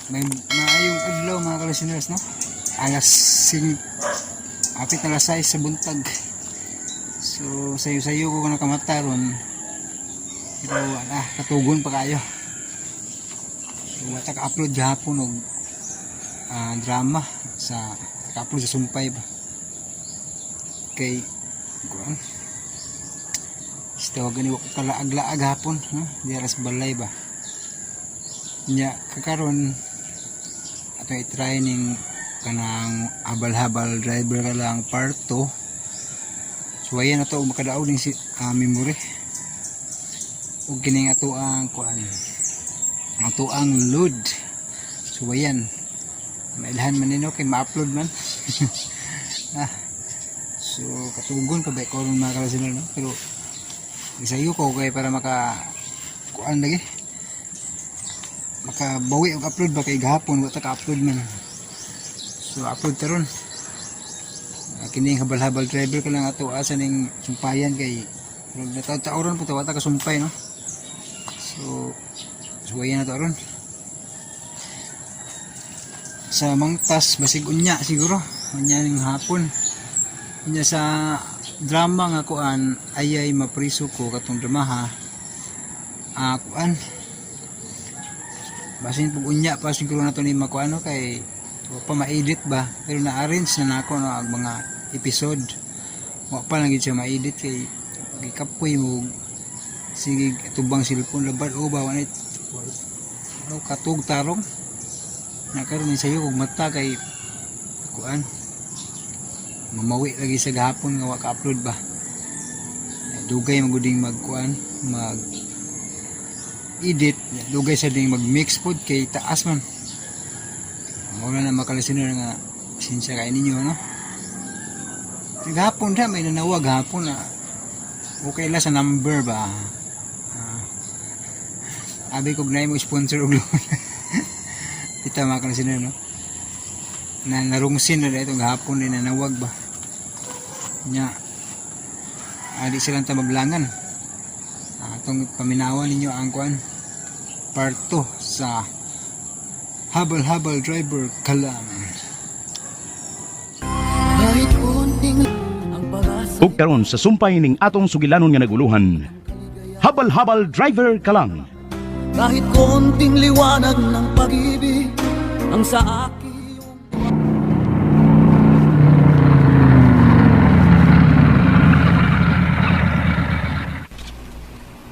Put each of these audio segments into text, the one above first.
May maayong adlaw, mga ka-listeners, no? Alas 5, apit na alas 6 sa buntag. So sayo-sayo ko nakamata ron. Pero ala, katugon pa kayo. So wala ka-upload gahapon og drama sa ka-upload sa sumpay ba. Kay kuan. Istaw gani wa ko kalaag-laag hapon, no? Di alas balay ba. Nya kakaron atong i-try ning kanang Habal-Habal Driver Ka Lang part 2. So ayan na to makadaog ning si memory. Ug kini nga ato ang kuan. Ato ang load. So ayan. Mailhan man nino kay ma-upload man. ah. So katugon pa ba ko ron, mga kalasinol, no? Pero isayo ko kay para maka kuan lagi. Makabawi og upload ba kay gahapon wa ta ka-upload man. So upload ta ron. Kini Habal-Habal Driver Ka Lang ato asa ning sumpayan kay nataw-tauron po ta wa ta kasumpay, no. So suwayan na to ron. Sa mangtas basig unya siguro unya ning hapon. Unya sa drama nga kuan Ayay Mapriso Ko, katong dramaha kuan basin pug unya pa siguro na to ni makuano kay wa pa ma-edit ba, pero na-arrange na nako, no, ang mga episode. Wa pa lang gid siya ma-edit kay gikapoy mo sige tubang cellphone labad o ba wa na ano katug tarong na karon ni sayo kog mata kay kuan mamawi lagi sa gahapon nga wa ka-upload ba. Dugay maguding magkuan mag edit, dugay sa ding mag-mix pod kay taas man. Mao na makalistener nga sinsya kay ninyo, no. Gahapon da may nanawag hapon na okay la sa number ba. Abi ko gnay mo sponsor og loan. Kita, mga kalistener, no, na narungsin na dito gahapon din nanawag ba nya adi silang tamablangan. Atong paminawan ninyo ang kuan part 2 sa Habal-Habal Driver Ka Lang. Kahit konting ang pag-asa. Ug karon sa sumpay ning atong sugilanon nga naguluhan, Habal-Habal Driver Ka Lang. Kahit konting liwanag ng pag-ibig ang sa akin.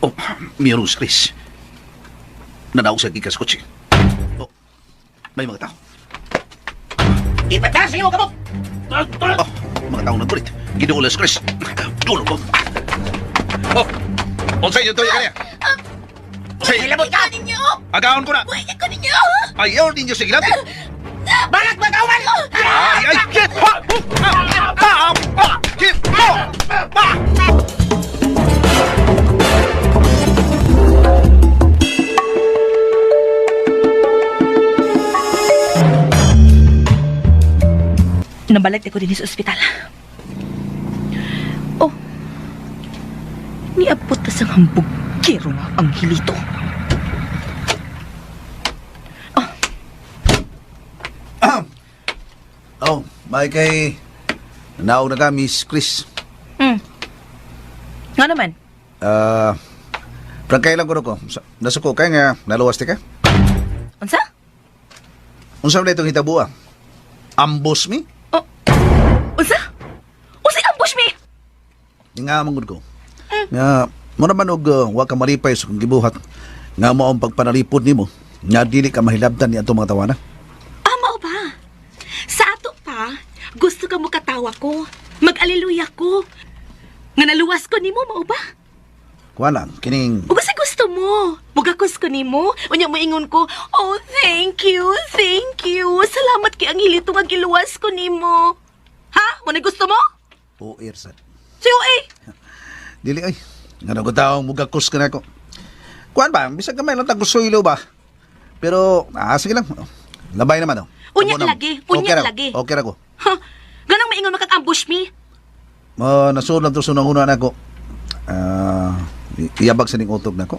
Oh, Mirus Chris. Nanaog sa gikas kotse. Oh, may mga tao. Ipataas mo kamot! Oh, mga tao nagkulit. Ginuulas, Chris. Dulo ko. Oh, unsay yung tuyo kaniya? Say, Hilabot ka! Ninyo! Agaon ko na. Buhay ko ninyo! Ayaw ninyo sa gilabi. Balag magawan! Ay, ay, shit! Ha! Ah! Ah! Ah! Shit! Oh! Ah! Nabalik ko din sa ospital. Oh, niabot na sa hambugkero nga ang hilito. Oh, may kay nanaog na ka, Miss Chris. Nga naman? Ah, prangkay lang ko ko. Nasuko kay nga naluwas ti ka. Unsa? Unsa man itong hitabo ah? Ambos mi? Oh, unsa? Unsay ambush me? Nga mangud ko. Nga mo naman og wa ka malipay sa kong gibuhat. Nga mao ang pagpanalipod nimo. Nga dili ka mahilabtan ni atong mga tawana. Ah, mao ba? Sa ato pa, gusto ka mo katawa ko. Mag-aliluya ko. Nga naluwas ko nimo, mao ba? Kuha lang kining Ug sa gusto mo. Mugakos ko nimo. Unya moingon ko, "Oh, thank you, thank you. Salamat kay ang hilito nga giluwas ko nimo." Ha? Mo na gusto mo? OR sad. Siyo eh. Dili ay. Nga nagutaong mugakos ka nako. Kuan ba bisag gamay lang tag suylo ba. Pero sige lang. Labay naman oh. Unya Amo na- lagi, unya okay ra, lagi. Okay ra ko. Ha? Ganang maingon makag-ambush me. Mo nasulod to sa unang nako. Ah, iyabag sa ning utog nako.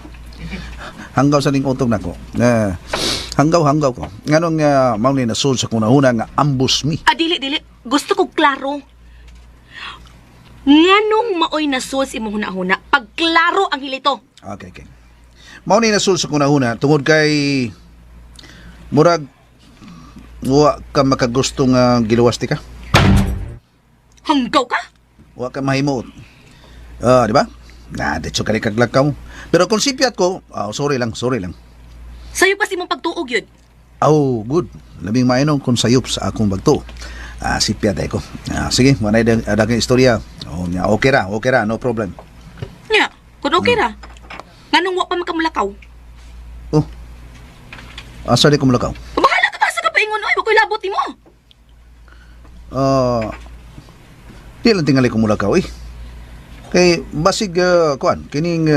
Hanggaw sa ning utog nako. Eh, Hanggaw-hanggaw ko. Nganong mao ni nasud sa kunahuna nga ambush me. Ah, dili, dili. Gusto ko klaro. Nganong maoy nasud sa imong hunahuna pag klaro ang hilito? Okay, okay. Mao ni nasud sa kunahuna tungod kay murag wa ka makagusto nga giluwas ti ka. Hanggaw ka? Wa ka mahimuot. Ah, di ba? Na, detso ka rin kaglakaw. Pero kung sipyat ko, sorry lang, sorry lang. Sayo pa sa imong pagtuog yun. Oh, good. Labing mainom kung sayop sa akong bagto. Ah, sipyat ay ko. Ah, sige, manay daging istorya. Oh, nya, okay ra, no problem. Nya, kung okay ra. Nganong wa pa makamulakaw? Oh. Asa di ko mulakaw? Bahala ka ba sa kapaingon oy, wa ko'y labot nimo. Ah, di lang tingali ko mulakaw eh. Kay basig kuan kining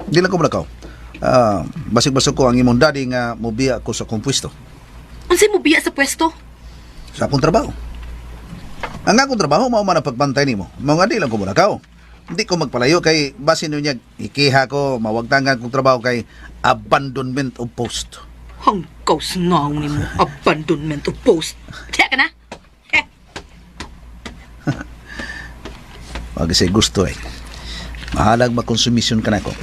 di lang ko mulakaw. Ah, basig-basig ko ang imong daddy nga mobiya ko sa akong pwesto, Unsay mo biya sa pwesto? sa akong trabaho. Ang akong trabaho mao man ang pagbantay nimo. Mao nga di lang ko mulakaw. Hindi ko magpalayo kay basin niya ikiha ko mawagtangan kong trabaho kay abandonment of post. Hanggaw sa naong nimo, abandonment of post. Kaya ka na. Eh, Wag say gusto eh. Mahalag makonsumisyon ka nako.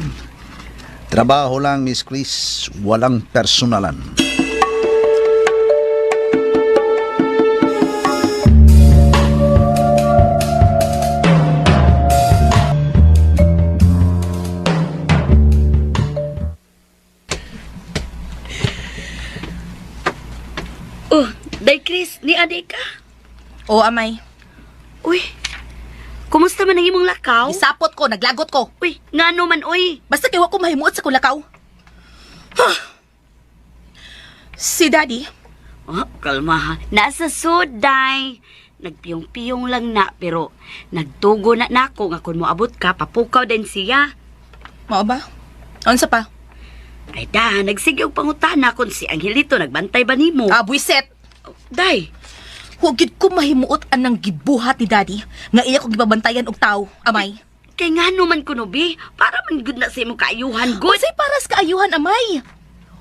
Trabaho lang, Miss Chris, walang personalan. Oh, Day Chris, ni adi ka. O amay, Uy, kumusta man ang imong lakaw? isapot ko, naglagot ko. Uy, ngano man uy. Basta kay wa ko mahimuot sa kulakaw. Huh. Si Daddy, Oh, kalma ha. Nasa suday. Nagpiyong-piyong lang na pero nagtugo na nako nga kun moabot ka papukaw din siya. mao ba? Unsa pa? Ay da, nagsige og pangutana kun si Angelito nagbantay ba nimo? Ah, buiset. Day, Wa gid ko mahimuot anang gibuhat ni Daddy nga iya ko gibabantayan og tawo, amay. Kay ngano man kuno bi, para man gud na sa imong kaayuhan gud. Unsay paras kaayuhan, amay?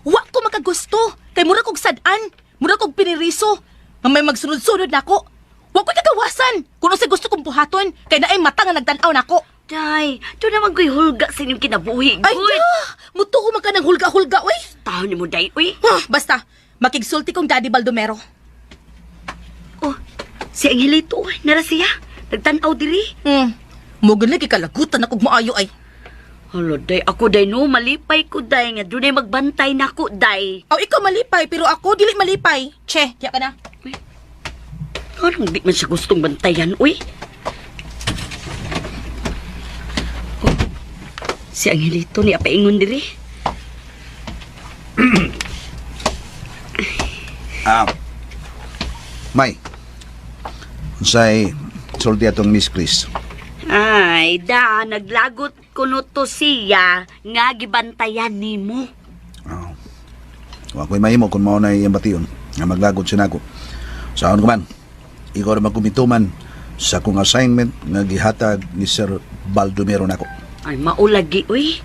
Wa ko makagusto kay mura kog sad-an, mura kog piniriso. Nga may magsunod-sunod nako. Wa ko kagawasan kung unsay gusto kong buhaton kay naay mata nga nagtan-aw nako. Day, do naman ko'y hulga sa inyong kinabuhi Ay, gud. da! Mutuo man ka ng hulga-hulga, uy! Taon nimo day uy. Ah, basta, makigsulti kong Daddy Baldomero. Oh, si Angelito, uy, nara siya. Nagtan-aw diri. Mo lagi kalagutan akong maayo ay. Hala, day, ako day no, malipay ko day nga dunay magbantay nako day. Aw, ikaw malipay, pero ako dili malipay. Che, diya ka na. Anong di man siya gustong bantayan, uy? Oh, si Angelito ni apaingon diri. Ah. May. Unsay sulti atong Miss Chris. Ay, da, naglagot kuno to siya nga gibantayan nimo. Oh. Wa ko'y mahimo kung mao na iyang bation nga maglagot siya nako. Saon ko man, ikaw ra magkumituman sa akong assignment nga gihatag ni Sir Baldomero nako. Ay, maulagi, uy.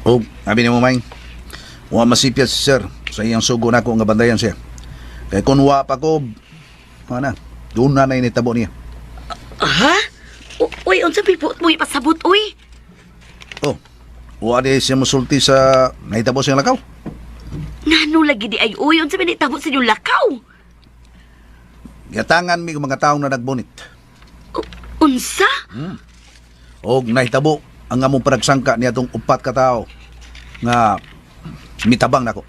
O, abi nimo may, wa masipyat si Sir sa iyang sugo nako nga bantayan siya. Kay kung wa pa ko, ana, doon na na initabo niya. Ha? Uy, unsa may buot mo ipasabot, uy? Oh, wa di siya musulti sa nahitabo siyang lakaw. Ngano lagi di ay, uy, unsa may nitabo sa inyong lakaw? Giatangan mi og mga taong na nagbunit. Unsa? Og nahitabo ang among panagsangka niya atong upat ka tawo nga mitabang nako.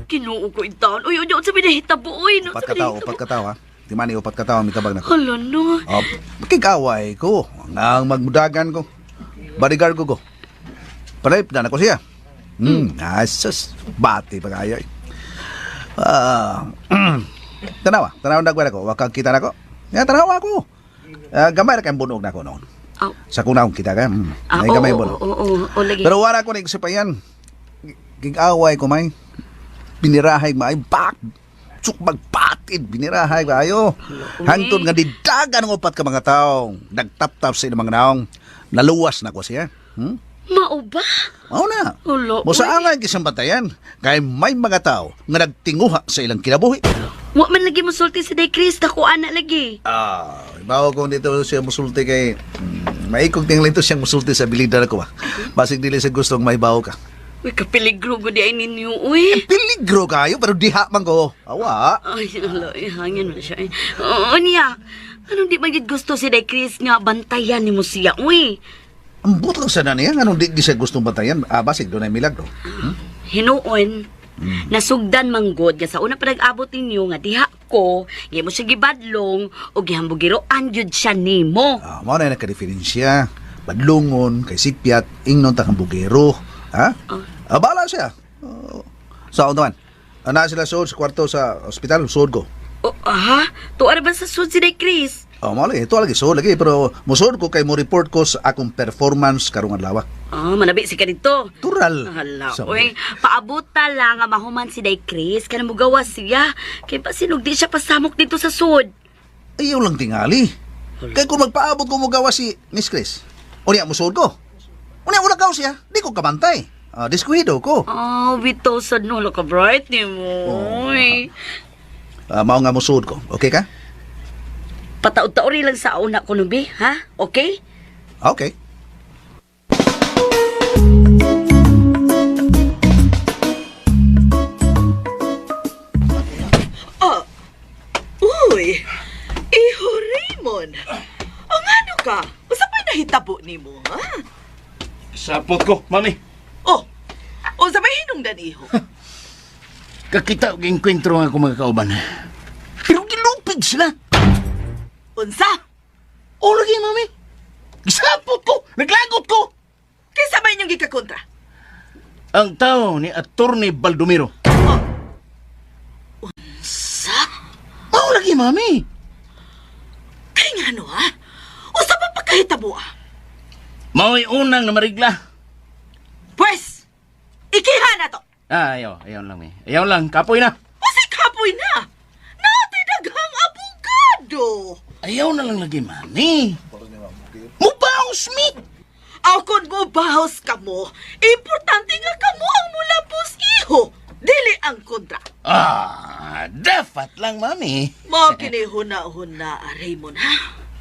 Kinuo ko in taon. Uy, unya, unsa may nahitabo, uy? Unsa Upat may ka tawo, nahitabo? upat ka tawo ha. Di man ni upat ka tawo mitabang nako. Hala no. Oh, makikaway ko. Ang magmudagan ko. Bodyguard ko ko. Palip na nako siya. Asus, bati pa kayo. Eh. Ah, tanawa, tanawa na ko. Wakang kita nako. Ya, tanawa ko. Ah, gamay ra kay bunog nako noon. Aw. Sa kunahong kita ka. Ah, Ay, oo, gamay oo, bunog. oo, oo, oo, lagi. Pero wala ko nagsipayan. Gigaway ko may. Binirahay maay bak. Tsuk magpatid binirahay kayo. Hangtod nga didagan ang upat ka mga taong nagtap-tap sa ilang mga naong. Naluwas na ko siya. Mao ba? Mao na. Ulo, Mo sa uy. angay kisang batayan kay may mga tao nga nagtinguha sa ilang kinabuhi. Wa man lagi musulti si Day Chris, dako ana lagi. Ah, bawo kung dito siya musulti kay maikog tingali to siyang musulti sa bilidar ko ba. Basig dili sa gustong may bawo ka. Uy, kapiligro gud ay ninyo, uy. Peligro kayo pero diha man ko. Awa. Ay, alo, ay, hangin man siya. Eh. Oo, niya. Anong di man gid gusto si Day Chris nga bantayan nimo siya, uy. Ang buto sa na niya nganong di siya gustong batayan. Ah, basig doon ay milagro. Hinuon. Nasugdan manggod nga sa una pa nag-abot ninyo nga diha ko, nga mo siya gibadlong o gihambugiroan gyud siya nimo. Ah, mao na nakadiferensya. Badlungon kay sipyat ingnon ta kang bugero. Ha? Ah, bala siya. Oh, sa naman. Ana sila suod sa kwarto sa ospital, suod ko. O, ha? Tuwa ra ba sa sud si Day Chris? Oh, mao lagi, ito lagi suod lagi pero mosuod ko kay mo report ko sa akong performance karong adlaw. Ah, manabi si ka dito. Tural. Hala, Sabi. uy, paabuta lang nga mahuman si Day Chris kana mugawas siya. Kay pasinog di siya pasamok dito sa sud. Ayaw lang tingali. Kay kung magpaabot ko mogawa si Miss Chris. Unya mosuod ko. Unya wala kaw siya, di ko kabantay. Ah, diskuido ko. Oh, bitaw sad no ka bright ni mo. Uy. Ah, mao nga mosuod ko. Okay ka? Pataod-taori lang sa una ko nubi, ha? Okay? Okay. Oh, uy, iho Raymond. O ngano ka? Usa pa'y nahitabo nimo, ha? Sapot ko, mami. Oh, unsa may hinungdan iho? Kakita og engkwentro nga ako mga kauban. Pero gilupig sila. Unsa? O lagi, mami. Gisapot ko! Naglagot ko! Kinsa may inyong gikakontra? Ang tao ni Attorney Baldomero. Oh. Unsa? Mao lagi, mami. Kay ngano ha? Usa pa pagkahitabo ah? Mao'y unang na marigla. Pwes, ikiha na to. Ah, ayaw. Ayaw lang, mi. Ayaw lang. Kapoy na. Usi kapoy na. Natin daghang abogado. Ayaw na lang lagi, mami. Mubaos, mi! Aw kon mo bahos kamo, importante nga kamo ang mulapos iho. Dili ang kontra. Ah, dapat lang, mami. Mao kini huna-huna, Raymond, ha?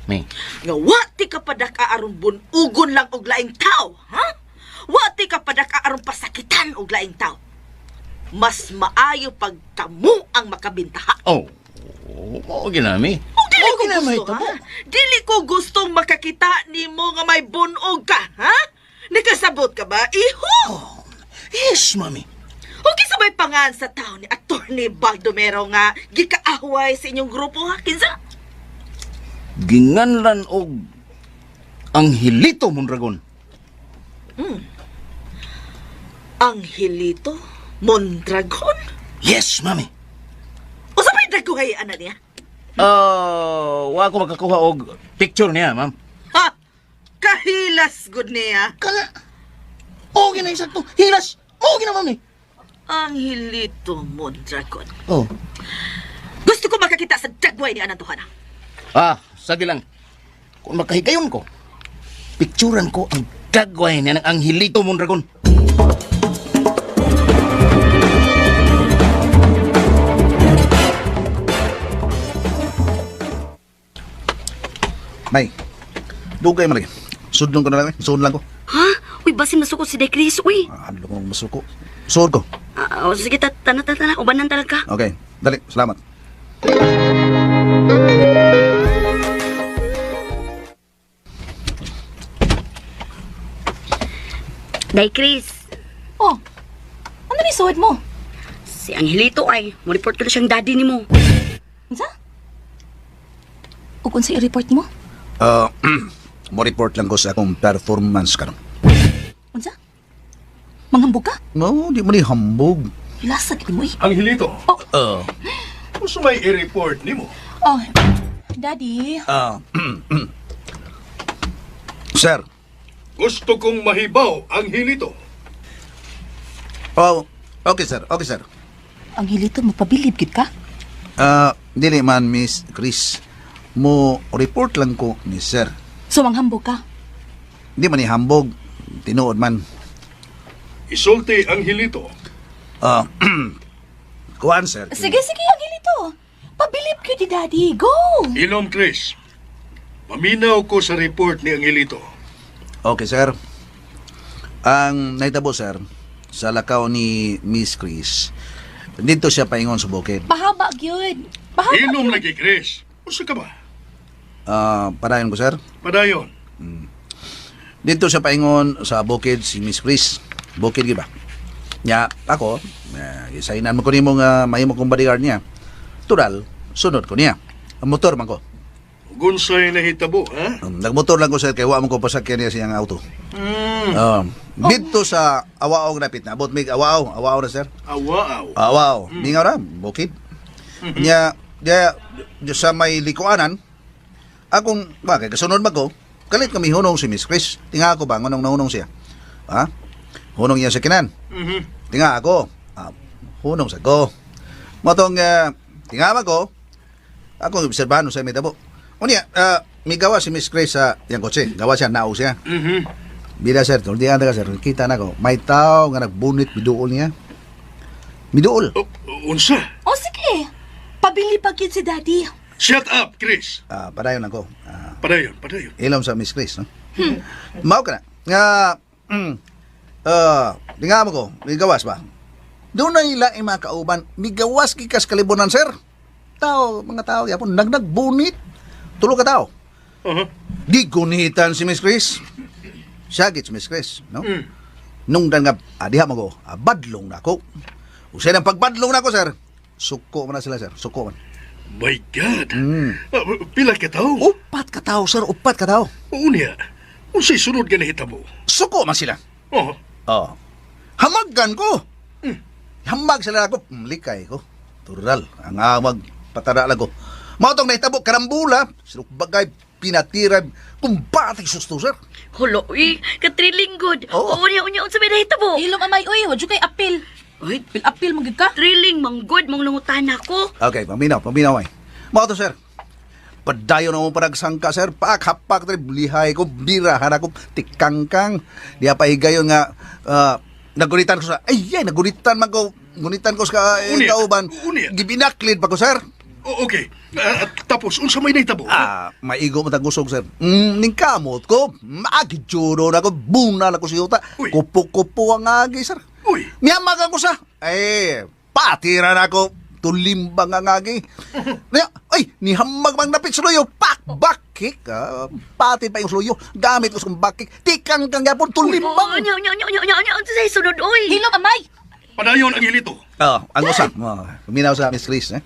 Mi, Nga wa ti kapadaka aron bunugon lang og laing tao, ha? Wa ti kapadaka aron pasakitan og laing tao. Mas maayo pag kamo ang makabintaha. oh, mao gina, mi. Og dili Mao ko gina, gusto, mahitabo. ha? Dili ko gustong makakita nimo nga may bunog ka, ha? Nakasabot ka ba, iho? Yes, mami. O kinsa may pangan sa tao ni Attorney Baldomero nga gikaaway sa inyong grupo, ha? Kinsa? Ginganlan og Angelito Mondragon. Angelito Mondragon? Yes, mami. Usa may daguhay ana niya? Oh, wa ko makakuha og picture niya, ma'am. Ha! Kahilas gud niya. Kana. Oh, gina sakto. Hilas. Oh, gina mami. Angelito Mondragon. Oh. Gusto ko makakita sa dagway ni Anantuhana. Ah, sagi lang. Kung makahigayon ko, picturean ko ang dagway niya ng Angelito Mondragon. May. Dugay man lagi. Sudlon ko na lang eh. Sud lang ko. Ha? Uy, basin masuko si Day Chris, uy. Ah, ano ko masuko. Sud ko. Ah, oh, sige, tana, tana, tana. Ubanan talaga. Okay. Dali, salamat. Day Chris, Oh, ano ni suod mo? si Angelito ay, mo-report ko na siyang daddy nimo. Unsa? Ug unsa i-report mo? Ah, mo report lang ko sa akong performance karon. Unsa? Manghambog ka? No, di mo ni hambog. Hilasag gid mo eh. Angelito, Oh. gusto may i-report nimo. Oh, Daddy. Ah. Sir. Gusto kong mahibaw, Angelito. Oh, okay sir. Okay sir. Angelito, magpabilib gid ka? Ah, dili man Miss Chris. Mo report lang ko ni sir. So manghambog ka? Di man ni hambog. Tinuod man. Isulti Angelito. Ah, kuan, sir. Sige, sige, Angelito. Pabilib ko di Daddy. Go! Ilom, Chris. Maminaw ko sa report ni Angelito. Okay, sir. Ang nahitabo, sir, sa lakaw ni Miss Chris, dito siya paingon sa bukid. Pahaba gyud. Pahaba. Ilom lagi, Chris. Unsa ka ba? Ah, padayon ko, sir. Padayon. Dito siya paingon sa bukid si Miss Chris. Bukid gi ba? Nya, ako, eh, isainan mo ko nimo nga mahimo kong bodyguard niya. Tural, sunod ko niya. Ang motor man ko. Gunsay nahitabo, ha? Nagmotor lang ko, sir, kay wa man ko pasakyan niya sa iyang auto. Dito sa Awaong napit na. Abot mig Awao, Awao na, sir. Awaaw. Awao, mingaw ra, bukid. Nya, diya, diya sa may likuanan, akong, ba, kay kasunod man ko, kalit kami hunong si Miss Chris. Tinga ako ba, ngunong nahunong siya. Ha? Hunong niya sa kinan. Tinga ako, ah, hunong sa ko. Motong, tinga man ko, akong obserbahan sa may tabo. Unya, may gawa si Miss Chris sa iyang kotse. Gawa siya, nao siya. Bida, sir, kung di ka, sir, kita na ko, may tao nga nagbunit, miduol niya. Miduol. Oh, unsa? O sige. Pabilib pa gyud si Daddy. Shut up, Chris. Ah, padayon ako. Ah, Padayon, padayon. ilom sa Miss Chris, no? Mao ka na. Nga, nga mo ko, migawas ba? Doon na ila mga kauban, migawas gikas kalibunan, sir. Tao, mga tao, yapon, nagnagbunit. Tulo ka tao. Di gunitan si Miss Chris. Sagit si Miss Chris, no? Nung dan nga, ah, diha mo ko, ah, badlong na ako. Usay ng pagbadlong na ako, sir. Suko man na sila, sir. Suko man. My God. Ah, pila ka tao? Upat ka tao, sir. Upat ka tao. Unya. Unsay sunod nga nahitabo? Suko man sila. Oh. Oo. Hamagan ko. Hamag sila ako. Likay ko. Tural. Ang amag patara lang ko. Mao tong nahitabo karambula. Bagay pinatira. Kumbati susto, sir. Hulo, uy, ka-thrilling good. Oo. Oo, unya, unya, unsa may nahitabo? Ilom amay uy, wa jud kay apil. Uy, Apil apil man gyud ka. thrilling man good, mong nangutan ako. Okay, paminaw, paminaw ay. Mao to, sir. Padayon na mo panagsangka, sir. Pak, hapak, trip, lihay ko, birahan ako, tikangkang. Di pa higayon nga, nagunitan ko sa, ay, ay, nagunitan man ko, gunitan ko sa eh, Unya, kauban. unya. Gibinaklid pa ko, sir. Oh, okay. Ah, at tapos, unsa may nahitabo? Ah, maigo mo tagusog, sir. Ningkamot ko. Maagijuro na ko. Bunal ako sa yuta. Uy. Kupo-kupo ang agi, sir. Uy. Miyamag ako sa. Eh, patira na ako. Tulimbang ang agi. Niya, ay, nihamag mang napit sa luyo. Pak, back kick. Ah, pati pa yung sluyo. Gamit ko sa back kick. Tikang kang yapon, Oo, tulimbang. unya, unya, unya, unya, unya, unya, unsa say sunod, uy? Hilom amay. Padayon, Angelito. Ah, ang usa. Oh, kuminaw sa Miss Chris, eh.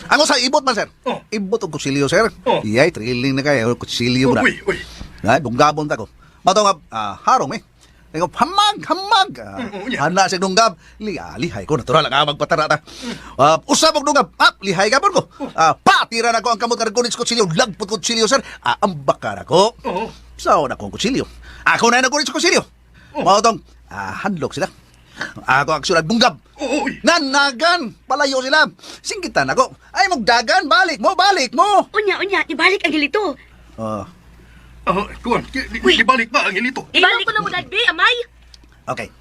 Ang usa, ibot man, sir. Oh. Ibot og kutsilyo, sir. Oh. Iyay, thrilling na kayo. Kutsilyo na. Uy, uy. Ay, dunggabon ta ko. Mato nga, ah, harong eh. Ingo, hamag, hamag. Ah, Unya. hana sa dunggab. Liha, lihay ko. Natural ang amag patara ta. Ah, usab og dunggab. Ah, lihay gabon ko. Ah, patira na ko ang kamot nga nagkunit sa kutsilyo. Lagpot kutsilyo, sir. Ah, ambakar ako. Oo. Sao na akong kutsilyo. Ako na nagkunit sa kutsilyo. Mao tong, ah, handlok sila. Ako ang sulat bunggab. Oo, uy. Nanagan! Palayo sila. Singgitan ako. Ay, magdagan. Balik mo, balik mo. Unya, unya, ibalik ang hilito. Ah, Ah, kuan, Uy. ibalik ba, Angelito? Hilom ko na mo Daddy, amay. Okay.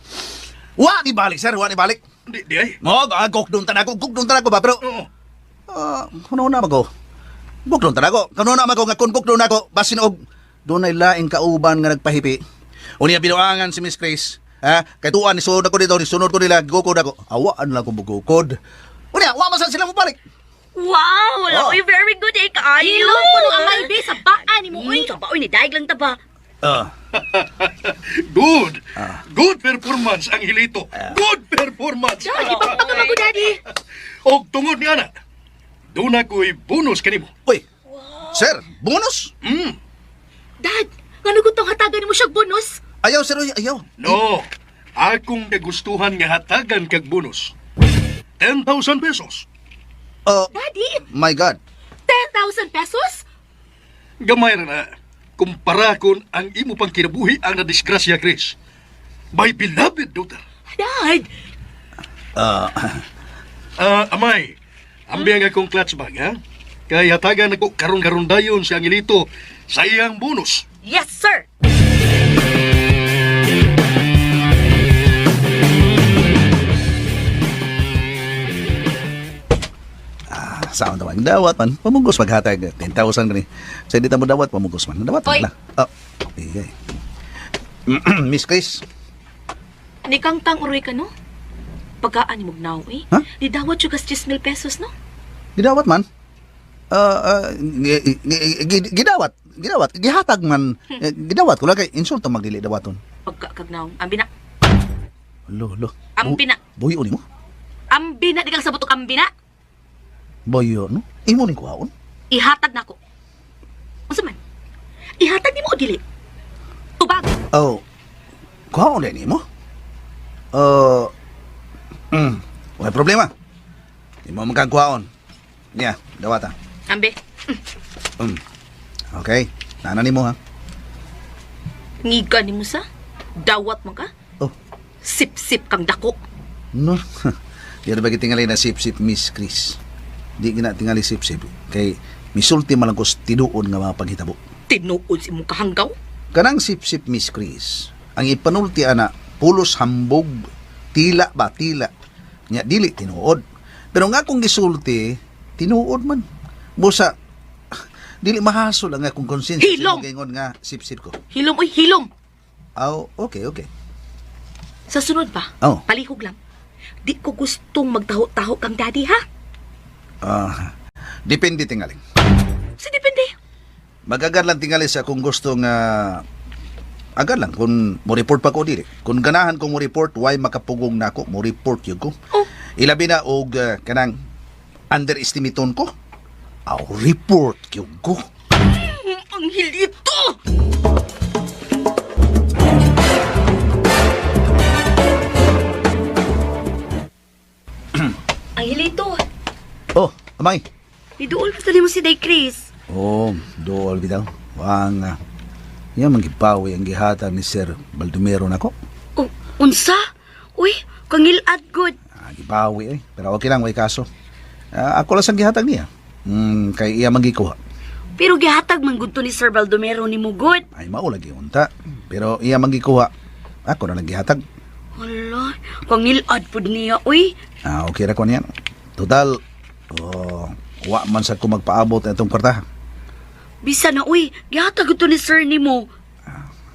Wa ni balik, sir. Wa ni balik. Di, di ay. Mo, ah, gukdon tan ako, gukdon tan ako ba, pero Oo. ah, kuno na mago. Gukdon tan ako. Kuno na mago nga kun gukdon ako basin og dunay laing kauban nga nagpahipi. Unya binuangan si Miss Grace. Ha? Kay tuan ni sunod ako dito, ni sunod ko nila, gukod ako. Awaan lang ko mugukod. Unya, wa man sad sila mobalik. Wow, wala, Oh. uy, very good, eh, kaayo. Hilom ko no amay be sa paa nimo uy. Uy, taba, uy, ni daig lang taba. Ah, Good. Good performance, Angelito. Good performance. Dad, ipagpagama ko, Daddy. Og tungod ni ana, doon ako'y bonus kanimo. Uy. Sir, bonus? Dad, ngano gutong hatagan nimo siya bonus? Ayaw, sir, uy, ayaw. No, akong kagustuhan nga hatagan kag bonus. 10,000 pesos. Oh, Daddy, my God. 10,000 pesos? Gamay ra na. Kumpara kon ang imo pang kinabuhi ang nadisgrasya, Chris. My beloved daughter. Dad, Ah, amay, ambi ang akong clutch bag, ha? Kay hatagan ako karon-karon dayon si Angelito sa iyang bonus. Yes, sir. Sa man dawat man, pamugos maghatag 10,000 gani. Sa di ta mo dawat pamugos man. Dawat Oy. man lang. Oh. Iya. Miss Chris. Ni kang tang uroy ka, no? Pagkaan ni Mugnaw, eh. Ha? Di dawat yung gas 10,000 pesos, no? Gidawat man. Gidawat, gidawat, gihatag man. Eh, gidawat ko lang kay insulto magdili dawaton. Pagka kagnaw. Ambi na. Lo, lo. Ambi na. Buyo nimo? Ambi na. Di kang sabutok ambi na. Buyo no? Imo ni kuhaon? Ihatag na ko. Unsa man? Ihatag nimo o dili? Tubag. Oh. Kuhaon din nimo? Wala problema. Imo man kang kuhaon. Niya, dawata. Ambi. Okay. Nana nimo ha. Ngiga nimo sa? Dawat man ka? Oh. Sip-sip kang dako. No. Di na ba tingali na sip-sip Miss Chris? Di gina tingali sip-sip kay misulti man lang ko sa tinuod nga mga paghitabo. Tinuod sa imong kahanggaw. Kanang sip-sip Miss Chris, ang ipanulti ana pulos hambog, tila ba tila. Nya dili tinuod. Pero nga akong gisulti, tinuod man. Busa dili mahasol ang akong konsensya sa Hilom! imong giingon nga sip-sip ko. Hilom oy, hilom. Aw, okay, okay. Sa sunod pa, Oh. palihog lang. Di ko gustong magtaho-taho kang daddy, ha? Ah, depende tingali. Sa depende. Magagad lang tingali sa kung gusto nga agad lang kung mo report pa ko dili. Kung ganahan ko mo report, why makapugong nako mo report yun ko. Oh. Ilabi na og kanang underestimaton ko. Aw report gyud ko. Ang hilito! Ang hilito. Oh, amay. Niduol pa mo si Day Chris. Oh, dool bitaw. Wang yan man gipawi ang gihatag ni Sir Baldomero nako. Oh, unsa? Uy, kangilad good. Ah, gibawi eh. Pero okay lang, way kaso. Ah, ako lang sang gihatag niya. Kay iya man gikuha. Pero gihatag man gud to ni Sir Baldomero ni mo good. Ay mao lagi unta. Pero iya man gikuha. Ako na lang gihatag. Hala, kangilad pud niya uy. Ah, okay ra ko niyan. Total, oh, wa man sa ko magpaabot na itong kwarta. Bisa na uy, gihatag gud to ni Sir nimo.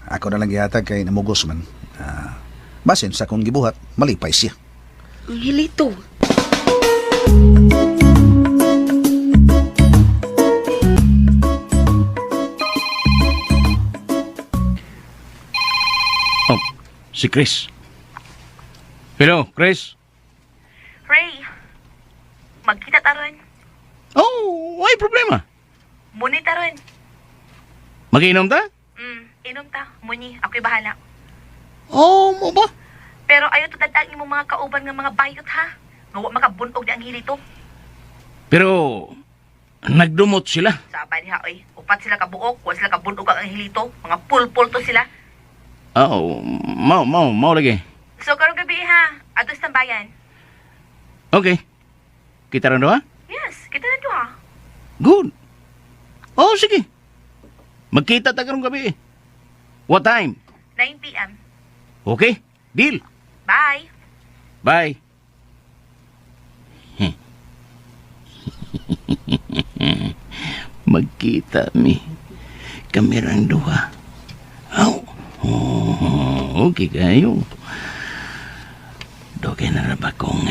Ako na lang gihatag kay namugos man. Ah, basin sa akong gibuhat, malipay siya. Ang hilito. Oh, si Chris. Hello, Chris. Ray, magkita taron. Oh, why problema? Muni taron. Magiinom ta? Inom ta. Muni, ako'y bahala. Oh, mo ba? Pero ayaw to ang imong mga kauban nga mga bayot ha. Nga wa makabunog di ang hilito. Pero nagdumot sila. Sa diha oy, upat sila kabuok, wa sila kabunog ang hilito. Mga pulpul to sila. Oh, mau mau mau lagi. So karong gabi ha, ato sa tambayan. Okay. Kita rin doha? Yes, kita na duha. Good. Oh, sige. Magkita ta karong gabi. What time? 9 p.m. Okay. Deal. Bye. Bye. Magkita mi. Kami rang duha. Aw. Oh, okay kayo. Dogay na ra ba kung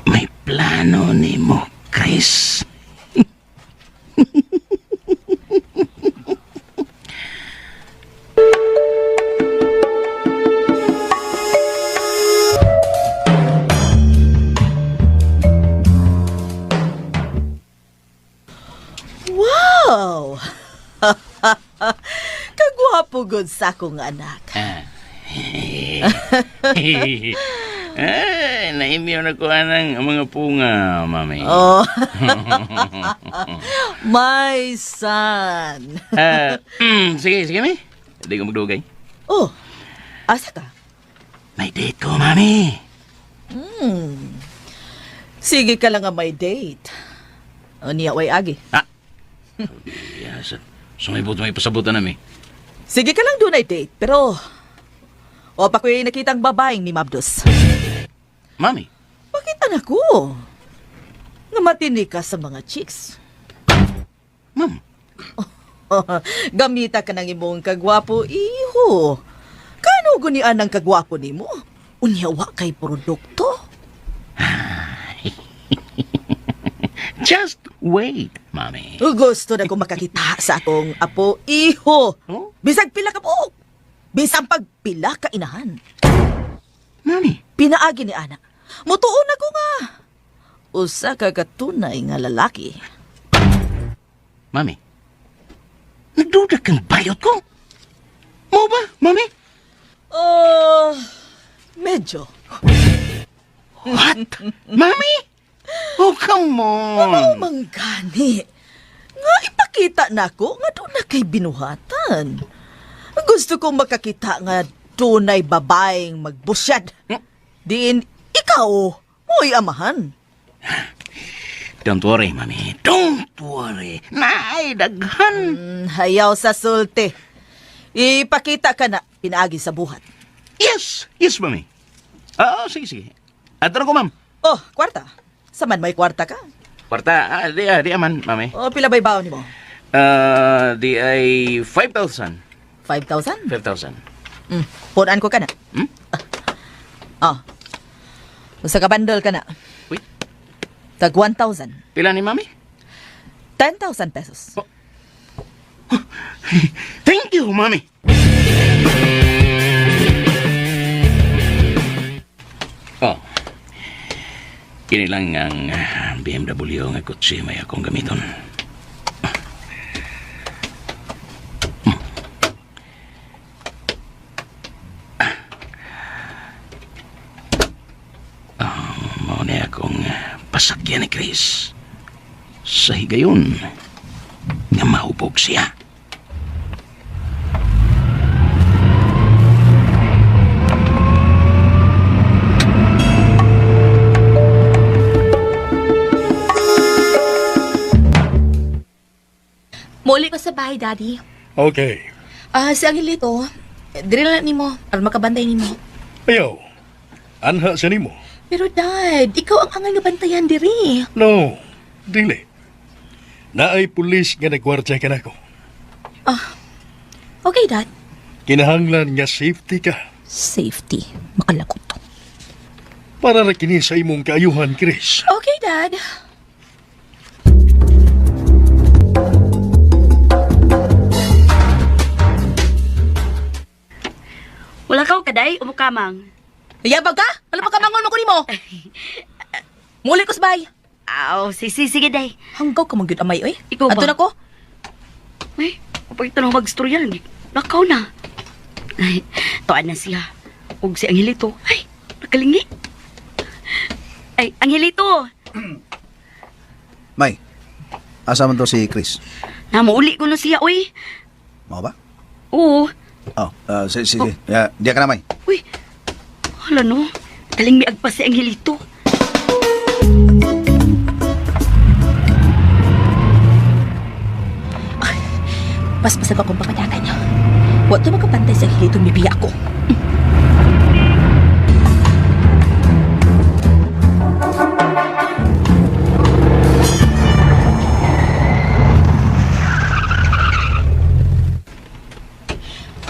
may plano ni mo, Chris? Wow! Kagwapo gud sa akong anak. Eh, naimiyo na ko anang mga punga, mami. Oh. My son. Sige, sige, mi. Hindi ko magdugay. Oh, asa ka? May date ko, mami. Sige ka lang nga may date. O niya, way agi. Ah. Yes. Sumibot may pasabutan nami. Sige ka lang doon ay date, pero o pa ko'y nakitang babaeng ni Mabdos. Mami, Bakit anak ko? Nga matini ka sa mga chicks. Ma'am, Gamita ka ng imong kagwapo, iho. Kano gunian ang kagwapo nimo? Unya wa kay produkto. just wait, Mami. Gusto na ko makakita sa akong apo, iho. Oh? Bisag pila ka buok. Bisan pag pila ka inahan. Mami, Pinaagi ni ana. Mutuon ako nga. Usa ka katunay nga lalaki. Mami. Nagduda kang bayot ko. Mo ba, Mami? Oh, medyo. What? Mami? Oh, come on. Mao man gani. Nga ipakita nako nga doon na kay binuhatan. Gusto kong makakita nga dunay babaeng magbusyad. Diin ikaw mo'y amahan. Don't worry, Mami. Don't worry. Naay, daghan. Hayaw sa sulti. Ipakita ka na pinaagi sa buhat. Yes! Yes, Mami. Oo, sige, sige. Ato na ko, ma'am. Oh, kwarta. Saman may kwarta ka. Kwarta, di aman, Mami. Oh, pila ba'y baon nimo? Di ay 5,000. 5,000? 5,000. Punan ko ka na. Hmm? Ah. Usa ka bundle ka na. Uy, Tag 1,000. pila ni Mami? 10,000 pesos. Thank you, Mami. Oh. Kini lang ang BMW nga kotse may akong gamiton. Mao na akong pasakyan ni Chris. Sa higayon nga mahubog siya. Muli ko sa bahay, Daddy. Okay. Ah, si Angelito, diri na lang nimo aron makabantay nimo. Ayaw. Anha sa nimo. Pero Dad, ikaw ang angay nga bantayan diri. No, dili. Naay pulis nga nagwardya ka nako. Okay, Dad. Kinahanglan nga safety ka. Safety. Makalagot to. Para ra kini sa imong kaayuhan, Chris. Okay, Dad. Wala ka kaday, umukamang. Yabag ka? Ano pa kamangon mo ko nimo? Muli ko sa bahay. Aw, sige, sige, day. Hanggaw ka man gyud amay oy. Ikaw ba? Ato na ko. Ay, kapag tanong magstorya, lakaw na. Ay, tuan na siya. Ug si Angelito, ay, nakalingi. Ay, Angelito, May, asa man to si Chris? namuuli ko na siya, uy. Mao ba? Oo, Oh, sige, sige. Yeah, diya ka na, May. uy. Hala no, kaling miagpa si Angelito. Paspasag akong pakadakan niya. Wa to makapantay sa Angelito mibiya ko.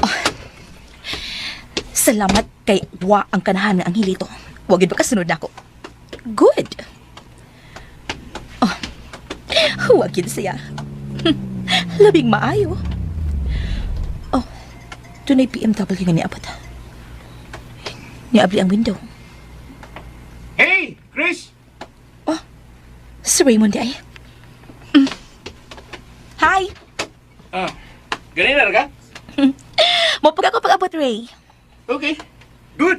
Ah. Salamat kay wa ang kanahan nga Angelito. Wa gid makasunod nako. Good. Oh, wa gid siya. Labing maayo. Oh, dunay BMW nga niabot. Niabli ang window. Hey, Chris! Oh, si Raymond di ay. Hi! Ah, ganun na ka? Mapag ako pag-abot, Ray. Okay. Good.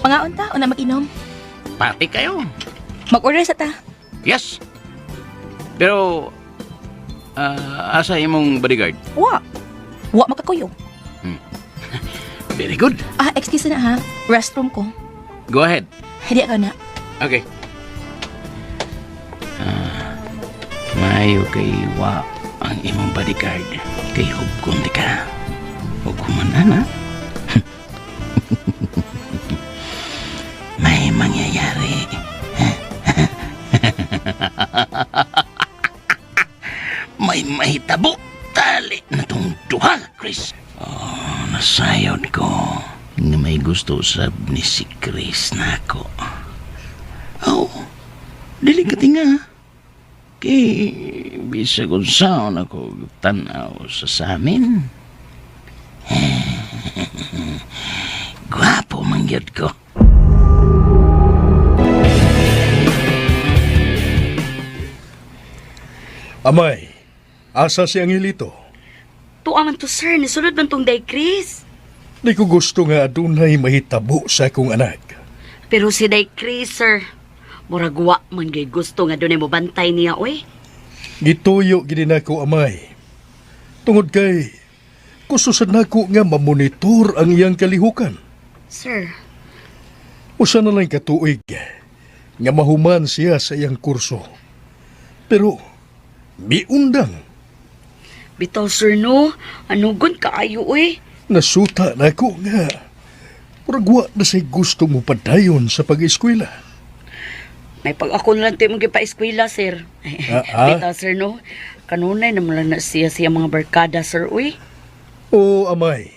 Mga unta, una mag-inom. Pati kayo. Mag-order sa ta. Yes. Pero, asa imong bodyguard? Wa. Wa makakuyog. Very good. Ah, excuse na ha. Restroom ko. Go ahead. Hindi ka na. Okay. Maayo kay wa ang imong bodyguard. Kay hubkon di ka. Huwag kumanan, ha? mahitabo, tali na tong duha, Chris. Oh, nasayod ko nga may gusto sab ni si Chris nako. Oh, dili ka tinga. Kay bisag unsaon ako tan-aw sa samin. Gwapo man gyud ko. Amay, asa si Angelito? Tuwa man to, sir. Nisulod man tong Day Chris. Di ko gusto nga adunay mahitabo sa akong anak. Pero si Day Chris, sir. Murag wa man gay gusto nga dunay mobantay niya, oy. Gituyo gid nako, amay. Tungod kay gusto sad nako nga mamonitor ang iyang kalihukan. Sir, Usa na lang katuig nga mahuman siya sa iyang kurso. Pero miundang bitaw sir no. Anugon kaayo, oy. nasuta nako nga murag wa na say gusto mo padayon sa pag-eskwela. May pag ako na lang tayo pa-eskwela, sir. Ah, ah. Bitaw, sir, no? Kanunay naman lang na siya siya mga barkada, sir, uy. O amay,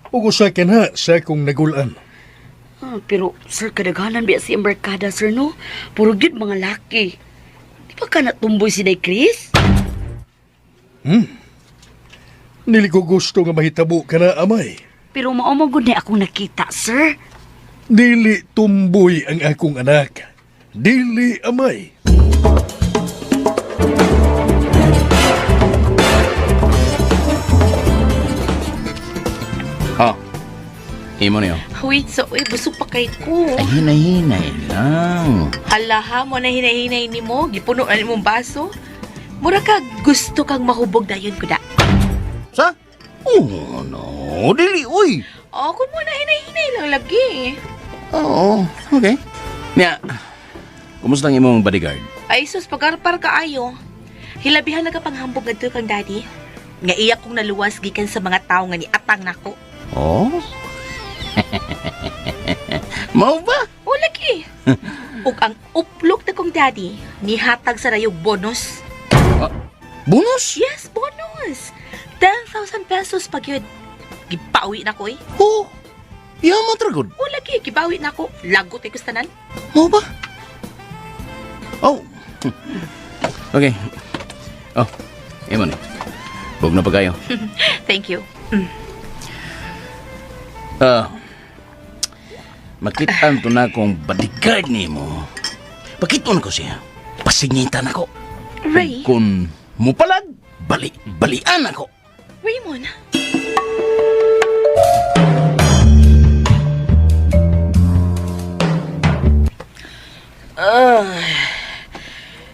ug usa ka na sa akong nagulan. Ah, pero, sir, kadaghanan biya siyang barkada, sir, no? Puro gyud mga laki. Di ba ka natumboy si Day Chris? Dili ko gusto nga mahitabo ka na, amay. Pero mao man gud na akong nakita, sir. Dili tumboy ang akong anak. Dili, amay. Oh, imo niyo. Wait, so, uy, busog pa kay ko. Ay, hinay-hinay lang. Halaha mo na hinahinay ni mo, gipuno na nimong baso. Mura ka gusto kang mahubog dayon kuda. Sa? Oh, no. Dili, uy. Oh, kung mo na hinahinay lang lagi. Oo, okay. Nya, kumusta ang imong bodyguard? Ay sus, pagarpar kaayo. Hilabihan na ka panghambog ngadto kang daddy. Nga iya kong naluwas gikan sa mga tao nga niatang nako. Oh? Mao ba? O lagi. Ug ang uplok na kong daddy, nihatag sa rayog bonus. Bonus? Yes, bonus. 10,000 pesos pag yun. Gipawi na ko eh. Oh, yaman tragod. O lagi, gibawi na ko. Lagot ay kustanan. Mao ba? Oh. Okay. Oh, imo ni. Bug na pa kayo. Thank you. Ah. Makitaan to na akong bodyguard nimo. Pakiton ko siya. Pasingitan ako. Ray, Kung mupalag, bali, balian ako. Raymond.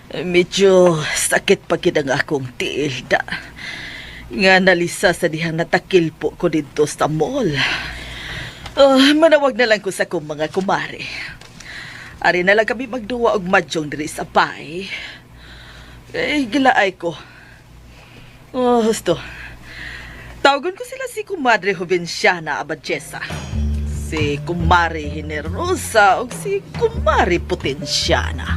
Medyo sakit pa gid ang akong tiil da. Nga nalisa sa dihang natakil po ko dito sa mall. Ah, manawag na lang ko sa akong mga kumare. Ari na lang kami magduwa og madyong diri sa bay. Eh, gilaay ko. Oh, husto. Tawagon ko sila si Kumadre Jovenciana Abadjesa. Si Kumare Generosa o si Kumare Potenciana.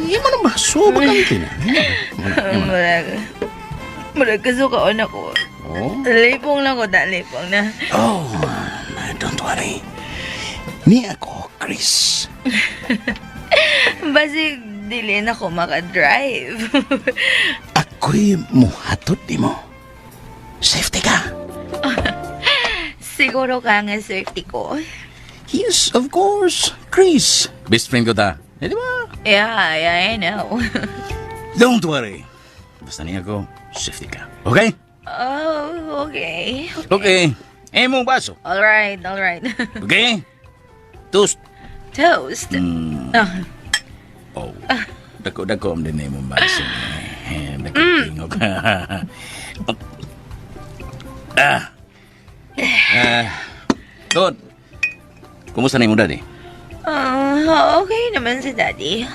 Imo na ba? Sobra kang tina. Murag, murag kasukaon ako. Oh? Lipong lang ko, da, lipong na. Oh, don't worry. Ni ako, Chris. Basig, dili na ko makadrive. Ako'y muhatod di mo. Safety ka. Siguro ka nga safety ko. Yes, of course. Chris. Best friend ko ta. Eh, di ba? Yeah, I know. Don't worry. Basta niya ako, safety ka. Okay? Oh, okay. Okay. Emong baso. Alright, alright. Okay? Toast. Toast. Ah, Oh. Dako-dako ang din imong baso. Eh, dako tingog. Ah. Ah. Tod. Kumusta na imong daddy? Ah, okay naman si daddy.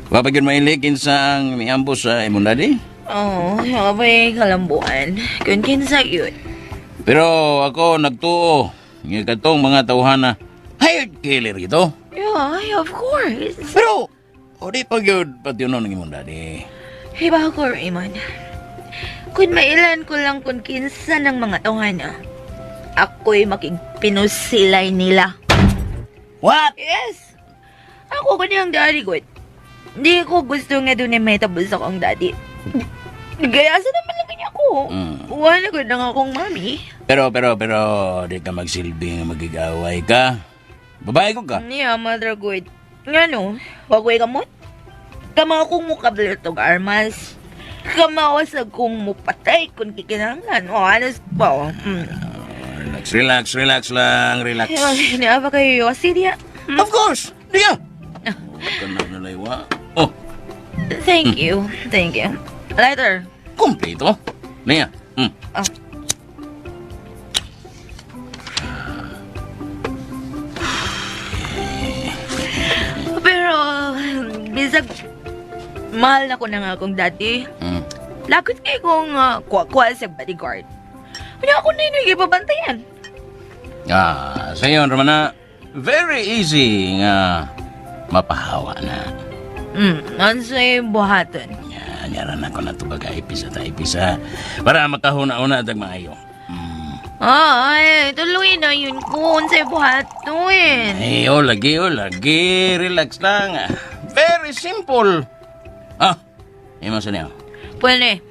Wa pa gyud mailikin sa ang miambo sa imong daddy? Oh, abay kalambuan. Kun kinsa yun. Pero ako nagtuo nga katong mga tawhana hired killer ito. Yeah, of course. Pero o di pa gyud patunon ng imong daddy. Hiba ko, Raymond. Kung mailan ko lang kung kinsa ng mga tawhana, ako'y makigpinusilay nila. What? Yes! Ako ko niyang daddy ko. Hindi ko gusto nga doon may tabos akong daddy. Gaya sa naman lang kanya ko. Wala ko lang akong mami. Pero pero pero di ka magsilbi nga magigaway ka. Babae ko ka. Yeah, mother good. Nga no, wag ko'y kamot. Kama akong mukablit og armas. Kama sa kong mupatay kung kikinahanglan. O, alas pa. Oh. Relax, relax, relax lang, relax. Ay, niya ba kayo yosi diya? Of course, diya. Kanang nalaywa. Oh, Thank you. Thank you. Lighter. Kompleto. Niya. Ah. Pero, bisag, mahal na ko na nga akong daddy. Lakot kay kong kuha-kuha sa bodyguard. Ano ako na yun ipabantayan? Ah, sa iyon, Romana, very easy nga mapahawa na. Ano sa'yo buhaton? Nyaran ako na tubag ipisa ta ipisa para makahuna-una tag maayo. Ay, tuloy na yun ko. Ano sa'yo buhaton? Ay, oh, lagi, oh, lagi. Relax lang. Very simple. Ah, imo sa niyo. Pwede.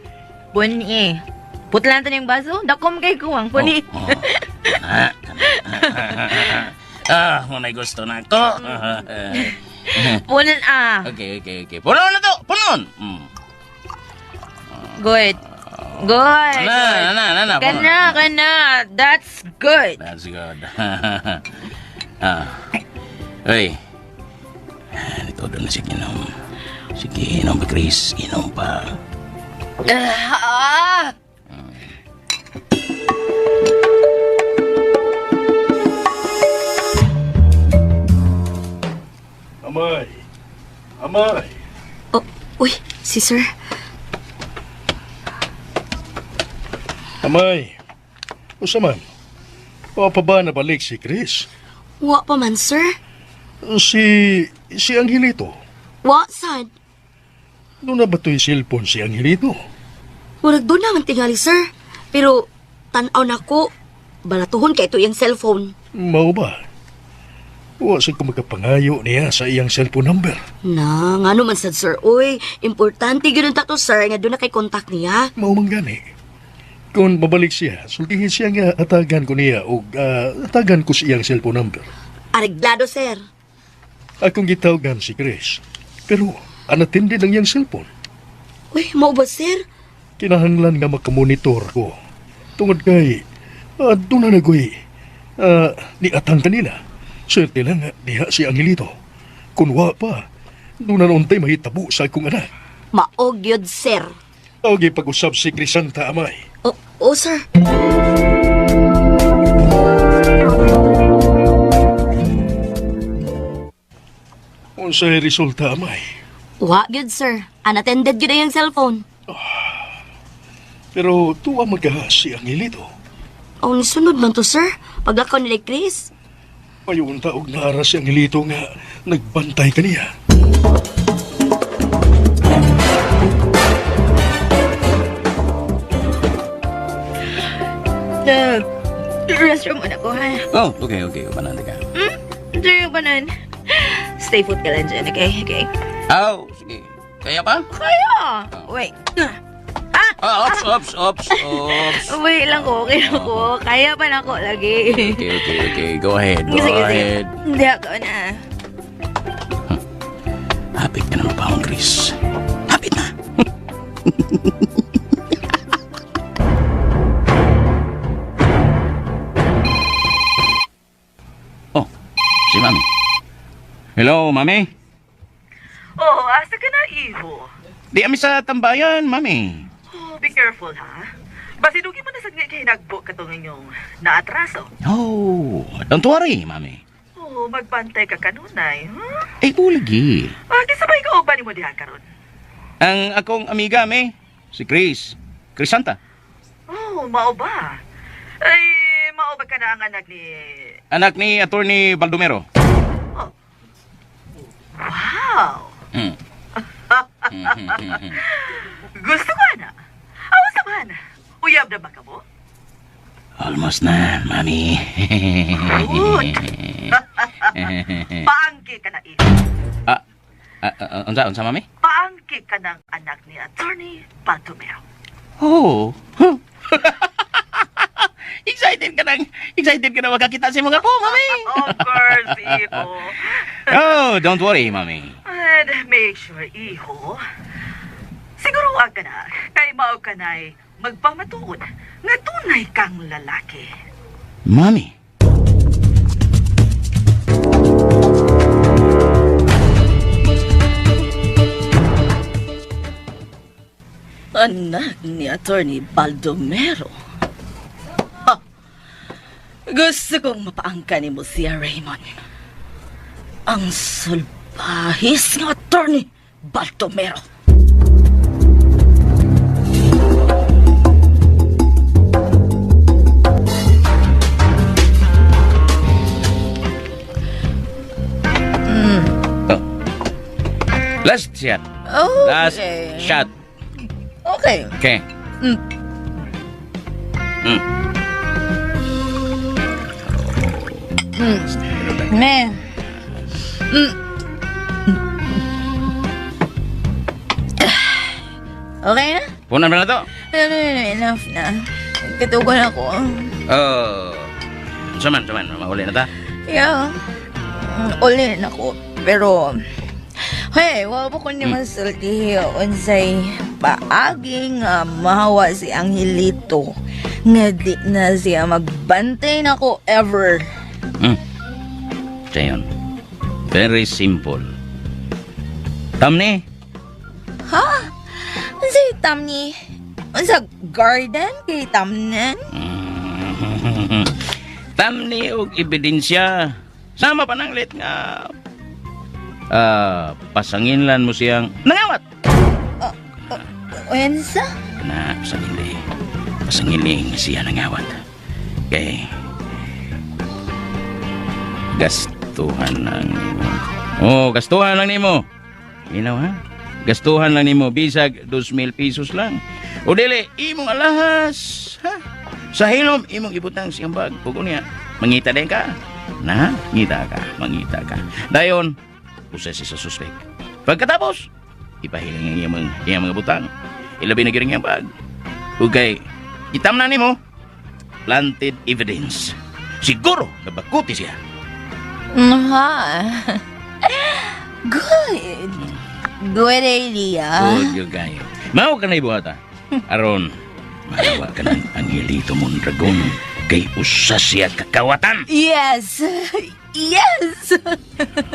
Pwede. Putlan ta niyang baso. Dakom kay kuwang. Pwede. Oh, Ah, ah, muna'y gusto na ako. Punan ah. Okay, okay, okay. Punon na to! Punon! Good. Good. Na, na, na, na. Punon. Kana, kana. That's good. That's good. Ah. Uy. Ito doon na sige inom. Sige, inom pa, Chris. Inom pa. Ah! Amay. Amay. Oh, uy, si sir. Amay. Usa man. Wa pa ba nabalik si Chris? Wa pa man, sir. Si Angelito. Wa, sad. Doon na ba to'y cellphone si Angelito? Murag doon naman tingali, sir. Pero, tanaw na ko, balatuhon kay ito iyang cellphone. Mao ba? Wa sa ko makapangayo niya sa iyang cellphone number. Na, nga naman sad, sir. Uy, importante gyud ta to, sir, nga doon na kay contact niya. Mao man gani. Kung mabalik siya, sultihin siya nga atagan ko niya og atagan ko sa iyang cellphone number. Areglado, sir. Akong gitawagan si Chris. Pero unattended ang iyang cellphone. Uy, mao ba, sir? Kinahanglan nga makamonitor ko. Tungod kay doon na nagoy niatang kanila. Swerte lang nga diha si Angelito. Kung wa pa, doon na untay mahitabo sa akong anak. Maog yun, sir. Tawag pag-usap si Crisanta Amay. Oh, oh, sir. Unsay resulta, Amay. Wa gyud, sir. Unattended gyud ang iyang cellphone. Pero tuwa magahas si Angelito. Oh, nisunod man to, sir. Paglakaw nila Chris. Payon taog naara si Angelito nga nagbantay kaniya. The restroom muna ko, ha? Oh, okay, okay. Upanan ka. Hmm? Diyo pa nun. Stay put ka lang dyan, okay? Okay. Oh, sige. Kaya pa? Kaya! Wait. Ah, ops, ops, ops, ops. Wait lang ko, okay lang ko. Kaya pa na ako lagi. Okay, okay, okay. Go ahead, go Sige, sige. ahead. Hindi ako na. Hapit ka na mapahong, Chris. Hapit na. Oh, si Mami. Hello, Mami. Oh, asa ka na, iho? Di kami sa tambayan, Mami. Oh, be careful, ha? Basidugi mo na sa kay nagbo katong inyong naatraso. Oh, don't worry, Mami. Oh, magbantay ka kanunay, ha? Eh, ulagi. Ah, kisabay ka uban nimo diha karon. Ang akong amiga, mi. Si Chris. Chris Santa. Oh, mao ba? Ay, mao ba ka na ang anak ni... Anak ni Attorney Baldomero. Wow! Gusto ko na. Awa sa man. Uyab na ba ka mo? Almost na, mami. Good. Paangki ka na, iho. Ah, unsa, mami? Paangki ka ng anak ni Attorney Baldomero. Oh. Excited ka na makakita sa mga ko, mami. Of course, iho. Oh, don't worry, mami. And make sure, iho, siguro ka na, kay mao ka na'y magpamatuod nga tunay kang lalaki. Mami. Anak ni Attorney Baldomero. Ha! Gusto kong mapaangka ni mo siya, Raymond. Ang sulbahis nga Attorney Baldomero. Oh. Last shot. Okay. Last shot. Okay. Okay. Me. Okay na? Punan ba na to? No, enough na. Katugon ako. Oh. Saman, saman. Mahuli na ta. Yeah. Uli na ko. Pero, hey, wa pa ko ni masulti unsay paagi nga mahawa si Angelito nga di na siya magbantay nako ever. Sayon. Very simple. Tamni. Ha? Unsay tamni? Unsa garden kay tamnan? Tamni og ebidensya. Sama pa nang lit nga pasanginlan mo siyang nangawat. Unsa? Na pasangili. Pasangili nga siya nangawat. Kay gastuhan lang nimo. Oh, gastuhan lang nimo. Minaw ha? Gastuhan lang nimo bisag 2,000 pesos lang. O dili imong alahas, ha? Sa hilom imong ibutang siyang bag. Ug unya, mangita din ka. Na, ngita ka, mangita ka. Dayon, usay sa suspect. Pagkatapos, ipahiling ang iyang mga butang. Ilabi na gyud ang iyang bag. Ug kay itam na nimo, planted evidence. Siguro nabakuti siya. Ha. Good. Good idea. Good yun kayo. Mao ka na ibuhata. Aron, magawa ka ng Angelito Mondragon kay usa siya kakawatan. Yes. Yes.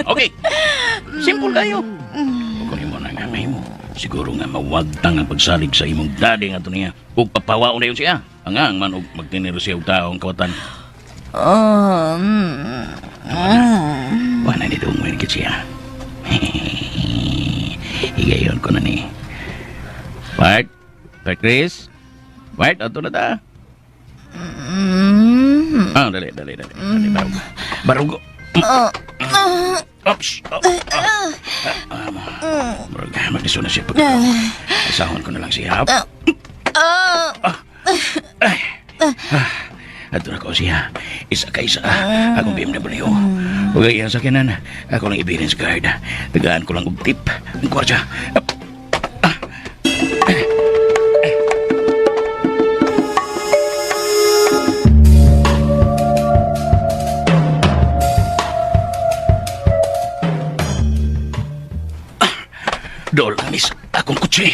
Okay. Simple kayo. Kung imo na nga mo. Siguro nga mawagtang ang pagsalig sa imong daddy nga to niya. Ug papawaon na yun siya. Ang man og magtiniro siya og taong kawatan. Wala ni dungwen kit siya. Higayon ko na ni. Bart, Bart Chris. Bart, ato na ta. Ah, dali, dali, dali. Dali, barugo. Barugo. Oops. Oh, ah. Ah, murag, magdiso na siya pag Asahon ko na lang siya. Ay. Ah, ato na ko siya. Isa ka isa. Akong BMW. Huwag iyang sakyanan. Ako lang evidence guard. Tagaan ko lang og tip. Ang kwarta. Ah. Dol ang is akong kutsi.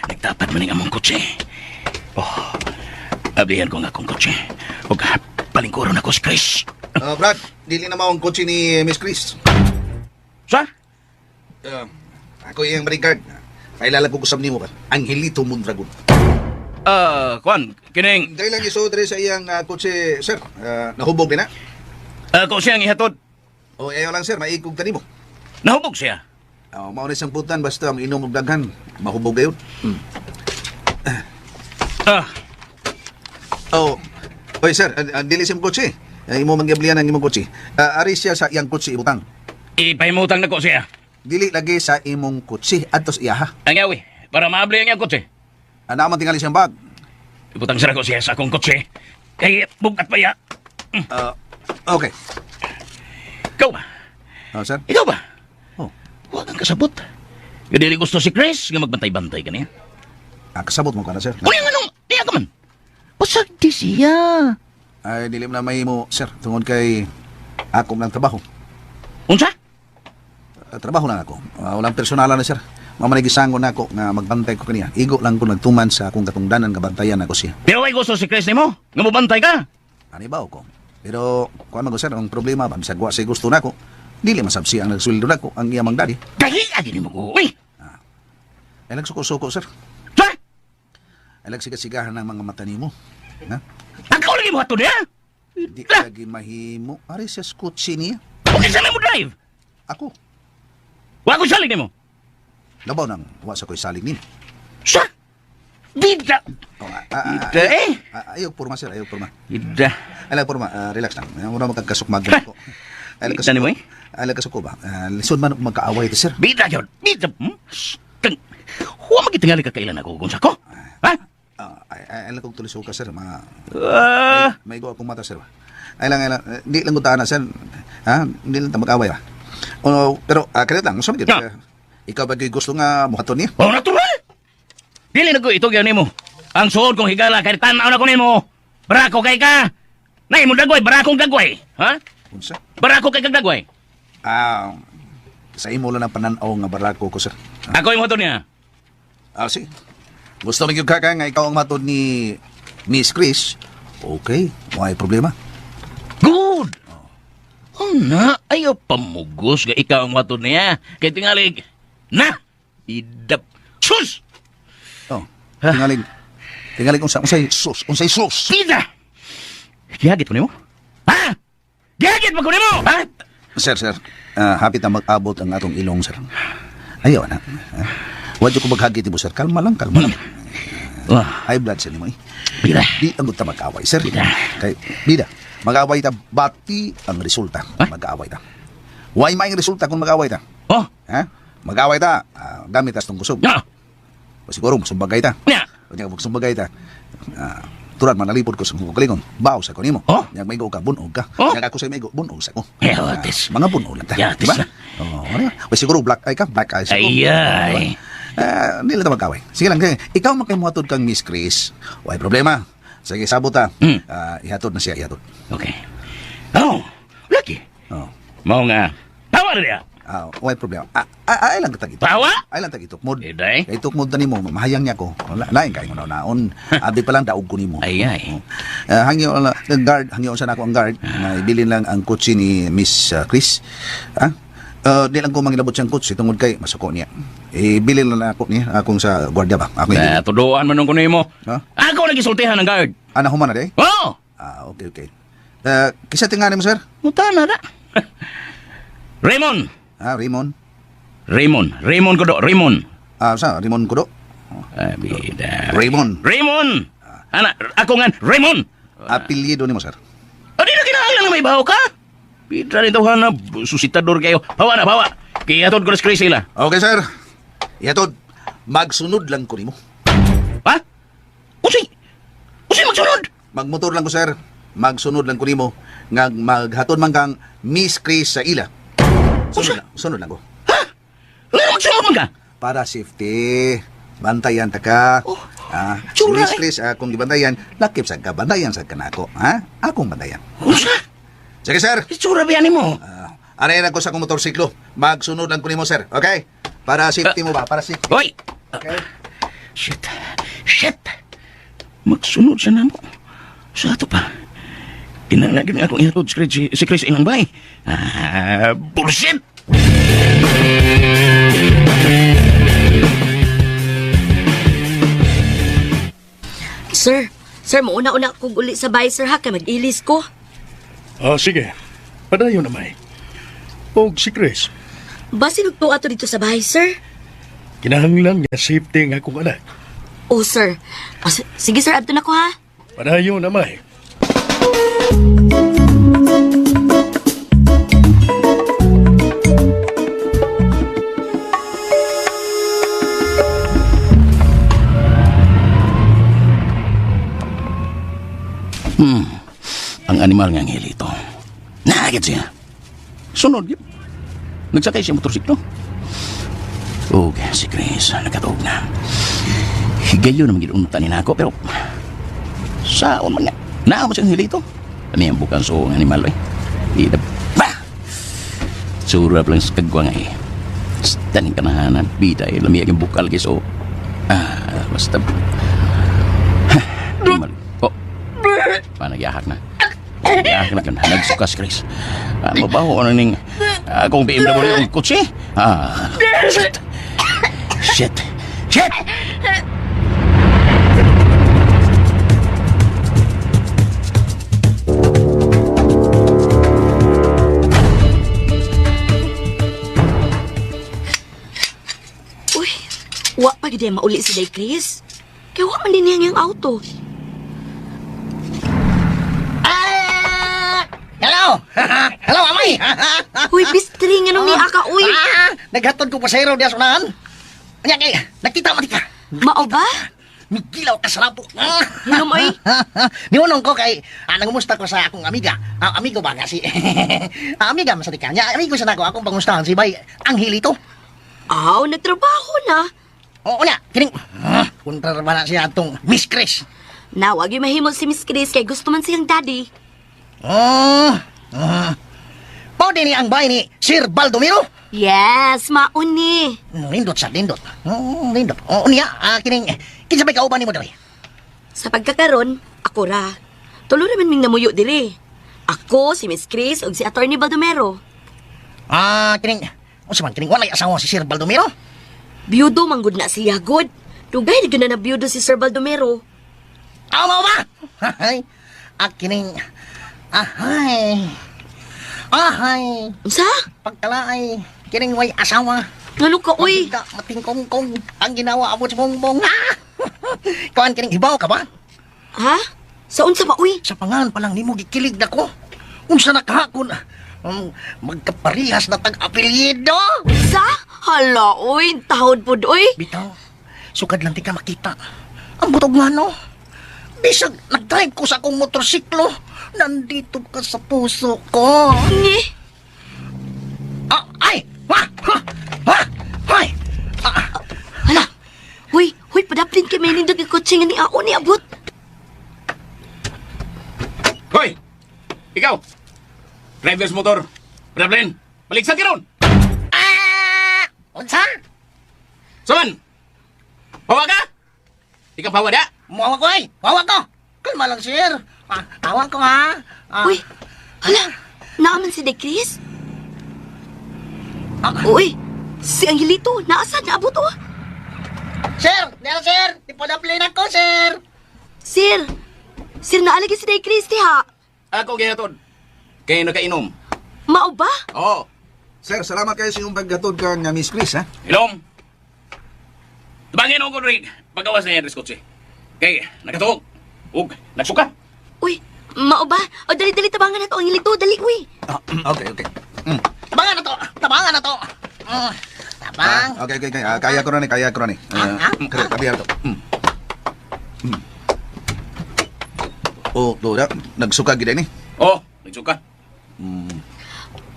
Nagtapat man ang among kutsi. Oh, ablihan ko ang akong kutsi. Ug palingkuron ako si Chris. Brad, dili na mao ang kotse ni Miss Chris. Sa? Ako iyang bodyguard. Kailala ko kusab nimo ba? Angelito Mondragon. Kuan, kining Dahil lang isuod diri sa iyang kotse, sir. Nahubog din na. Ako siyang ihatod. O ayaw lang sir, maikog ta nimo. Nahubog siya. Oh, mao ni siyang putan basta ang inom og daghan, mahubog gayud. Ah, Oh. Oy sir, dili sa imong kotse. Imo manggiblian ang imong kotse. Ari siya sa iyang kotse ibutang. ipahimutang na ko siya. Dili lagi sa imong kotse adto sa iyaha. Ang yawi, para maabli ang iyang kotse. Ana man tingali siyang bag. Ibutang sira ko siya sa akong kotse. Kay bugat pa ya. Ah, okay. Ikaw ba? Oh, sir. Ikaw ba? Oh. Huwag kang kasabot. Nga dili gusto si Chris nga magbantay-bantay kaniya. Ah, kasabot mo ka na, sir. Unya nga nung, niya ka man. Pasag di siya. Ay, dili mo na mahimo, sir. Tungod kay ako lang trabaho. Unsa? Trabaho lang ako. Walang personalan na, sir. Mamanigisangon na ako nga magbantay ko kaniya. Igo lang ko nagtuman sa akong katungdanan nga bantayan ako siya. Pero ay gusto si Chris nimo nga mobantay ka. Ani ba ko? Pero kuan man ko sir, ang problema ba bisag wa say gusto nako. Dili masab siya ang nagsweldo nako, ang iyang daddy. Kahiya gini mo ko. Uy, Ay nagsuko-suko sir. sa? Ay nagsigasigahan ng mga mata nimo. Ha? Ang lagi mo ato niya. Di lagi mahimo. Ari sa kotse niya. Okay sa mo drive. Ako. Wa ko salig nimo. Labaw nang wa sa ko'y salig nimo. Sa? Bida. Oh, Ida eh. Ayaw porma sir, ayaw porma. Ida. Ay lang porma, relax lang. Mura magkasukmag na ako. Ay lang Ida ni mo eh. Ay lang kasuko ba? Lisod man magkaaway ito sir. Bida yun. Bida. Hmm? Tang. Huwag magitingali ka kailan ako kung sako. Ha? Ay, ay, ay lang kong tulisok ka sir. Mga Ah. May go akong mata, sir. Ay lang, ay lang. Di lang ko na, sir. Ha? Hindi lang ta mag-away, ba? Oh, pero, kaya lang, gusto mo Ah. Ikaw ba gyud gusto nga muhaton niya? Oh, natural. Dili na ko ito gyud nimo. Ang suod kong higala kay tan-aw na ko nimo. Barako kay ka. Nay mo dagway, barakong dagway. Ha? Unsa? Barako kay kag dagway. Ah, sa imo lang ang panan-aw nga barako ko, sir. Ako yung motor niya. Sige. Gusto mo gyud ka ka nga ikaw ang matod ni Miss Chris? Okay, why problema? Good. Oh na, ayaw pamugos nga ikaw ang matod niya. Kay tingalig, na, idap, sus, Oh, tingalig. Tingalig unsa unsay sus, unsay sus. pida. Gihagit ko nimo? Ha? Gihagit ba ko nimo? Ha? Sir, sir, hapit na mag-abot ang atong ilong, sir. Ayaw na. Wa jud ko maghagit mo, sir. Kalma lang, kalma lang. Wah, High blood sir nimo eh. bida. Di ang ta mag-away, sir. Bida. Kay bida, mag-away ta bati ang resulta. Ha? Mag-away ta. Why may resulta kung mag-away ta? Oh, Ha? Mag-away ta, gamit tas tong kusog. na, O siguro musumbagay ta. na. Unya magsumbagay ta. Turan manalipod ko sa mong kalingon. Baw sa ko nimo. Oh? Nya maigo ka bunog ka. Oh? Nya ako sa maigo bunog sa ko. Eh, atis. Mga bunog lang ta. Yatis Diba? na. Oh, ano? O siguro black eye ka, black eye sa ko. Ay, ay. Hindi lang ta mag-away. Sige lang, sige. Ikaw man kay muhatod kang Miss Chris. Way problema. Sige, sabot ta. Ihatod na siya, ihatod. Okay. Oh, lagi. Oh. Mao nga, tawa na niya. Way problema. Ay lang tag ito. Tawa? Ay lang tag itukmod. Iday. Kay itukmod na nimo, mahayang niya ko. Wala, lain kay mo naon. Abi pa lang daog ko nimo. Ay, ay. Oh. Hangyo lang ang guard, hangyo sa nako ang guard. Na ibilin lang ang kotse ni Miss Chris. Ha? Di lang ko mangilabot siyang kotse tungod kay masuko niya. Ibilin lang ako niya akong sa gwardiya ba. Ako Na, ibilin. tuduan man nung kuno mo. Ha? Ako nagisultihan ng guard. Ana human na day? Oh! Okay, okay. Kisa tingani mo sir? Muta na da. Raymond. Raymond. Raymond. Raymond ko do. Raymond. Sa Raymond Kudo. Bida. Raymond. Raymond. Ana, ako nga Raymond. Apelyido nimo sir. Adi na kinahanglan nga may baho ka. Bida rin tawhan na susitador kayo. Bawa na, bawa. Kaya atod ko na si sila. Okay sir. Ihatod. Magsunod lang ko nimo. Ha? Unsay? Unsay magsunod? Magmotor lang ko sir. Magsunod lang ko nimo nga maghatod man kang Miss Chris sa ila. Sunod lang, sunod lang ko. Ha? Nga magsunod man ka? Para safety. Bantayan ta ka. Oh, Si tsura Miss eh. Chris, kung gibantayan, lakip sa ka, bantayan sa kanako. Ha? Akong bantayan. Unsa? Sige sir. Itsura ba yan mo? Aray na ko sa akong motorsiklo. Magsunod lang ko nimo sir. Okay? Para safety mo ba? Para safety. Hoy! Okay. Shit. Shit! Magsunod siya na mo. Sa ato pa. Kinalagin nga akong ihatod si Chris, si Chris ilang bay. Bullshit! Sir, sir, mauna-una kong uli sa bahay, sir, ha? Kay mag-ilis ko. Sige. Padayon na may. Og si Chris. Basin og tuwa to dito sa bahay, sir. Kinahanglan nga safety nga akong anak. Oh, sir. O, sige, sir. Adto na ko, ha? Padayon na, May. Ang animal nga Angelito. Naagad siya. Sunod yun. Nagsakay siya motorsiklo. Ug si Chris, nakatuog na. Higayon naman gid unta ni nako pero saon man nga. Naa mo siyang Angelito. Ano yung bukan so ang animal eh. Ida ba? Sura lang sa kagwa nga eh. Taning kanahanan, bida eh. Lamiag yung bukal kay so. Ah, basta. Ha, animal. Oh. Panagyahak na. Nagyahak na kan. Nagsukas, Chris. Ah, mabaho ano ning akong BMW ang kotse. Ah, shit. Shit. Shit! Uy, wa pa gid mauli si Day Chris. Kaya wa man din niya ang auto. Ah! Hello! Hello, amay! Uy, bistri nga nung ni aka, uy. Ah, naghatod ko pasero diya sa unahan. Anya kay, nakita man ka. Mao ba? Migilaw ka sa lapo. Hinom, oy. Niunong ko kay nangumusta ko sa akong amiga. Ah, amigo ba nga si? Ah, amiga man sa di kanya. Amigo sa nako akong pangustahan si Bay Angelito. Aw, nagtrabaho na. Oo na, kining kontra ba na siya atong Miss Chris. Nawag yung mahimo si Miss Chris kay gusto man siyang daddy. Oh. Pao din ni ang bay ni Sir Baldomero. Yes, mauni. Nindot sa nindot. Nindot. Oo niya, kining kinsa may kauban nimo diri? Sa pagkakaron, ako ra. Tulo ra man ming namuyo diri. Ako, si Miss Chris, ug si Attorney Baldomero. Ah, kining unsa man kining walay asawa si Sir Baldomero? Biyudo man gud na siya gud. Dugay na gyud na nabiyudo si Sir Baldomero. Aw mao ba? Ay, kining ahay. Ahay, Unsa? pagkalaay kining way asawa. Ngano ka uy? Magita, matingkongkong ang ginawa abot sa bongbong. Ah! Kuan kining hibaw ka ba? Ha? Sa unsa ba uy? Sa pangan pa lang nimo gikilig na ko. Unsa na kahakon? Magkaparehas na tag apelyido. Sa? Hala uy, tahod pud uy. Bitaw, sukad lang di ka makita. Ang butog nga no. Bisag nag-drive ko sa akong motorsiklo, nandito ka sa puso ko. Ngi. Ah, ay! Wah! Ha! Ha! Ay! Ah, Hala. Uy, huy padaplin kay may nindot nga kotse nga ni Ao ni abot. Hoy! Ikaw! Driver's motor! Brablin! Baliksan ka ron! ah! Unsa? Saman! Pawa ka? Ikaw pawa da? Muawa ko ay! Muawa ko! Kalma lang, sir. Ah, awa ko ha. Ah, Uy, hala. Naaman si De Chris? Ah. Uy, si Angelito, naasa naabot oh. Sir! Diyan, sir! Ipadaplin ako, sir! Sir, sir naalagi si De Chris diha. Ako gihatod. Kaya nakainom. Mao ba? Oo. Sir, salamat kayo sa inyong paggatod kang Miss Chris, ha? Inom! Tabangin ako, Rick. Pagawas na yan, kotse. Kay, nakatuog. Ug, nagsuka. Uy, mao ba? O dali dali tabangan na to Angelito, dali uy. Ah, okay, okay. Tabangan na to! Tabangan na to! Tabang! Ah, okay, okay, okay. Ah, kaya ko na ni, kaya ko na ni. Ah, kaya, tabi to. Oh, to, da, nagsuka gid ni. Oo, nagsuka.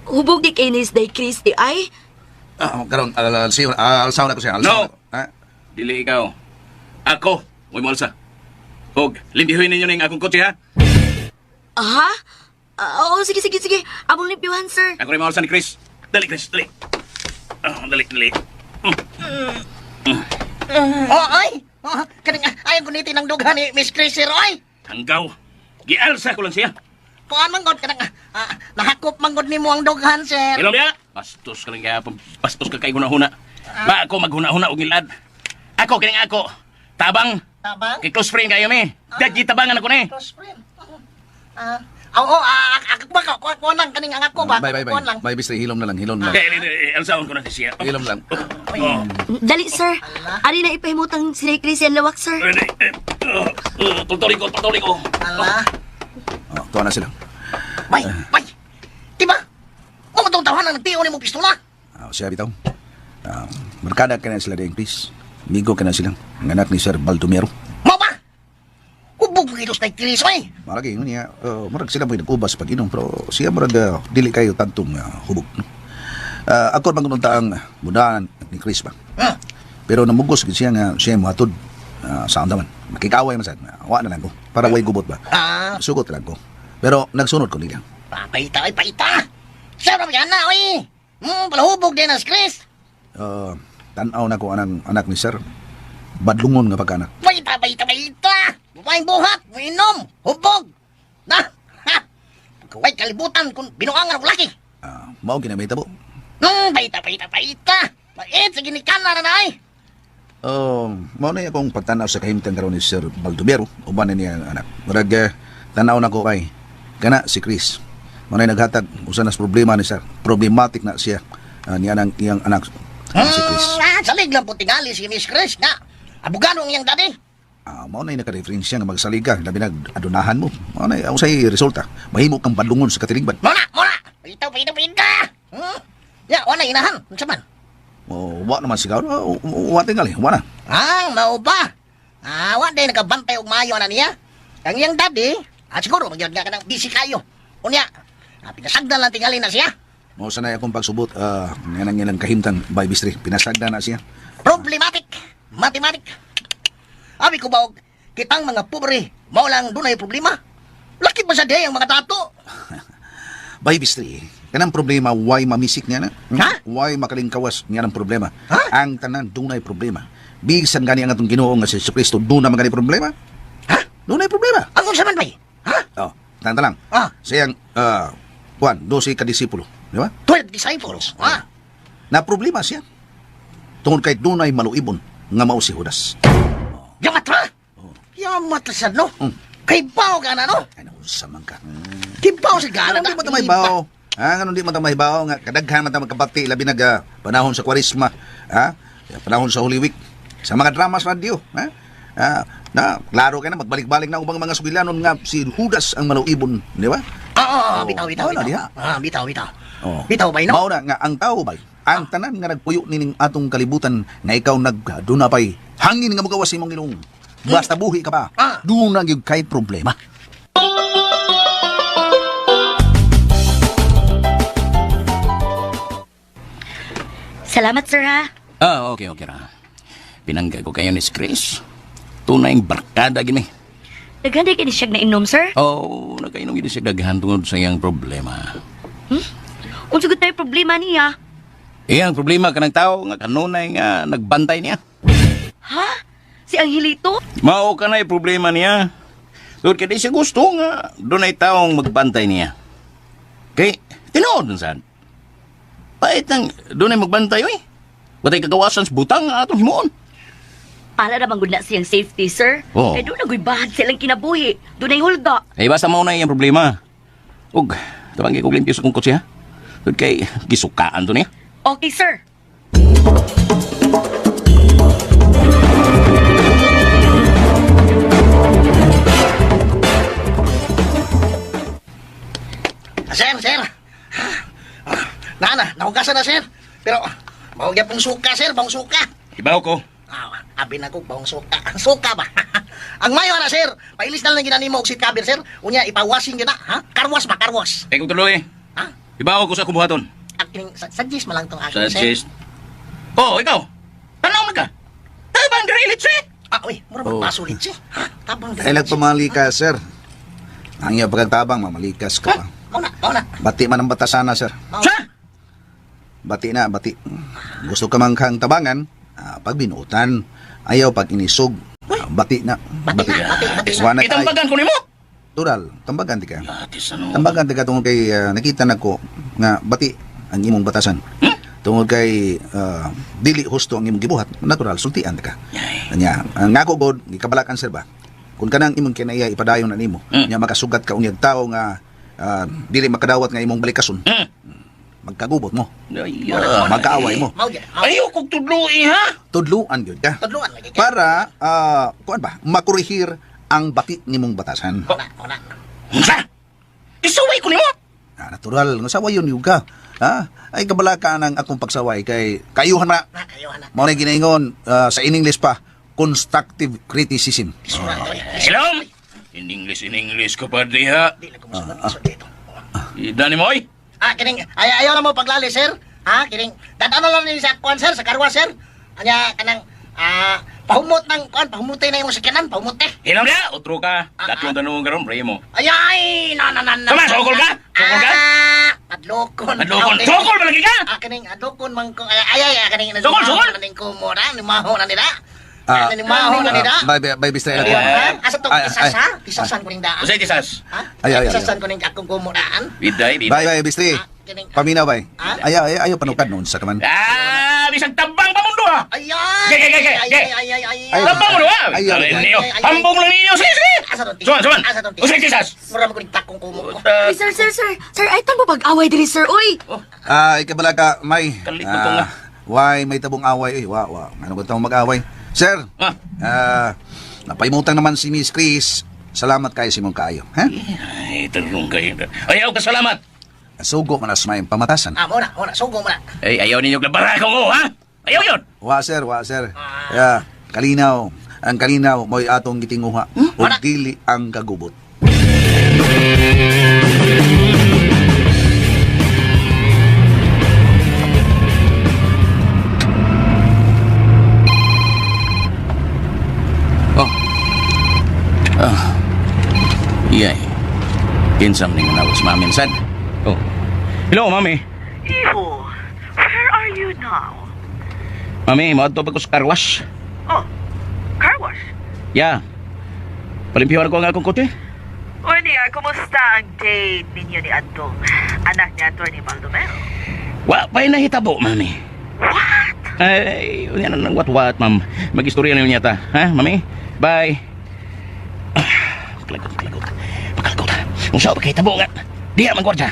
Hubog di kay ni De Chris di ay. Ah, karon alsaw na ko siya, alsaw No. na ko. Ah, Dili ikaw. Ako, mo'y moalsa. Ug, limpihuin ninyo ning akong kotse, ha? Aha? Ah, oo, sige sige sige. Among limpyuhan, sir. Ako rin moalsa ni Chris. Dali, Chris, dali. Ah, dali, dali. Oh, ay! Oh, kaning, ayaw gunitin ang dughan ni Miss Chris, sir, ay! Hanggaw. Gialsa ko lang siya. Kuan man god kanang nahakop man god nimo ang dughan, sir. Ilom niya. Bastos ka lang kaya. Bastos ka kay huna-huna. Ba ako maghuna-huna og ngilad. Ako kining ako. Tabang. Tabang? Kay close friend kayo mi. Dagi tabangan ako ni. Close friend. Oo, ako ba ko ko lang kaning ang ako ba? Bye, bye, bye. Kuan lang. Bye, bistri. Hilom na lang, hilom na lang. Kaya, alsaon ko na siya. Hilom lang. Oh. Dali, sir. Ari na ipahimutang si Chris ang lawak, sir. Tutuloy ko, tutuloy ko. Ala. Oh, tuwa na sila. Bay, bay. Di ba? Mo man tong tawhan ang nagtiyo nimo pistola. Ah, siya bitaw. Ah, barkada ka na sila din, please. Migo ka na sila. Ang anak ni Sir Baldomero. Mo ba? Hubog kilos kay Chris oy. Marag ingon niya, murag sila mo'y nag-ubas pag inom, pero siya murag dili kayo tantong hubog. No? Ako man kuno taang mudahan ni Chris ba. Hmm. Pero namugos gid siya nga siya mohatod sa andaman. Makikaway man sad. Wa na lang ko. Para way gubot ba. Ah, Sugot lang ko. Pero nagsunod ko nila. paita oy, paita. Sir, yan na oy. Palahubog din ang Chris. Tan-aw na ko anang anak ni Sir. Badlungon nga pagkanak. Baita, baita, baita. Babaeng buhat, inom, hubog. Na, ha. Kaway kalibutan kung binuangan og laki. Mao ginamita po. Baita, baita, baita. Bait sa ginikana na nay. Mao na akong pagtanaw sa kahimtang karon ni Sir Baldomero, uban na niya ang anak. Murag tanaw na ko kay kana si Chris. Mao na naghatag usa na sa problema ni Sir. Problematic na siya niya nang iyang anak si Chris. Salig lang po tingali si Miss Chris nga. Abogado ang iyang daddy. Mao na nakareferensya nga magsalig ka, labi nag adunahan mo. Mao na ang usay resulta. Mahimo kang badlungon sa katilingban. Mo na, mo na. Baita, baita, baita. Ya, wala inahan. Unsa man? Oh, wa naman sigaw. Wa tingali, wa na. Ah, mao ba? Ah, wa day nakabantay og maayo na niya. Ang iyang daddy, siguro magyud nga kanang busy kayo. Unya, pinasagdan lang tingali na siya. Mao sanay akong pagsubot nga nang ilang kahimtang by bistri. Pinasagda na siya. Problematic, mathematic. Abi ko ba og kitang mga pobre, mao lang dunay problema. Laki pa sa day ang mga tato. By bistri, kanang problema why mamisik niya na? Ha? Why makalingkawas niya ng problema? Ha? Ang tanan dunay problema. Bisan gani ang atong Ginoo nga si Jesucristo duna man gani problema? Ha? Dunay problema. Ang unsa man bay? Ha? Oh, tanta lang. Ah. Siyang Juan, 12 ka disipulo, di ba? 12 disciples. Ah. Na problema siya. Tungod kay dunay maluibon nga mao si Judas. Yamat ra. Yamat ra sad no. Kay bao ka na no. Ano sa man ka? Kay bao sa gana. Anong di man ta mahibaw? Ha, anong di man ta mahibaw nga kadaghan man ta magkabati labi nag panahon sa Kwaresma, ha? Panahon sa Holy Week, sa mga drama sa radyo, ha? Na klaro kay na magbalik-balik na ubang mga sugilanon nga si Judas ang maluibon, di ba? Oo, bitaw, bitaw, Mao na bitaw. diha. Ah, bitaw, bitaw. Oh. Bitaw bay no. Mao na nga ang tao bay, ang tanan nga nagpuyo nining atong kalibutan nga ikaw nagduna pay hangin nga mogawas imong ilong. Basta buhi ka pa. Ah. Duna gyud kay problema. Salamat, sir, ha. Ah, okay, okay ra. Pinangga ko kayo ni si Chris. Tunay ang barkada gini. Daghan di kini siya nainom, sir. Oh, nakainom gini siya daghan tungod sa iyang problema. Unsa gud tayo problema niya? Iyang problema kanang tao nga kanunay nga nagbantay niya. Ha? Si Angelito? Mao kanay problema niya. Tungod kay di siya gusto nga dunay taong magbantay niya. Kay tinuod man sad. Pait nang dunay magbantay oy. Watay kagawasan sa butang nga atong himuon. Para na bang na siyang safety, sir? Oo. Kay doon nagoy bahad silang kinabuhi. Doon ay hulga. Ay basta mao na iyang problema. Ug tabangay kog limpyo sa kong kotse ha. Tungod kay gisukaan to niya. Okay, sir. Sir, sir. Na, nahugasan na, sir. Pero, mao gyud pong suka, sir, bang suka. Ibaw ko. Ah, abi na ko bawang suka. Suka ba? Ang mayo na, sir. Pailis na lang ginanimo og seat cover, sir. Unya ipawashing gyud na, ha? Karwas ba, karwas? Ay kong tuloy. Ha? Ibaw ko sa akong buhaton. Aking suggest man lang tong akin, sir. Suggest. Oh, ikaw. Tanaw man ka. Tabang diri litsi. Ah, uy, mura Oh. magpaso litsi. Ha? Tabang Ay nagpamali ka, sir. Ang iya pagtabang, mamalikas ka pa. Mao na, mao na. Bati man ang batasana, sir. Mao Sa? Bati na, bati. Gusto ka man kang tabangan, pag binuotan, ayaw pag inisog, bati na. Bati na, bati, bati na. Wa na kay- Itambagan ko nimo. Tural, tambagan di ka. Atis ano. Tambagan di ka tungod kay nakita na ko nga bati ang imong batasan. Tungod kay dili husto ang imong gibuhat, natural sultian di ka. Nya, ang ako god gikabalakan sir ba. Kung kanang imong kinaiya ipadayon na nimo, nya makasugat ka unyag tawo nga Dili makadawat nga imong balikason. Magkagubot mo. Ay, Magkaaway mo. Mao gyud. Mao. Ayaw kong tudloi, ha? Tudluan gyud ka. Tudluan lagi ka. Para kuan ba, makurihir ang bati nimong batasan. Mao na, mao na. Unsa? Isuway ko nimo. Ah, natural nga sawayon yun ka. Ha? Ay kabala ka ng akong pagsaway kay kayuhan na. Na kayo na. Mao na ginaingon sa in English pa, constructive criticism. Isura to. Silom! In English, in English ko pa diha. Di lang ko mosulod isod dito. Dani mo, oy. Ah, kining ay ayaw na mo paglali, sir. Ha, kining dadano lang ni sa kuan sir, sa karwa sir. Anya kanang pahumot ng kuan, pahumuti na imong sakyanan, pahumuti. Hilom na, utro ka. Tatlong tanong karon, pre mo. Ay ay, na na na na. Tama, sokol ka? Sokol ka? Ah, adlokon. Adlokon. Sokol ba lagi ka? Ah, kining adlokon man ko. Ay ay, ay kaning Sokol, sokol! Kaning kumo na, nimaho na nila. Ah, Ah, nimaho na nila. Bay bay bay bistay ako. Ha? Asa to Ay, tisas ay. ha? Tisasan ko ning daan. Usay tisas. Ha? Ay, ay, ay, Tisasan ko ning akong kumo daan. Biday, biday. Bay bay bistay. Ah, kining Paminaw bay. Ah? Ayaw ayaw, ayaw panukad noon sa kaman. Ah, bisag tabang pa mundo ha. Ay ay. Gay, gay, gay, gay, Ay gay. ay ay ay. Ay, Tabang mo ha. Ay, ay, Ay, ay. ninyo. Ay, ay, ay. Hambong lang ninyo. Sige, sige. Asa to? Suman, suman. Asa to? Usay tisas. Mura mo ko ning takong kumo ko. Ay, sir, sir, sir. Sir, ay tan mo pag-away diri, sir. Uy! Ah, ikabala ka, may. Kalit mo to nga. Why may tabong away eh. Wa wa. Ano ba tawong mag-away? Sir. Ah. Ah, napaimutan naman si Miss Chris. Salamat kayo si mong kaayo. Ha? Ay, tarong kayo. Ayaw ka salamat. Sugo man as may pamatasan. Ah, mo na, mo na, sugo mo na. Ay, ayaw ninyo glabara ko ha? Ayaw yun. Wa sir, wa sir. Yeah, kalinaw. Ang kalinaw mo'y atong gitinguha. Ug Wala. dili ang kagubot. Oh. Ah. Iyay. Kinsam ning nawag sa mami sad. Oh. Hello, mami. Iho, where are you now? Mami, moadto pa ko sa car wash. Oh, car wash. Yeah. Palimpiyuhan ko ang akong kotse. Unya, kumusta ang date ninyo ni Adong? Anak ni Atty. Baldomero. Wa pa'y nahitabo, mami. What? Ay, unya na nang what-what, ma'am. Mag-istorya na yun yata. Ha, mami? Bye. Ah, Pakalagot, pakalagot. Pakalagot. Kung saan pa nga. Diya, man, gwardya.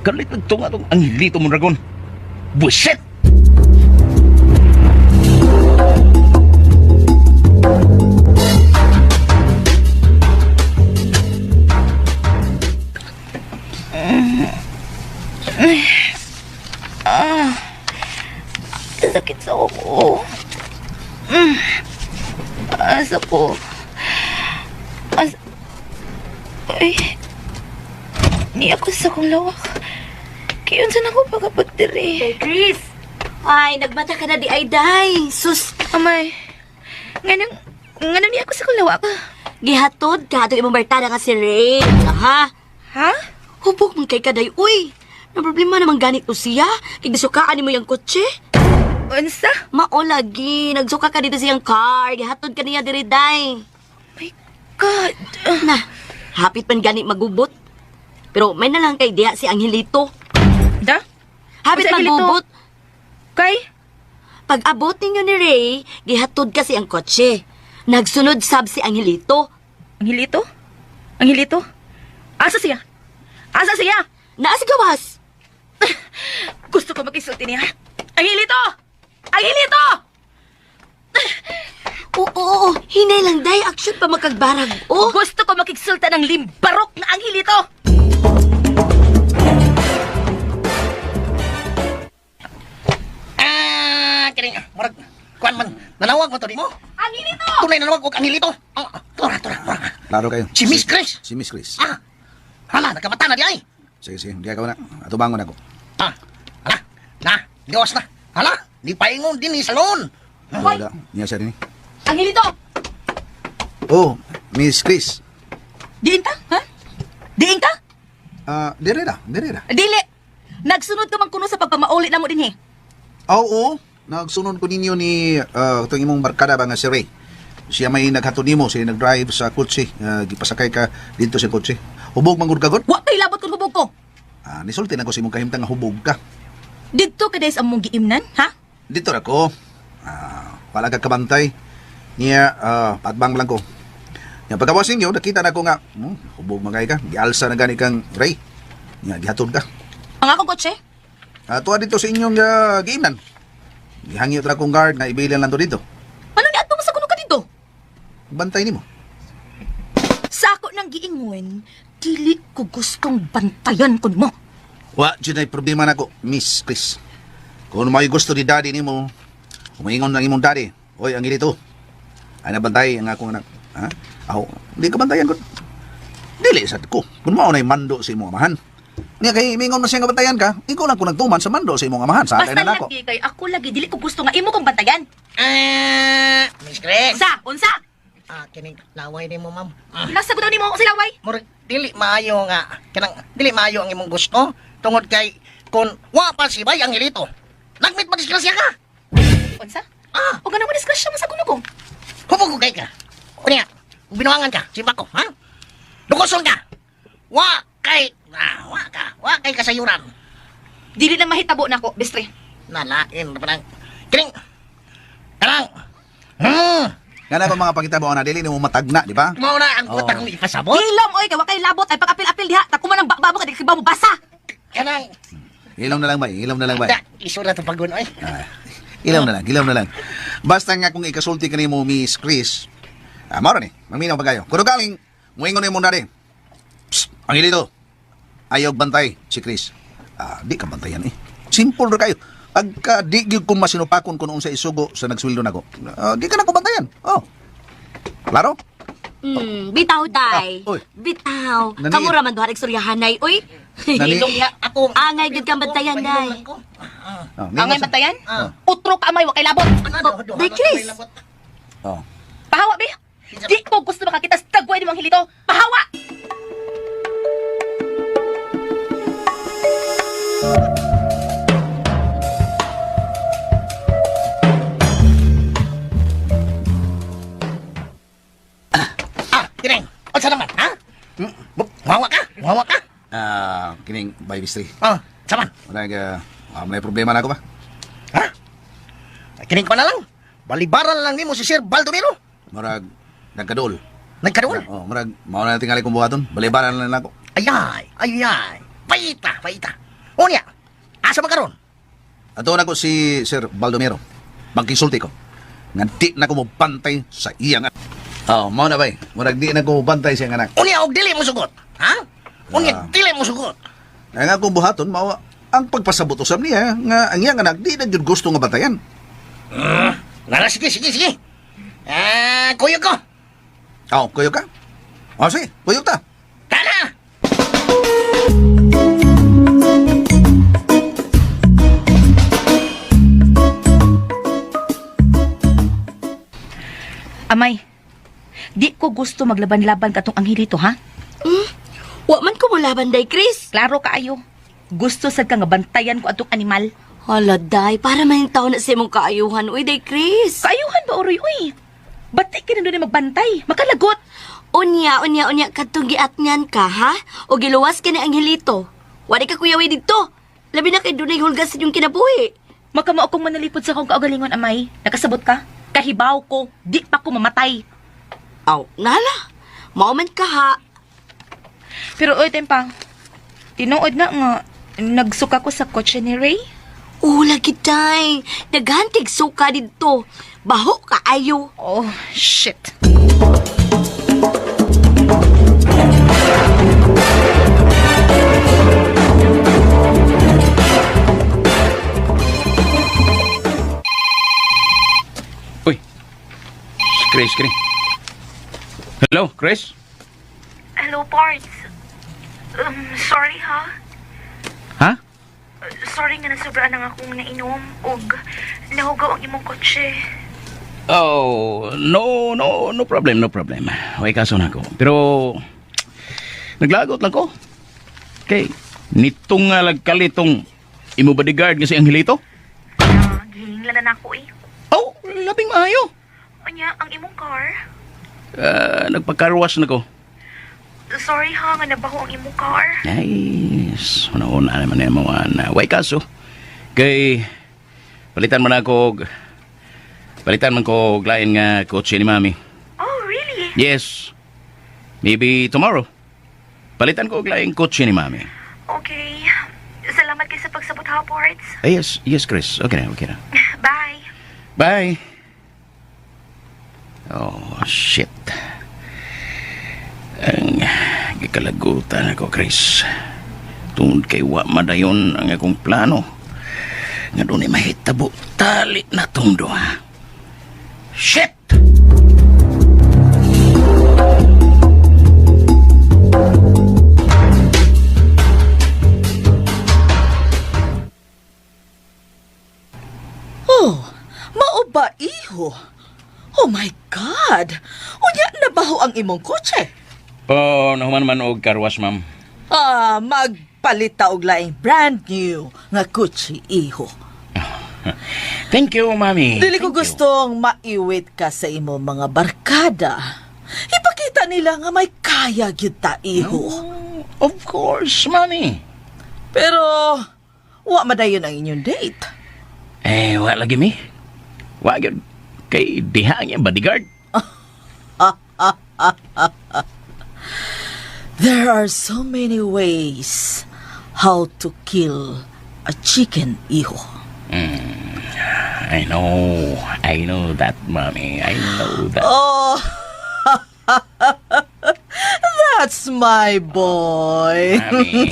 Kalit nagtunga tong anghilito mong dragon. Buset! Sakit sa ako. Asa ko? As... Ay... Ni ako sa kong lawak. Kayon saan ako pagkapagdiri? Hey, Chris! Ay, nagmata ka na di ay day. Sus, Amay, nganong... Nganong ni ako sa kong lawak? gihatod ka atong imong bartada nga si Ray. Ha? Ha? Hubog man kay kaday, uy. Na problema naman ganit o siya. Kay gisukaan nimo yung kotse. Unsa? Mao lagi, nagsuka ka dito siyang car. Gihatod ka niya diri day. My God! Na, hapit man gani magubot. Pero may na lang kay diha si Angelito. Da? Hapit Si Angelito? magubot. Kay? Pag abot ninyo ni Ray, gihatod kasi ang kotse. Nagsunod sab si Angelito. Angelito? Angelito? Asa siya? Asa siya? Naa sa gawas. Gusto ko makisulti niya. Angelito! Angelito! Oo, oo, oo. Hinay lang day, action pa makagbarag. Oh, Gusto ko makigsulta ng limbarok na Angelito! Ah, kining murag kuan man nanawag mo to nimo. Angelito! Tunay nanawag og Angelito. Oh, tura tura tura. Klaro kayo. Si Miss Chris. Si Miss Chris. Ah. Hala, nakamata na di ay. Sige, sige. Di ka na. Atubangon ako. Ah. Hala. Na, Diyos na. Hala, di paingon din ni salon. Wala. Niya siya rin. eh. Angelito! Oh, Miss Chris. Diin ka? Ha? Diin ka? Ah, dire ra, dire ra. Dili! Nagsunod ka man kuno sa pagpamauli na mo din eh. Oo, nagsunod ko ninyo ni itong imong barkada ba nga si Ray. Siya may naghatod nimo, siya nag-drive sa kotse, gipasakay ka dito sa kotse. Hubog man gud ka gud. Wa kay labot kung hubog ko. Ah, nisulti na ko sa imong kahimtang nga hubog ka. Didto ka sa among giimnan, ha? Dito ra ko. Ah, wala ka kabantay. Niya, patbang lang ko. Nga pagkawas ninyo, nakita na ko nga, hubog magay ka, gialsa na gani kang Ray. Nga, gihatod ka. Ang akong kotse? Tuwa dito sa inyong giimnan. Gihangyo tra kong guard nga ibilin lang to dito. Ano ni adto mo sa kuno ka dito? Bantay nimo. Sa ako nang giingon, dili ko gustong bantayan kun mo. Wa jud ay problema nako, Miss Chris. Kung may gusto ni daddy nimo, umiingon lang imong daddy. Oy, ang ilito. Ay nabantay ang akong anak. Ha? Aw, di ka bantayan ko. Dili sad ko. Kung mao na'y mando sa imong amahan. Niya kay mingon man siya nga bantayan ka, ikaw lang ko nagtuman sa mando sa imong amahan. Sa Basta na nako. lagi kay ako lagi dili ko gusto nga imo kong bantayan. Ah, Miss Chris. Sa, unsa? Ah, kining laway nimo, ma'am. Nasa ko daw nimo ako silaway. Murag dili maayo nga kanang dili maayo ang imong gusto tungod kay kun wa pa si Bay Angelito. Nagmit pa disgrasya ka. Unsa? Ah, O ganang mo disgrasya mo sa kuno ko. hubog ko kay ka. Unya, binuangan ka, simba ko, ha? Dukoson ka. Wa kay wa ka, wa kay kasayuran. Dili na mahitabo nako, bestre. Nalain pa nang kining kanang Nga na mga pangitabo na dili nimo matagna, di ba? Mao na ang Oh. oh. akong ipasabot. Hilom oy kay wa kay labot ay pag-apil-apil diha. Tako man ang baba mo kay di ka ba mo basa. Kanang Ilaw na lang bay, ilaw na lang bay. da, isura to pagun oy. Ah, ilaw na lang, ilaw na lang. Basta nga kung ikasulti ka nimo Miss Chris, mao ra ni, maminaw pa kayo. Kuno galing, muingon nimo na rin. Psst, ang ilito. Ayaw bantay si Chris. Ah, di ka bantayan eh. Simple ra kayo. Pagka di gyud ko masinupakon kung unsa isugo sa nagsweldo nako. Di ka na ko bantayan. Oh. Klaro? Bitaw, day. Ah, oy. Bitaw. Nani- Kamu ra man duha istoryahanay, oy. Nani- Hilom ya ako. Angay gyud kang bantayan, day. Oh, Angay bantayan? Ah. Utro ka amay wa kay labot. Oh, Day, Chris. Oh. Pahawa be. Di ko gusto makakita sa tagway ni Mang Hilito. Pahawa! Ah, kining. Unsa naman, ha? Wawa ka? Wawa ka? Ah, kining bay mystery. Ah, saman. Wala ga, may problema na ako ba? Ha? Kining ko na lang. Balibaran lang nimo si Sir Baldomero. Murag nagkadol. Nagkaroon. Oh, murag mao na tingali kong buhaton. Balibaran lang nako. Ayay, ayay. Paita, paita. Unya, asa man karon? Ato na ko si Sir Baldomero. Magkisulti ko. Nga di na ko mobantay sa iyang anak. Oh, mao na bay. Murag di na ko mobantay sa iyang anak. Unya og dili mo sugot. Ha? Unya dili mo sugot. Ang akong buhaton mao ang pagpasabot usab niya nga ang iyang anak di na jud gusto nga bantayan. Nara, sige, sige, sige. Ah, kuyog ko. Oh, kuyog ka? Oh, sige, kuyog ta. Tara! Amay, di ko gusto maglaban-laban katong anghilito, ha? Wa man ko molaban, day, Chris. Klaro kaayo. Gusto sad ka nga bantayan ko atong animal. Hala, day. Para man yung tao na sa imong kaayuhan, uy, day, Chris. Kaayuhan ba, Oroy, uy? Ba't di ka na doon magbantay? Makalagot! Unya, unya, unya, kadtong giatngan ka, ha? O giluwas ka ni Angelito. Wari ka kuyaway didto. Labi na kay dunay hulgas sa inyong kinabuhi. Makamao kong manalipod sa akong kaugalingon, amay. Nakasabot ka? Kahibaw ko, di pa ko mamatay. Aw, nala. Mao man ka ha. Pero oy, tempa, tinuod na nga, nagsuka ko sa kotse ni Ray. Ula kitay. Naghantig suka didto. Baho ka ayo. Oh, shit. Uy. Si Chris, Chris. Hello, Chris? Hello, Pards. Sorry ha. Ha? Sorry nga nasobraan ang akong nainom og nahugaw ang imong kotse. Oh, no, no, no problem, no problem. Okay, kaso na ako. Pero, naglagot lang ko. Okay, nitong nga lagkalitong imo bodyguard nga si Angelito? Ah, gihingla na nako eh. Oh, labing maayo. Unya, ang imong car? Nagpakarwas na ko. Sorry ha nga nabaho ang imong car. Nice. Una-una naman yung mga na. Way kaso. Kay, palitan man ako, palitan man ko og lain nga kotse ni mami. Oh, really? Yes. Maybe tomorrow. Palitan ko og laing kotse ni Mami. Okay. Salamat kay sa pagsabot ha, Pards. Eh, yes, yes, Chris. Okay na, okay na. Bye. Bye. Oh, shit. Ang gikalagutan ako, Chris. Tungod kay wa madayon ang akong plano. Nga doon ay mahitabo tali na tong duha. Shit! Oh, mao ba iho? Oh my God! Unya na ba ho ang imong kotse? Oh, nahuman man og carwash, ma'am. Ah, magpalita og laing brand new nga kotse iho. Thank you, mami. Dili ko Thank you. gustong maiwit ka sa imong mga barkada. Ipakita nila nga may kaya gyud ta iho. Of course, mami. Pero wa madayon ang inyong date. Eh, wa lagi mi. Wa gyud kay diha ang iyang bodyguard. There are so many ways how to kill a chicken, iho. I know. I know that, mommy. I know that. Oh, that's my boy. Mami.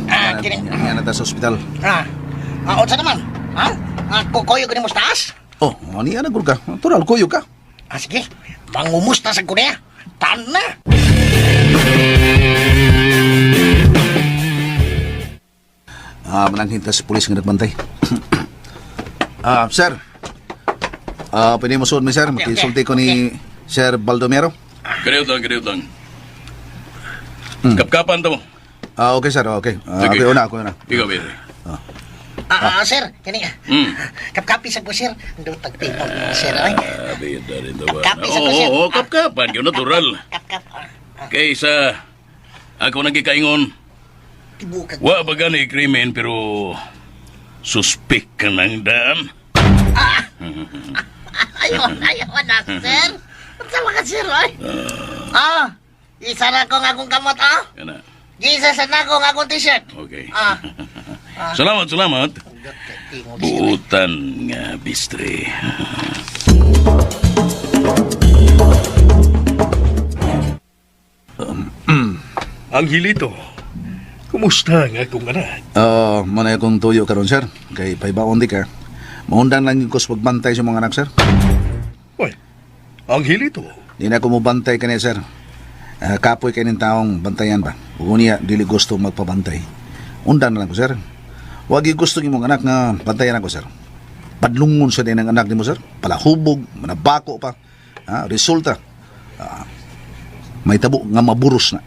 Ah, kini. Nga na ta sa ospital. Ah, ah, unsa naman? Ha? Ah, kukuyo ko ni taas? Oh, ani ana gud ka. Natural kuyo ka. Ah, sige. Mangumusta sa kunya. Tan na. Ah, mananghin ta sa pulis nga nagbantay. Ah, sir. Ah, pwede mo suod mi sir, Okay, okay. makisulti ko ni Sir Baldomero. Kariot lang, kariot lang. Kapkapan to mo. Ah, okay sir, okay. Ah, Sige. ako una, ako una. Ikaw, Pedro. Ah, ah, sir, kini. Mm. Kapkapi sa ko, sir. Ndot tagtimog mo, sir. Ay. Ah, bida rin to ba? Kapkapi sa Oo, ko, sir. oo, kapkapan. Yun, natural. Kapkap. Ah, Kaysa ako nagkikaingon, tibukag. wa ba gani krimen pero suspek ka ng daan. Ayaw, ayaw na, sir. Unsa ba ka, sir, ay? Ah, isa na ko nga akong kamot, ah. Kana. Gisa sa na ko nga akong t-shirt. Okay. Ah. Salamat, salamat. Ndot tagtimog, sir. Buutan nga bistre. Angelito, kumusta ang akong anak? Ah, manay akong tuyo karon sir. Kay paybaon di ka. Maundang lang yung kus pagbantay sa mga anak sir. Hoy, Angelito, Di na ko mobantay kaniya sir. Ah, kapoy kay ning taong bantayan ba. Ug niya dili gusto magpabantay. Undang na lang ko sir. Wag gyud gusto imong anak nga bantayan ako sir. Padlungon sa din ang anak nimo sir. Palahubog, manabako pa. Ah, resulta. Ah, may tabo nga maburos na.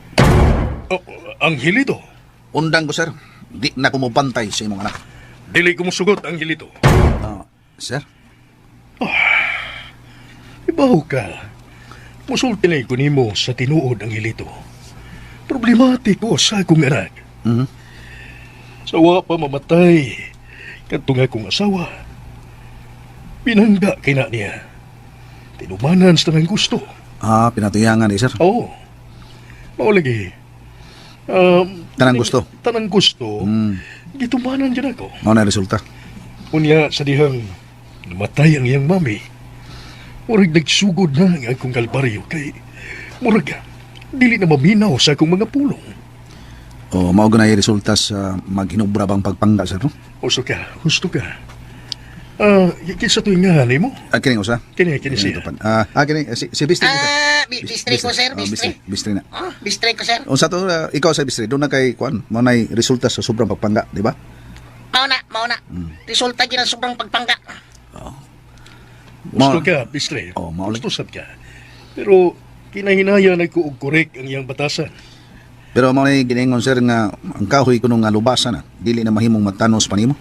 oh, Angelito, Undang ko sir. Di na ko mobantay sa imong anak. dili ko musugot, Angelito. Ah, sir. Ibaw ka. Musulti na ko nimo sa tinuod, Angelito. Problematiko sa akong anak. Mhm. Sa wa pa mamatay, kadtong akong asawa. Pinangga kay na niya. Tinumanan sa tanang gusto. Ah, pinatuyangan eh sir. Oo. Mao lagi. Tanang gusto. Tanang gusto. Mm. Gitumanan dyan ako. Mao na resulta. Unya sa dihang namatay ang iyang mami. Murag nagsugod na ang akong kalbaryo kay murag dili na maminaw sa akong mga pulong. O mao ganay resulta sa maghinubra bang pagpangga sir no? Husto ka, husto ka. Ah, kinsa to nga mo? Ah, kini usa. Kini kini siya. Tupan. Ah, ah kini si si Bistri. Ah, bistri ko, sir, Ah, bistri. Bistri na. Ah, bistri ko, sir. Unsa to ah, ikaw sa Bistri doon na kay kuan mao nay resulta sa sobrang pagpangga, di ba? Mao na, mao na. Resulta gyud ang sobrang pagpangga. Husto ka, bistre. Oh, mao lagi. Husto sad ka. Pero kinahinaya na ko og korek ang iyang batasan. Pero mao nay giningon sir nga ang kahoy kuno nga lubasan na, dili na mahimong matanos pa nimo.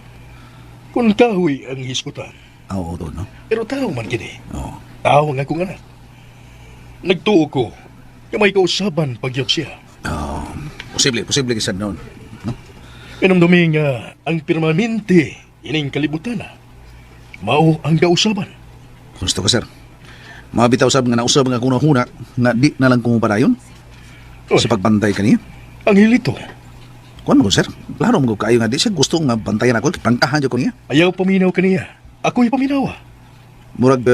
Kung kahoy ang hisgutan, Ah, oo to no. pero tao man kini. Oo. Tao ang akong anak. Nagtuo ko nga may kausaban pagyot siya. Oh, posible, posible kisad noon, no? Inumdumi nga ang permanente ining kalibutan na. Mao ang kausaban. Gusto ka, sir. Mabitaw sab nga nausab nga kuna-huna nga di na lang ko padayon Oy, sa pagbantay kaniya. Angelito, Kuan mo ko, sir. Klaro mo ko kaayo nga di siya gusto nga bantayan ako, prangkahan jud ko niya. ayaw paminaw kaniya. Ako'y paminawa. Murag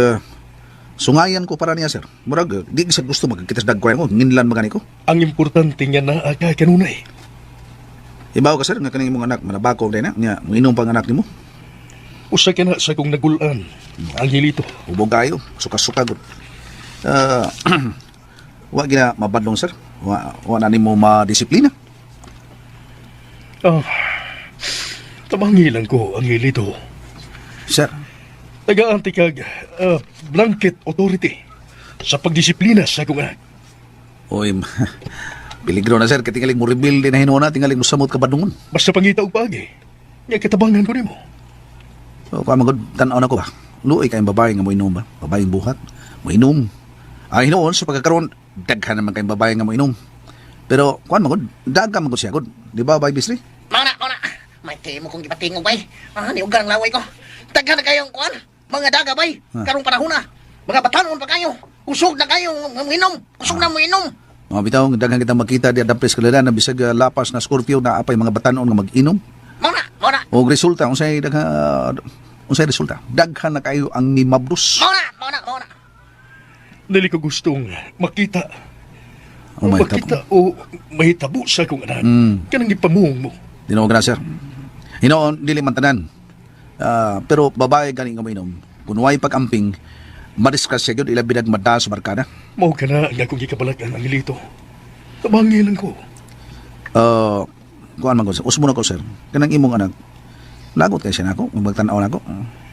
sungayan ko para niya, sir. Murag di siya gusto magkita sa dagko ko, nginlan magani ko. Ang importante nga naa ka kanunay. Ibaw ka sir nga kaning imong anak manabako din na nya moinom pang anak nimo. Usa ka na sa kong nagulan, Angelito. Hubog kayo, suka-suka gud. Ah, wa gina mabadlong sir. Wa na nimo madisiplina. Ah, tabangilan ko, Angelito. Sir, Tagaan ti kag blanket authority sa pagdisiplina sa akong anak. oy peligro na sir kay tingalig mo rebuild din na hinuon na tingalig mo samot ka badungon. Basta pangita og paagi, nga katabangan ko nimo. So, kuan man gud tan-aw na ko ba. Luoy kayong babae nga moinom ba? Babaeng buhat, moinom. Ang hinuon sa pagkakaroon daghan naman kayong babae nga moinom. Pero kuan man gud, daghan man gud siya gud. Di ba, Bay Bisri? Mao na, mao na. May timo kong gipatingog bay. Ah, niugang laway ko. Daghan na kayong kuan. Mga daga bay. Ah. Karong panahon na. Mga batanon pa kayo. Kusog na kayo inom. Kusog na mo inom. Mga bitaw, daghan kitang makita di adampres kalilan na bisag lapas na Scorpio na apay mga batanon nga mag-inom. Mao na, mao na. Og resulta unsay daghan unsay resulta? Daghan na kayo ang nimabdos. Mao na, mao na, mao na. Dili ko gustong makita. Oh my makita o mahitabo sa akong anak. Kanang gipamuong mo. Tinuod na sir. Hinoon dili man tanan. Ah, pero babae gani nga moinom. Kun way pag-amping, madisgrasya gyud ilabi nag madal sa barkada. Mao ka na ang akong gikabalakan, Angelito. Tabangilan ko. Uh, kuan man ko sir. Usmo na ko sir. Kanang imong anak. Lagot kay siya nako, magtan-aw nako.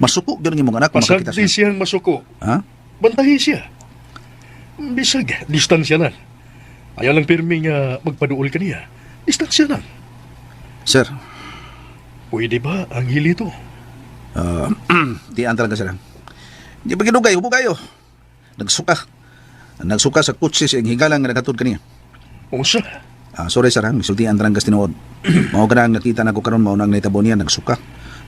Masuko gyud ang imong anak kung makakita Pasagdi siya. siyang masuko. Ha? Bantahi siya. Bisag, distansya lang. Ayaw lang pirmi nga magpaduol kaniya. Distansya lang. Sir, Pwede ba, Angelito? uh, di talaga sila. Di ba ginugay, hubo kayo. Nagsuka. Nagsuka sa kutsi sa iyang higalang nga naghatod kaniya. Unsa? Ah, sorry sir, ha? Misultian tarang kas tinuod. Mao ka na ang nakita na ko karon mao nang nahitabo niya nagsuka.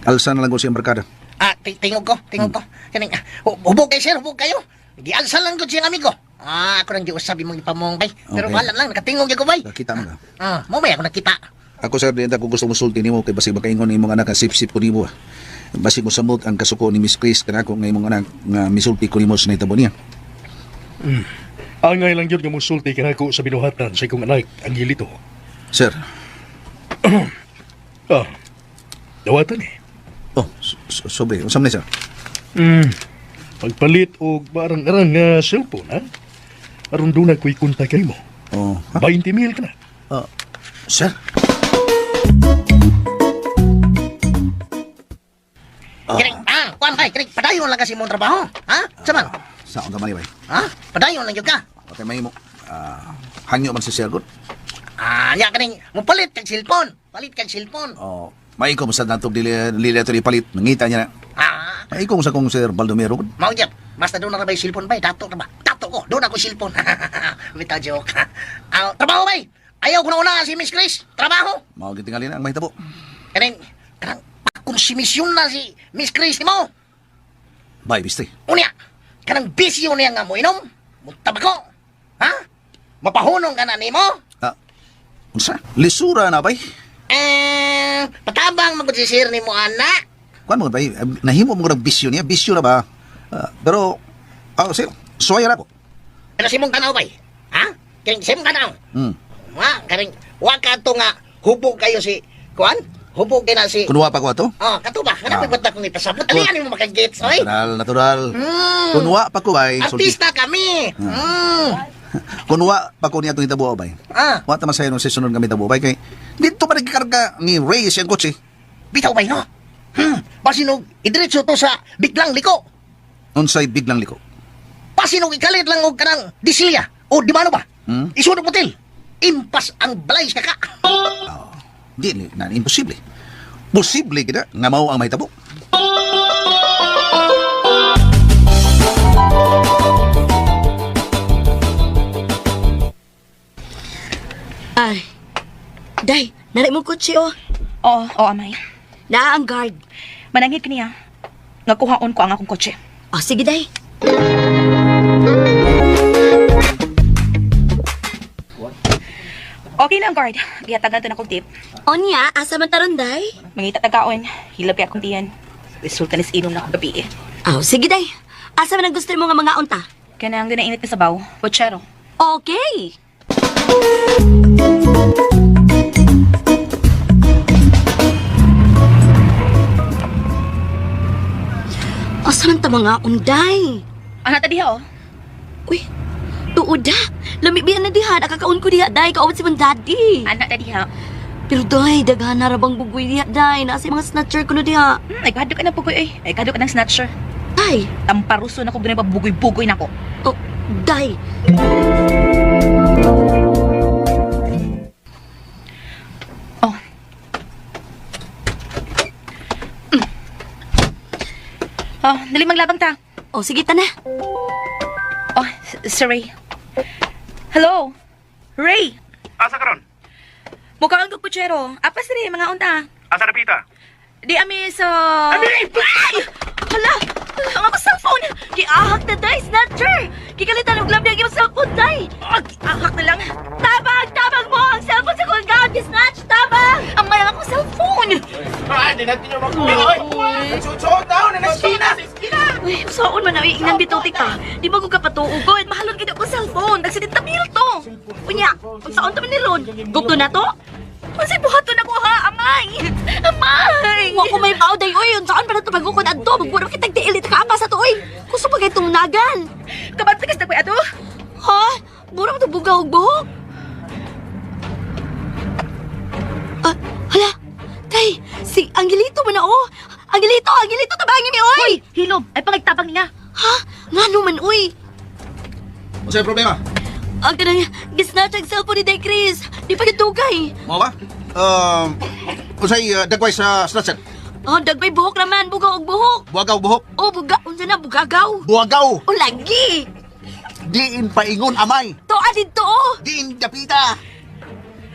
Alsa na lang ko siyang barkada. Ah, tingog ko, tingog ko. Kaning hubog kayo sir, hubog kayo. Gialsa lang gud siyang amigo. Ah, ako nang giusab imong ipamong bay. Pero Okay. wala lang nakatingog gyud ko bay. Nakita mo ka. Ah, mo may ako nakita. Ako sir, di ko gusto musulti nimo kay basig makaingon imong anak sip-sip ko nimo. Ah. Basig mo samot ang kasuko ni Miss Chris kanako nga imong anak nga misulti ko nimo sa nahitabo niya. Angay lang yun nga musulti kanako sa binuhatan sa akong anak, Angelito. Sir, Ah, dawatan eh. oh, sobre, unsa man ni sir? Pagpalit og barang-arang nga cellphone, ha? Aron doon na ko'y kontak kay mo. Oh, ha? 20 mil ka na. Ah, sir. Kiring, kuan bay, kiring padayon lang kasi imong trabaho. Ha? Saman? Sa unta man ni bay. Ha? Padayon lang gyud ka. Okay, may mo. Ah, hangyo man si sir gud. Ah, nya kaning mopalit kag cellphone. Palit kag cellphone. Oh, may ko sa natog dili dili ato ipalit. Nangita niya na. Ah, May ko sa kong sir Baldomero gud. mao gyud. Basta doon na ra bay cellphone bay, dato na ba? Dato ko, doon ako cellphone. Bitaw joke. Ah, trabaho bay. Ayaw ko na una si Miss Chris. Trabaho. Mao gyud tingali na ang mahitabo. Kaning kanang pakonsumisyon na si Miss Chris nimo. Bye, biste. Unya, kanang bisyo niya nga mo inom, mutabako. Ha? Mapahunong ka na nimo? Ah, unsa? Lisura na bay. Eh, patabang magud si sir nimo anak. Kuan mo bay, nahimo mo ng bisyo niya, bisyo na ba? Ah, pero sir, suway ra ko. Pero sa imong tanaw bay. Ha? Kaning sa imong tanaw. Wa, kaning wa ka to nga hubog kayo si kuan? Hubog kay na si Kunwa pa ko ato? Oh, kato ba? Kana Ah. ah. ba't akong ipasabot? Ali ani mo makagets, oy? Natural, natural. Kunwa pa ko bay, sulti. Artista kami. Kunwa pa ko niya itong hitabo bay. Ah, Wa ta man sayo nung season kami hitabo bay kay dito pa nagkarga ni Ray siyang kotse. Bitaw bay no? Basinog idiretso to sa biglang liko. Unsay biglang liko. Basinog ikalit lang og kanang disilya o di mano ba? Hmm? Isunog motel. Impas ang balay sa kaka. Di na imposible. Posible kita nga mao ang mahitabo. Ay, day, naray mo kotse oh. Oo, oo, amay. Naa ang guard. Mananghid kaniya. Nga kuhaon ko ang akong kotse. O, sige, day. Okay na ang guard. Gihatagan to na akong tip. Onya, asa man taron, day? Mangita tagaon. Hilab kay akong tiyan. Resulta nis inom na akong gabi eh. Oh, sige, day. Asa man ang gusto mo nga mga unta? Kanang ginainit na sabaw. Pochero. Okay. Asa man ta mga unday? Ana ta diha oh. Uy, tuod da. Lami biyan na diha. Nakakaon ko diha, day. Kaawat si man daddy. Ana ta diha. Pero day, daghan na ra bang bugoy diha, day. Nasa mga snatcher ko na diha. Ay kado ka na pugoy eh. Ay kado ka ng snatcher. Day, Tamparuso na ko dunay pabugoy-bugoy nako. oh, day. Oh. Oh, dali maglabang ta. Oh, sige ta na. Oh, Sir Ray. Hello. Ray. Asa karon? Mukha ang puchero. Apas rin mga unta. Asa na pita? Di ami sa Ay! Hala! Ang ako cellphone! Giahak na day, snatcher! Gikalitan og labi ang imong cellphone, day! Oh, giahak na lang. Tabang! Tabang mo! Ang cellphone sa kong gown! Gisnatch! Tabang! Ang mayang akong cellphone! Ah, di natin yung makuha. Suot daw na nasa Uy, saon man ang iinang bituti ka. Di ba ko kapatuugod? Mahalon gid akong cellphone. Nagsidinta mil to. Unya, unsaon ta man ni Ron? Gugto na to? Unsay buhaton ako ha, amay. Amay! Wa ko may pao day oy. Unsaon pa na to pagukod adto? Magbuno kitag tiil ka pa sa to oy. Kuso pa kay tungnagan. Kabantagas na ko ato. Ha? Mura mo to buga og buhok. Ah, hala. Tay, si Angelito man na oh. Angelito, Angelito tabangin mi oy. Hoy, hilom. Ay pangagtabang niya. Ha? Ngano man oy? Unsay problema? Ang kanang gisnatch ang cellphone ni Day Chris. Di pa gitugay. Mao ba? Unsay dagway sa snatcher? Oh, dagmay buhok naman, buga og buhok. Buagaw buhok. Oh, buga, unsa na bugagaw? Buagaw. Oh, lagi. Diin paingon amay. Toa didto oh. Diin dapita.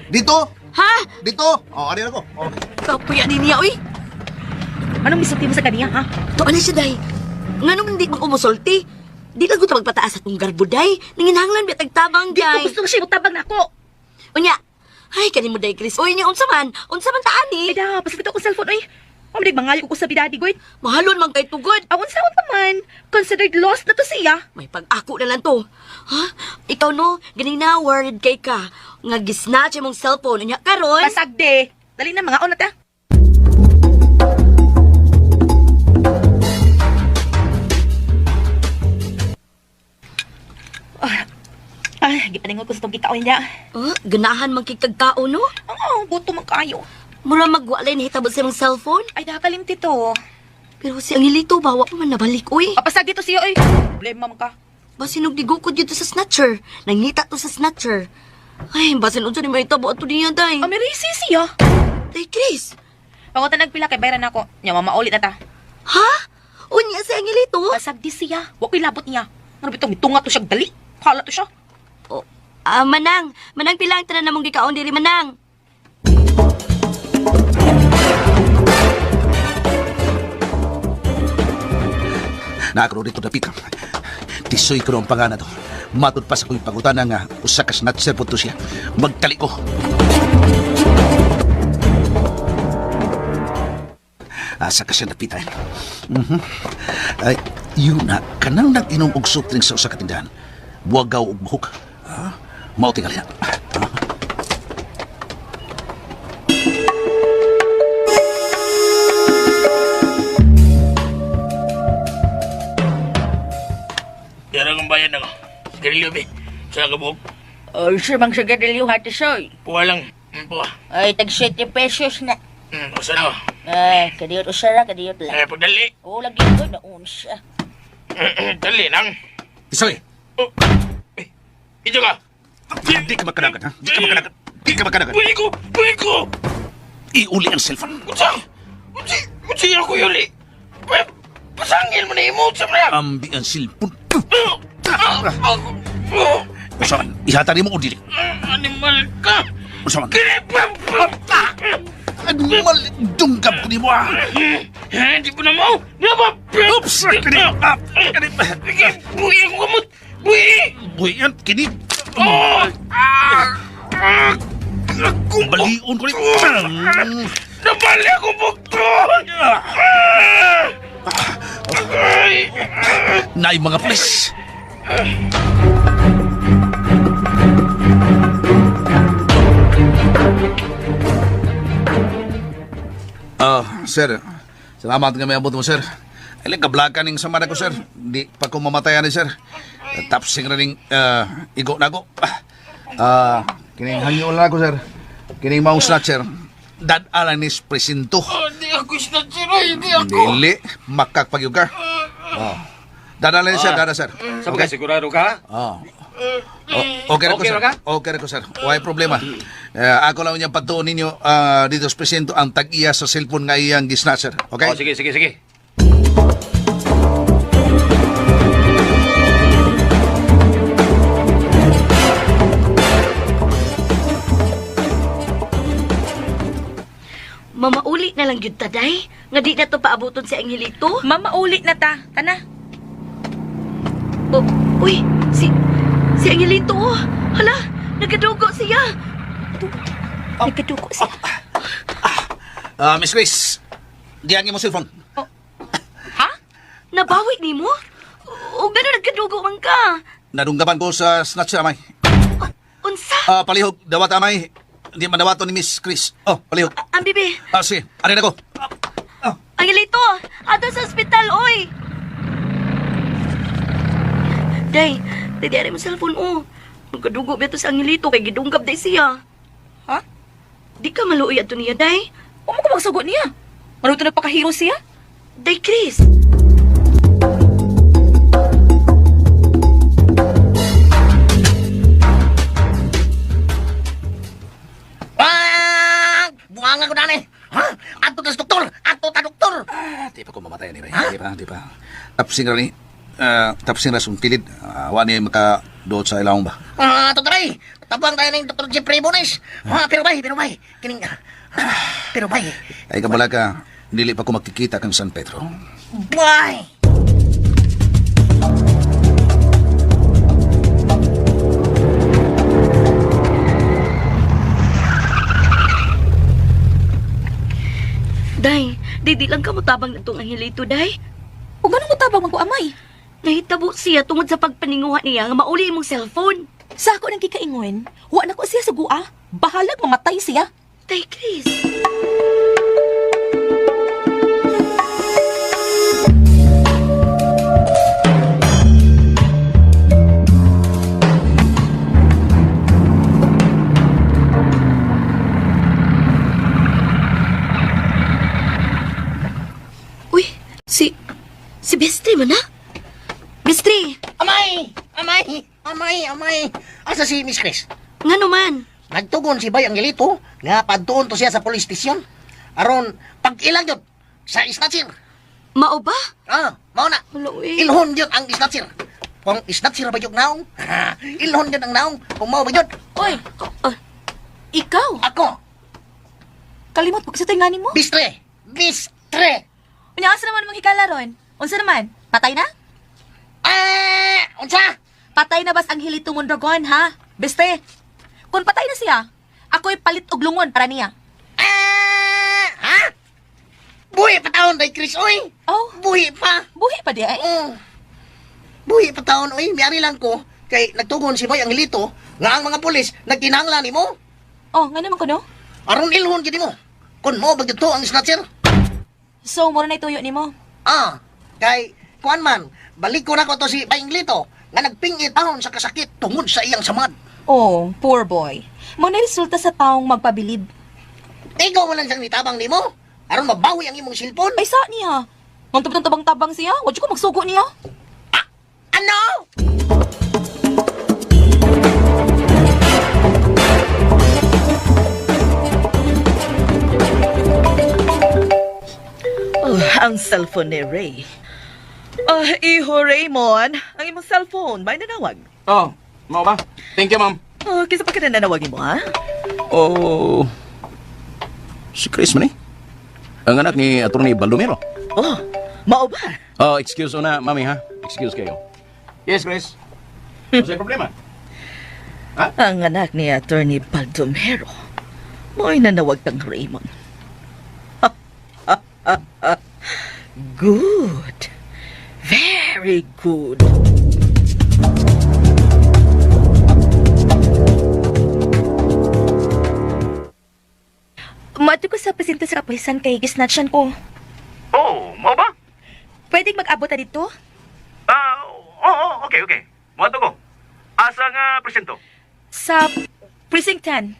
Dito, Ha? dito. Oh, ari ako. Oh. Kapuya ni niya oy. Anong misulti mo sa kaniya ha? Tuan na siya, day. Nga naman di man kumusulti. Di lang ko ta magpataas atong garbo, day. Nanginahanglan biya tagtabang, Di ko day. gusto siya tabang nako. Unya, ay, kani mo, day, Chris. Uy, niya, unsa man? Unsa man taan, Ay eh? da, pasabit ako cellphone oy. Pamalig mangayo ko sa bidadi goy. Mahalon man kay tugod. Awon sa pa man. Considered lost na to siya. May pag-ako na lang to. Ha? Ikaw, no? Ganina, worried kay ka. Nga gisnatch imong cellphone. Unya, karon. Pasagde. Dali na mga ona ta. Ah, ay, gipaningol ko sa tong gikaon niya. Ah, ganahan man kay kagkao, no? Oo, buto man kayo. Mura magwalay na hitabo sa imong cellphone. Ay, nakalimti to. Pero si Angelito, bawa pa man nabalik, uy. Papasag dito siya, oy. Problema man ka. Basin og digukod dito sa snatcher. Nangita to sa snatcher. Ay, basin unsa ni may tabo ato niya day. Amirisi siya. Day Chris. Pangutan nagpila kay bayran ako. Nya mamauli na ta. Ha? Unya si Angelito? Pasag di siya. Wa ko'y labot niya. Ano bitong mitunga to siya dali. Hala to siya. Oh, ah, manang, manang pila ang tanan namong gikaon diri manang. Naakro dito dapita. Tisoy ko ang pangana to. Matod pa sa ko'y pangutana nga usa ka snatcher po to siya. Magtali ko. Asa ka siya napita. Mhm. Ay, yun na, kanang nag-inom og soft drink sa usa ka tindahan. Buwagaw og buhok. Ha? Mao tingali na. Dara kong bayad ako. Sigarilyo, be. Sa kabuk. Oh, sure bang sigarilyo hati soy. Puwa lang. Puwa. Ay, tag 7 pesos na. Usa na ako. Ay, kadiyot usara, kadiyot lang. Eh, pagdali. Oh, lagi ko na unsa. Dali nang. Tisoy, Oh. Eh, ito ka. di ka makadagan, ha? Di ka makadagan. Di ka makadagan. Buhay ko! Buhay ko! Iuli ang cellphone. Unsa? Unsa? Unsa ako yuli? Pasangil mo na imo sa mga. Ambi ang cellphone. Usa man, ihata nimo o dili. Animal ka! Usa man. Kini Animal, dunggab ko ni mo ah. Hindi po na mo! Di ba? Oops! Kini! Ah, kini! Buhi ako kamot! Buhi! Buhi yan, kini! Oh! Ah! Ah! Balion ko ni... Nabali ako bukto! Ay! Nay mga pulis! Ah, sir. Salamat nga may abot mo, sir. Ilang kablakan ning sama na ko, sir. Di pa ko mamatayan ni sir. Tapsing ra ning igo na ko. Ah, kining hangyo lang ako, sir. Kining maong snatcher. Dad-ala ni presinto. Hindi ako snatcher, hindi ako! Dili, makakpagyog ka. Oh. Dada lang sir, dada sir. Sabi ka, sigurado ka? Oh. Okay ra ko Okay sir. ra ka? Okay ra ko sir. Way problema. Eh, ako lang niyang patuon ninyo dito sa presinto ang tag-iya sa cellphone nga iyang gisnatcher. Okay? Oh, sige, sige, sige. Mamauli na lang gyud ta, day. Nga di na to paabuton si Angelito. Mamauli na ta. Tana. Oh, uy, si Angelito oh. Hala, nagadugo siya. Nagkadugo siya. Ah, Miss Grace, diyan mo cellphone. Ha? Nabawi nimo? O gano nagkadugo man ka? Nadunggaban ko sa snatcher amay. Unsa? Ah, palihog, dawat amay. Hindi man dawaton ni Miss Chris. Oh, palihog. Ang bibi, Ah, sige. Arin ako. Angelito, ato sa ospital, oy. Day, day di mo cellphone oh. Nagkadugo ba to sa Angelito kay gidunggab day siya. Ha? Di ka maluoy ato niya, day. Huwag mo ko magsugo niya. Ano ito nagpakahiro siya? Day, Chris. Ah! Buanga ko na eh. Ha? Ato tas doktor! Ato ta doktor! Ah, di pa ko mamatay ni Ray. Di pa, di pa. Tapsing ra ni. Tapsing ra sung kilid. Ah, wa ni maka duot sa ilawong ba. Ah, ato taray! Tabang tayo ng Dr. Jeffrey Bones. Ah, pero bay, kining pero bay. Ay kabala ka, dili pa ko makikita kang San Pedro. Bay! Day, di lang ka mutabang natong Angelito, day. O ganun mo tabang man ko amay. Nahitabo siya tungod sa pagpaninguha niya nga mauli imong cellphone. Sa ako nang kikaingon, wa na ko siya sugua. Bahalag mamatay siya. Day, Chris. Uy, si Bestri man na? Bestri, Amay! Amay! Amay! Amay! Asa si Miss Chris? nga naman. Nagtugon si Bay Angelito nga padtuon to siya sa police station. Aron pag-ilang yun sa snatcher. Mao ba? Ah, mao na. Wala, uy. Ilhon yun ang snatcher. Kung snatcher ba yun naong? Ilhon yun ang naong. Kung mao ba yun? Oy, Ah, ikaw. Ako, Kalimot ko sa tingani mo. bistre! Bistre! Unya asa naman mong hikala ron? Unsa naman? Patay na? Ah! Unsa? Patay na bas ang Hilito Mondragon, ha? Beste, kung patay na siya, ako'y palit og lungon para niya. Ah! Ha? Buhi pa taon day Chris, oy! Oh, Buhi pa! buhi pa di ay. Oo. Buhi pa taon, oy. Miyari lang ko kay nagtugon si Boy Angelito nga ang mga pulis nagkinahanglan nimo. Oh, nga naman ko no? Aron ilhon gid mo. Kun mo ba gyud to ang snatcher? So, mura na ituyo nimo. Ah, kay kuan man, balik ko na ko to si Bay Angelito nga nagpingit taon sa kasakit tungod sa iyang samad. Oh, poor boy. Mo na resulta sa taong magpabilib. Ikaw man lang siyang nitabang nimo. Aron mabawi ang imong cellphone. Ay, sa niya. Nang tabang-tabang siya, wad ko magsugo niya. Ano? Oh, ang cellphone ni Ray. Ah, iho Raymond, ang imong cellphone, may nanawag. Oh, mao ba? Thank you, ma'am. Oh, kinsa pa ka nanawagin mo, ha? Oh. Si Chris man eh. Ang anak ni Atty. Baldomero. Oh, mao ba? Oh, excuse una, mami ha. Excuse kayo. Yes, Chris. Ano sa problema? Ang anak ni Attorney Baldomero. Mo'y nanawag kang Raymond. Good. Very good. Mato ko sa pasinta sa kapulisan kay gisnatchan ko. Oh, mo ba? Pwedeng mag-abot ta dito? Ah, oo, okay, okay. Muadto ko. Asa nga presinto? Sa Precinct 10.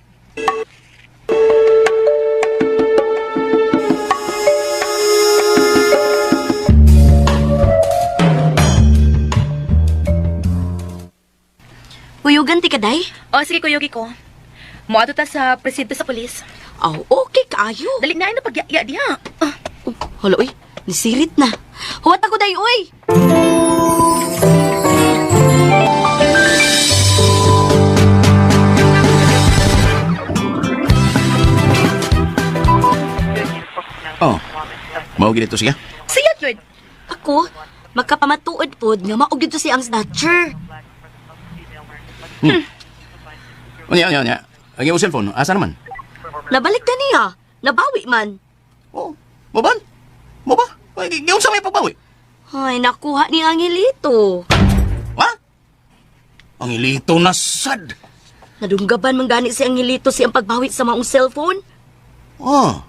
Kuyugan ti ka, day? O sige, kuyugi ko. Moadto ta sa presinto sa pulis. Oh, okay kaayo. Dali na ay napagyaya diha. Ah, oh, hala, uy. Nisirit na. Huwat ako, day, uy. Oh. Mao gid ito siya. Siya yun. Ako, magkapamatuod pod nga maog dito si ang snatcher. Unya, unya, unya. Ang iyong cellphone, asa naman? Nabalik na niya. Nabawi man. Oh, mo ba? Mo ba? Ay, giunsa may pagbawi? Ay, nakuha ni Angelito. Ha? Ang ilito na sad. Nadunggaban man gani si Angelito siyang pagbawi sa maong cellphone. Oh.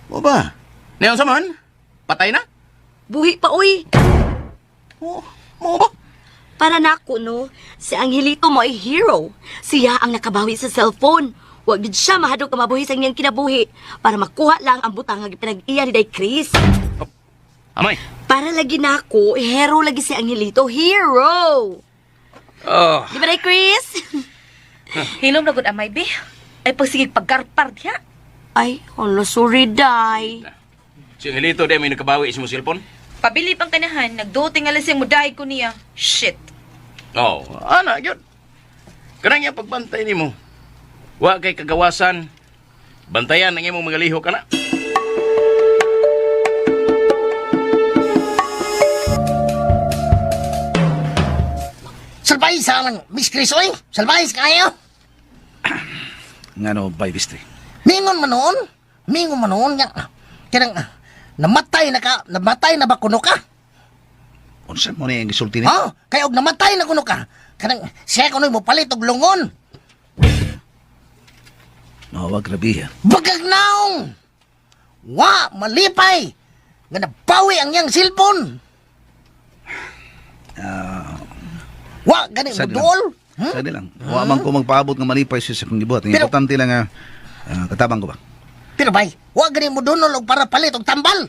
Mo ba? Ngayon sa man? Patay na? Buhi pa, uy. Oh, mo ba? Para nako, no, si Angelito mo ay hero. Siya ang nakabawi sa cellphone. Huwag gid siya mahadlok nga mabuhi sa niyang kinabuhi para makuha lang ang butang nga pinag-iya ni Day Chris. Amay. Para lagi nako, hero lagi si Angelito. Hero! Oh. Di ba, Day Chris? Hilom na gud amay be. Ay pagsigig paggarpar diha. Ay, hala, sorry, Day. Si Angelito di may nakabawi sa mo cellphone? Pabili pang kanahan, nagduting nga lang siya mudaig ko niya. Shit. Oh, ana gyud. Kanang iya pagbantay nimo. Wa kay kagawasan. Bantayan ang imong mga lihok ana. Salbay sa lang, Miss Chris, oy. Salbay kayo. Ngano, bay bistri. Mingon man noon. Mingon man noon nga. Kanang namatay na ka, namatay na ba kuno ka? Unsa mo ni ang gisulti ni? Ha? Kay og namatay na kuno ka. Kanang siya kuno mo palit og lungon. Mawag grabe ha. Bagag naong. Wa malipay nga nabawi ang iyang cellphone. Wa gani Sa mo duol. lang. Sa lang. Wa man ko magpaabot nga malipay siya sa kong gibuhat. Ang Pero- importante lang nga katabang ko ba. Pero bay, wa gani mo dunol og para palit og tambal.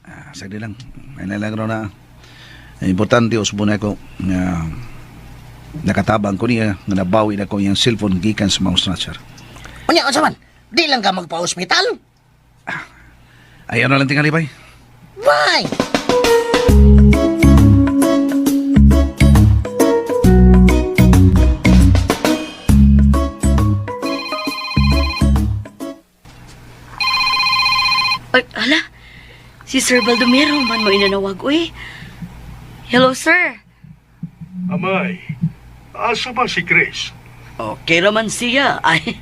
Ah, sa lang. Ay na lang raw na. Ang importante usbo na ko nga nakatabang ko niya nga nabawi na ko iyang cellphone gikan sa mouse snatcher. Unya unsa man? Di lang ka magpa-ospital. Ayaw na lang tingali bay. Bay. Ay, hala. Si Sir Baldomero man mo inanawag, uy. Hello, sir. Amay, asa ba si Chris? Okay raman siya. Ay,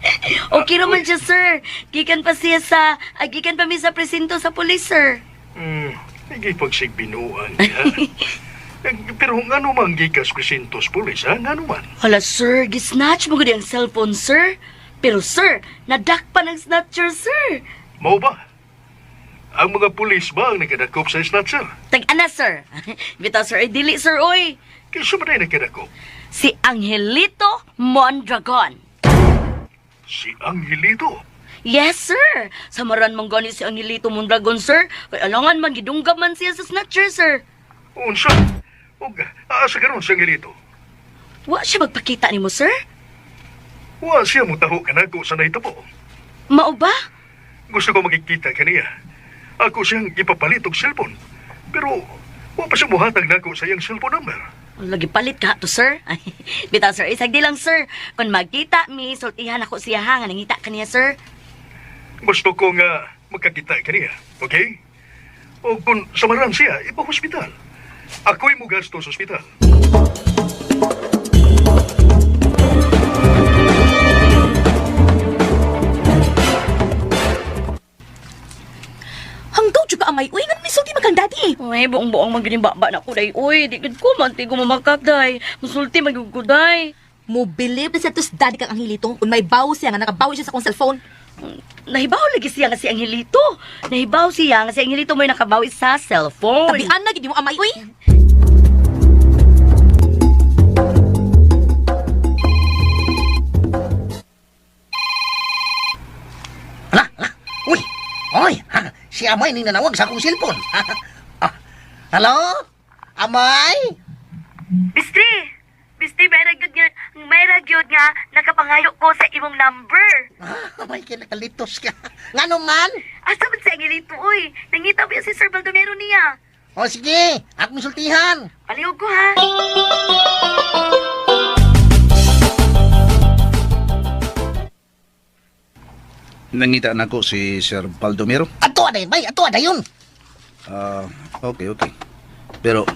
okay raman siya, sir. Gikan pa siya sa, ay, gikan pa mi sa presinto sa police, sir. Hmm, nagipagsigbinuan niya. Eh, pero ngano man gikas presintos pulis, ha? Ngano man? Hala, sir, gisnatch mo gud ang cellphone, sir. Pero, sir, nadakpan ang snatcher, sir. Mao ba? Ang mga pulis ba ang nagkadakop sa snatcher? Tag-ana, sir. Bitaw, sir, ay dili, sir, oy. Kinsa man ay nagkadakop? Si Angelito Mondragon. Si Angelito. Yes, sir. Samaran man gani si Angelito Mondragon, sir. Kay alangan man, gidunggab man siya sa snatcher, sir. Unsa? Ug asa karon si Angelito? Wa siya magpakita nimo, sir? Wa siya mo taho kanako sa nahitabo. Mao ba? Gusto ko makikita kaniya. Ako siyang ipapalit og cellphone. Pero wa pa siya muhatag nako sa iyang cellphone number. Lagi palit ka to, sir. Ay, bitaw, sir. Isag di lang, sir. Kung magkita mi, sultihan ako siya ha, nga nangita kaniya, sir. Gusto ko nga Magkakita ka niya, okay? O kung samaran siya, ipa-hospital. Ako'y mo gasto sa ospital. Hanggaw jud ka amay. Uy, ngano misulti man kang daddy? Uy, buong-buong man ganing baba na ko day. Uy, di gud ko man tigo mamakak day. Musulti man gud ko day. Mo believe na sa tos daddy kang Angelito kung may bawo siya nga nakabawi siya sa akong cellphone. Nahibaw lagi siya nga si Angelito. Nahibaw siya nga si Angelito may nakabawi sa cellphone. Tabian na gid mo amay uy. Hala, hala. Uy, oy, ha, si Amay ni nanawag sa akong cellphone. Ah, hello? Amay? Bistri! Bistri, may ragyod nga nakapangayo ko sa imong number. Ah, Amay, kinakalitos ka. Ngano man? Asa man si Angelito, uy? Nangita ba si Sir Baldomero niya? O sige, akong sultihan. Palihog ko, ha? Nangita na ko si Sir Baldomero. Ato aday, bay, ato aday yun. Ah, okay, okay. Pero,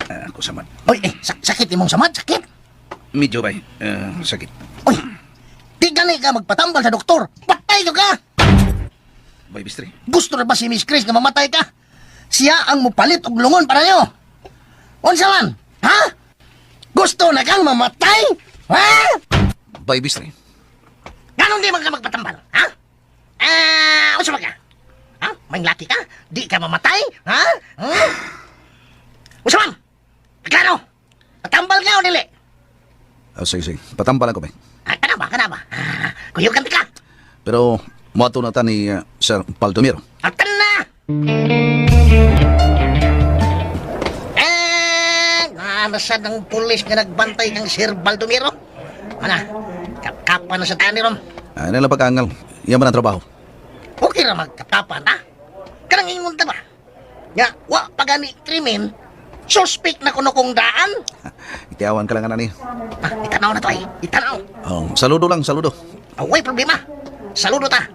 ako samad. Oy, eh, sakit imong samad, sakit. Medyo bay, sakit. Oy, di gani ka magpatambal sa doktor. Patay ka! Bay, bistri. Gusto na ba si Miss Chris nga mamatay ka? Siya ang mupalit og lungon para niyo. Unsa man? Ha? Gusto na kang mamatay? Ha? Bay, bistri. Ganon di man ka magpatambal? Ha? Unsa man ka? Ha? May laki ka? Di ka mamatay? Ha? Hmm? Unsa man? Klaro? Patambal ka o dili? Oh, sige, sige. Patampalan ko, bay. Ah, kana ba? Kana ba? Ah, kuyog ka. Pero, moato na ta ni Sir Baldomero. Atan na! Eh, nasa ng pulis nga nagbantay kang Sir Baldomero? Ana, kapkapan na sa tani rom. Ay, nila pagkaangal. Yan ba ang trabaho? Okay ra magkapkapan, ha? Kanang ingon ta ba? Nga, wa pagani krimen, suspect na kuno kong daan. Itiawan ka lang na niya. Ah, itanaw na to ay, itanaw. Oh, saludo lang, saludo. Away problema. Saludo ta.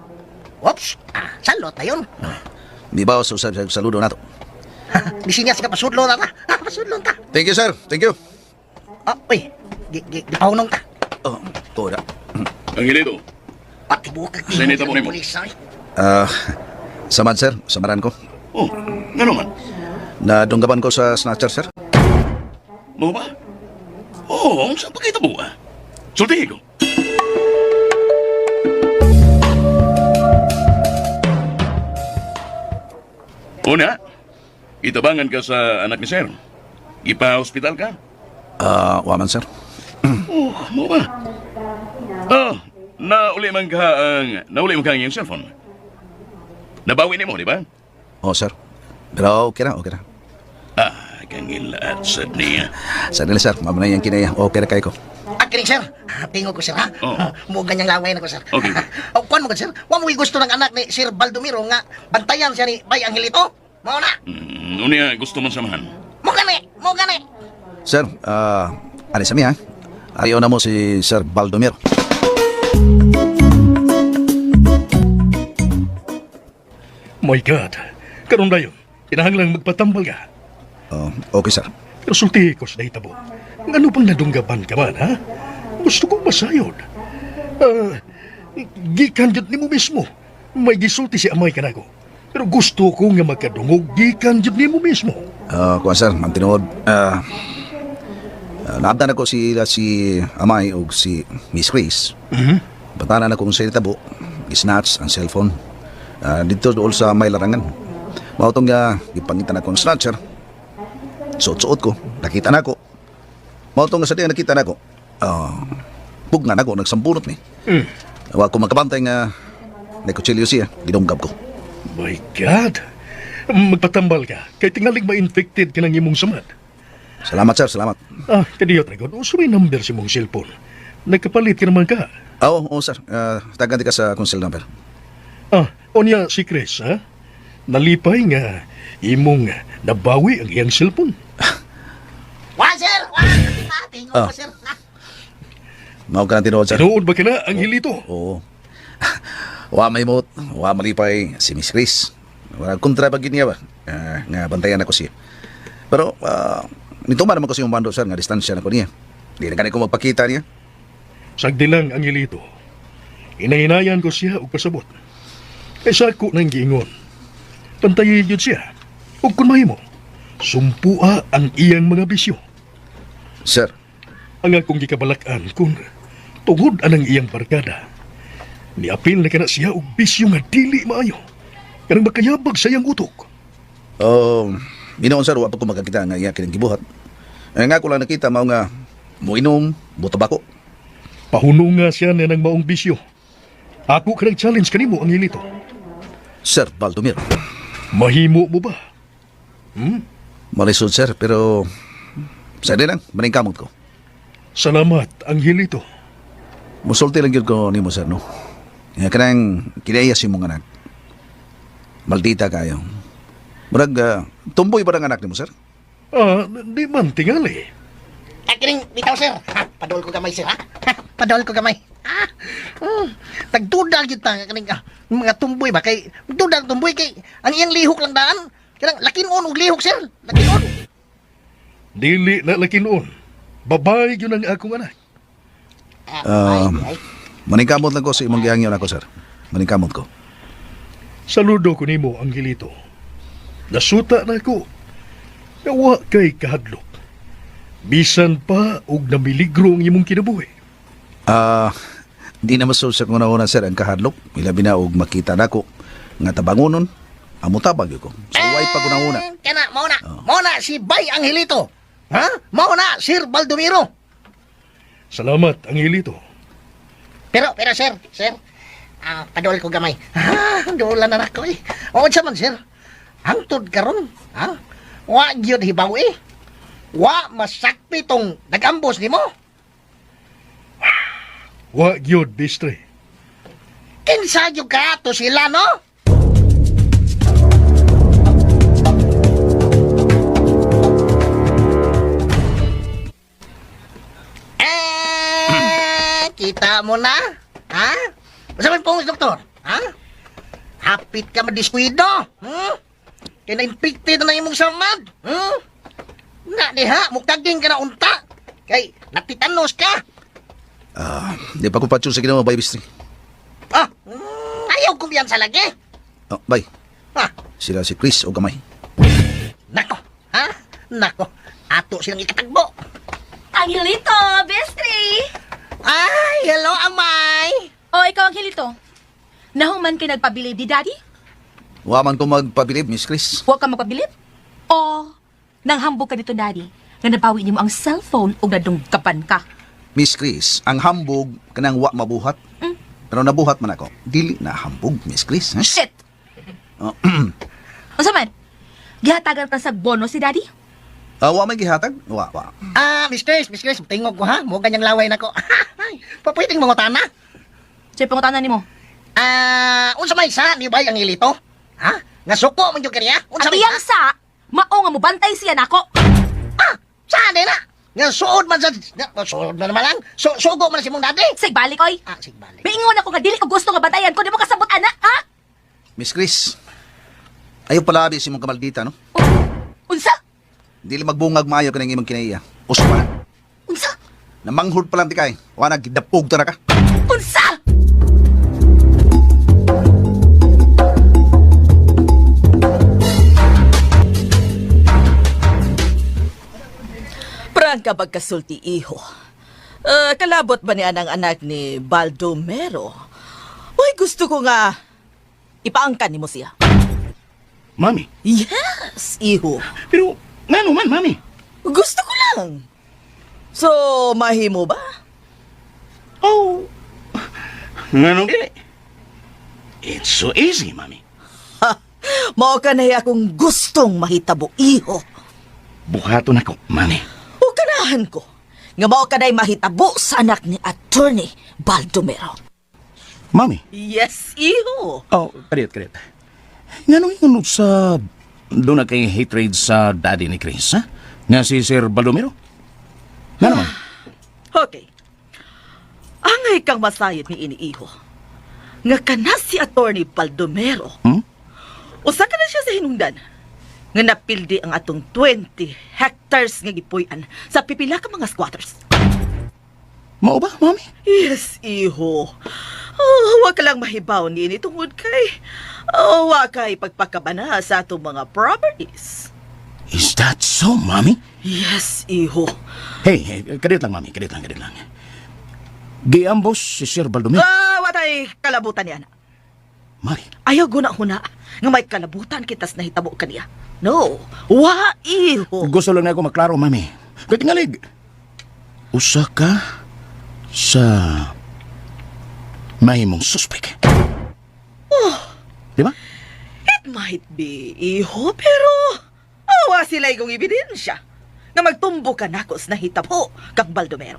Oops, salot na yun. Mibaw sa saludo na to. Disinyas ka pasudlo na ta. Ah, pasudlo ta. Thank you, sir. Thank you. Ah, uy, gipahunong ta. Oh, to na. Angelito, Patibuok ka. Senita mo nimo. Pulis, ay. Samad, sir. Samaran ko. Oh, ngano man? Nadunggaban ko sa snatcher, sir. Mo ba? Oh, unsa pa kita mo ah? Sultihi ko. Una, itabangan ka sa anak ni sir. Ipa-hospital ka? Waman, sir. Oh, mo ba? Oh, nauli man ka ang iyong cellphone. Nabawi nimo, di ba? Oh, sir. Pero okay na, okay na. Ah, kangilaat sad niya. Sa nila, sir. Mamana yung kinaya. Okay na kayo ko. Ah, kining, sir. Tingog ko, sir, ha? Oo. Mo ganyang laway na ko, sir. Okay. O, kuwan mo ko, sir. Wa mo gusto ng anak ni Sir Baldomero nga bantayan siya ni Bay Angelito. Mao na. Unya, gusto man samahan. Mo gani, mo gani. Sir, ano sa mi, ha? Ayaw na mo si Sir Baldomero. My God, karon dayon, kinahanglang magpatambal ka. Oh, okay, sir. Pero sultihi ko sa dahitabo. Ngano pang nadunggaban ka man, ha? Gusto kong masayod. Gikan jud nimo mismo. May gisulti si amay kanako. Pero gusto ko nga magkadungog gikan jud nimo mismo. Kuan, sir, ang tinuod. Naabdan ako si Amay o si Miss Chris. Mm-hmm. Batanan na kung sa tabo, gisnatch ang cellphone. Dito dool sa may larangan. Mao tong gipangitan ako ang snatcher. Suot-suot ko, nakita na ako. Mao tong sa diya nakita na ako. Pugnan ako, nagsampurot ni. Mm. Wa ko makabantay nga nakutsilyo siya, gidunggab ko. My God! Magpatambal ka, kay tingalig ma-infected ka ng imong samad. Salamat, sir, salamat. Ah, kadiyot na god, uso may number sa imong cellphone. Nagkapalit ka naman ka. Oo, oh, sir. Taganti ka sa akong cell number. Ah, onya si Chris, ha? Nalipay nga imong nabawi ang iyang cellphone. Wa, sir. Wa, tingog ko, sir. Mao ka na tinuod, sir. Tinuod ba ka na, Angelito? Oo. Wa may mot, wa malipay si Miss Chris. Wala kontra pa gid niya ba? Nga bantayan ako siya. Pero nito man naman ko siyang bando sir nga distansya na ko niya. Di na gani ko magpakita niya. Sagdi lang, Angelito. Inahinayan ko siya og pasabot. Kay sa ako nang giingon. Pantayi gyud siya. Ug kun mahimo, sumpua ang iyang mga bisyo. Sir. Ang akong gikabalak-an kun tungod anang iyang barkada. Niapil na kana siya og bisyo nga dili maayo. Kanang makayabag sa iyang utok. Oh, ginoon sir, wa pa ko makakita nga iya kining gibuhat. Eh, nga ko lang nakita mao nga moinom, mo tabako. Pahununga siya na ng maong bisyo. Ako kanang challenge kanimo, Angelito. Sir Baldomir. Mahimo mo ba? Hmm? Malisod sir, pero sa lang, maningkamot ko. Salamat, Angelito. Musulti lang gyud ko nimo sir, no? Nga kanang kinaiya si mong anak. Maldita kayo. Murag, tumboy ba ang anak nimo, sir? Ah, di man tingali. Ah, kining bitaw sir. Ha, padol ko gamay sir ha. Ha, padol ko gamay. Ah. Tagduda gyud ta kaning mga tumboy ba kay duda ang tumboy kay ang iyang lihok lang daan. Kanang lakinon og lihok sir. Lakinon. Dili na lakinon. Babae yun ang akong anak. Maningkamot lang ko sa imong gihangyon ako, sir. Maningkamot ko. Saludo ko nimo, Angelito. Nasuta na ako. Nawa kay kahadlok. Bisan pa og namiligro ang imong kinabuhi. Ah, di na masud sa kung una sir ang kahadlok. Ilabi na og makita nako nga tabangonon, amo tabag gyud ko. So way pa una. Kana mao na. Mao na si Bay Angelito. Ha? Mao na Sir Baldomiro. Salamat, Angelito. Pero pero sir, sir. Ah, padol ko gamay. Ah, dola na nako eh. Oo sa man sir. Hangtod karon, ha? Wa gyud hibaw eh. Wa masakpi tong nagambos nimo. Wa gyud, bistre. Kinsa gyud ka to sila no? Eh, kita mo na? Ha? Unsa man pong doktor? Ha? Hapit ka madiskuido. Hmm? Kaya na-infected na imong samad. Hmm? Na diha, mukaging ka na unta. Kay natitanos ka. Ah, di pa ko patyon sa Ginoo, bay bistri. Ah, ayaw kumbiyan sa lagi. Oh, bay. Ah. Sila si Chris o gamay. Nako, ha? Nako, ato silang ikatagbo. Angelito, bestri! Ay, hello, amay! O, ikaw, Angelito. Nahuman kay nagpabilib ni Daddy? Wa man ko magpabilib, Miss Chris. Huwag ka magpabilib? O, nanghambog ka dito, Daddy, nga nabawi nimo ang cellphone o nadunggaban ka. Miss Chris, ang hambog kanang wa mabuhat. Pero nabuhat man ako. Dili na hambog, Miss Chris. Ha? Shit! Oh. Unsa man? Gihatagan ka sa bono si Daddy? Ah, wa may gihatag? Wa, wa. Ah, Miss Chris, Miss Chris, tingog ko ha. Mo ganyang laway nako. Ay, Pwedeng mangutana. Sa'yo pangutana nimo. Ah, unsa may sa ni bay ang ilito? Ha? Nga suko man jud kaniya? Unsa Ang may iyang sa, mao nga mobantay siya nako. Ah, sa di na. Nga suod man sa nga, suod man naman lang. So, sugo man si mong daddy. Sig balik oy. Ah, sig balik. Miingon ako nga dili ko gusto nga bantayan ko di mo kasabot ana, ha? Miss Chris, ayaw palabi si mong kamaldita, no? Unsa? Dili magbungag maayo kanang imong kinaiya. Usa Unsa? Namanghod pa lang ti kay. Wa na gidapog ta na ka. Unsa? Prangka bagkasulti iho. Kalabot ba ni anang anak ni Baldomero? Uy, gusto ko nga ipaangkan nimo siya. Mami? Yes, iho. Pero, ngano man, mami? Gusto ko lang. So, mahimo ba? Oh, nganong dili? It's so easy, mami. Mao ka na akong gustong mahitabo, iho. Buhaton ako, mami. O ganahan ko nga mao ka na'y mahitabo sa anak ni Attorney Baldomero. Mami? Yes, iho. Oh, karit, karit. Nganong ingon sa doon na kay hatred sa daddy ni Chris, ha? Nga si Sir Baldomero? Nga naman? Okay. Angay kang masayod ni iniiho. Nga kana si Attorney Baldomero. Usa ka na siya sa hinungdan nga napildi ang atong 20 hectares nga gipuy-an sa pipila ka mga squatters. Mao ba, mami? Yes, iho. Oh, wa ka lang mahibaw niini tungod kay oh, wa kay pagpakabana sa atong mga properties. Is that so, mami? Yes, iho. Hey, hey, kadiyot lang, mami. Kadiyot lang, kadiyot lang. Giambos si Sir Baldomero. Ah, wa tay kalabutan niya. Mami. Ayaw guna-huna nga may kalabutan kitas nahitabo kaniya. No, wa iho. Gusto lang na ako maklaro, mami. Kay tingalig, usa ka sa mahimong suspek. Oh, Di ba? it might be iho, pero awa sila igong ebidensya nga magtumbo ka nako sa nahitabo kang Baldomero.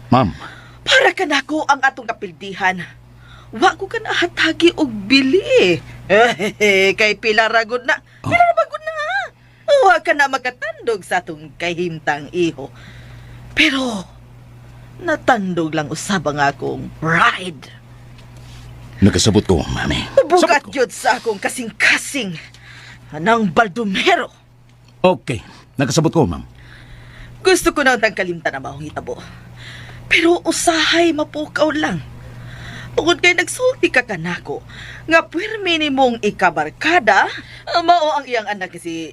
Ma'am, Para kanako ang atong kapildihan. Wa ko ka nahatagi og bili. Eh, kay pila ragod na. Pila ra bagod na. Wa ka na makatandog sa atong kahimtang iho. Pero natandog lang usab ang akong pride. Nakasabot ko, mami. Bugat gyud sa akong kasing-kasing anang Baldomero. Okay, nakasabot ko, ma'am. Gusto ko na ang kalimtan na maong hitabo. Pero usahay mapukaw lang. Tungod kay nagsulti ka kanako, nga puwermi ni mong ikabarkada, mao ang iyang anak si,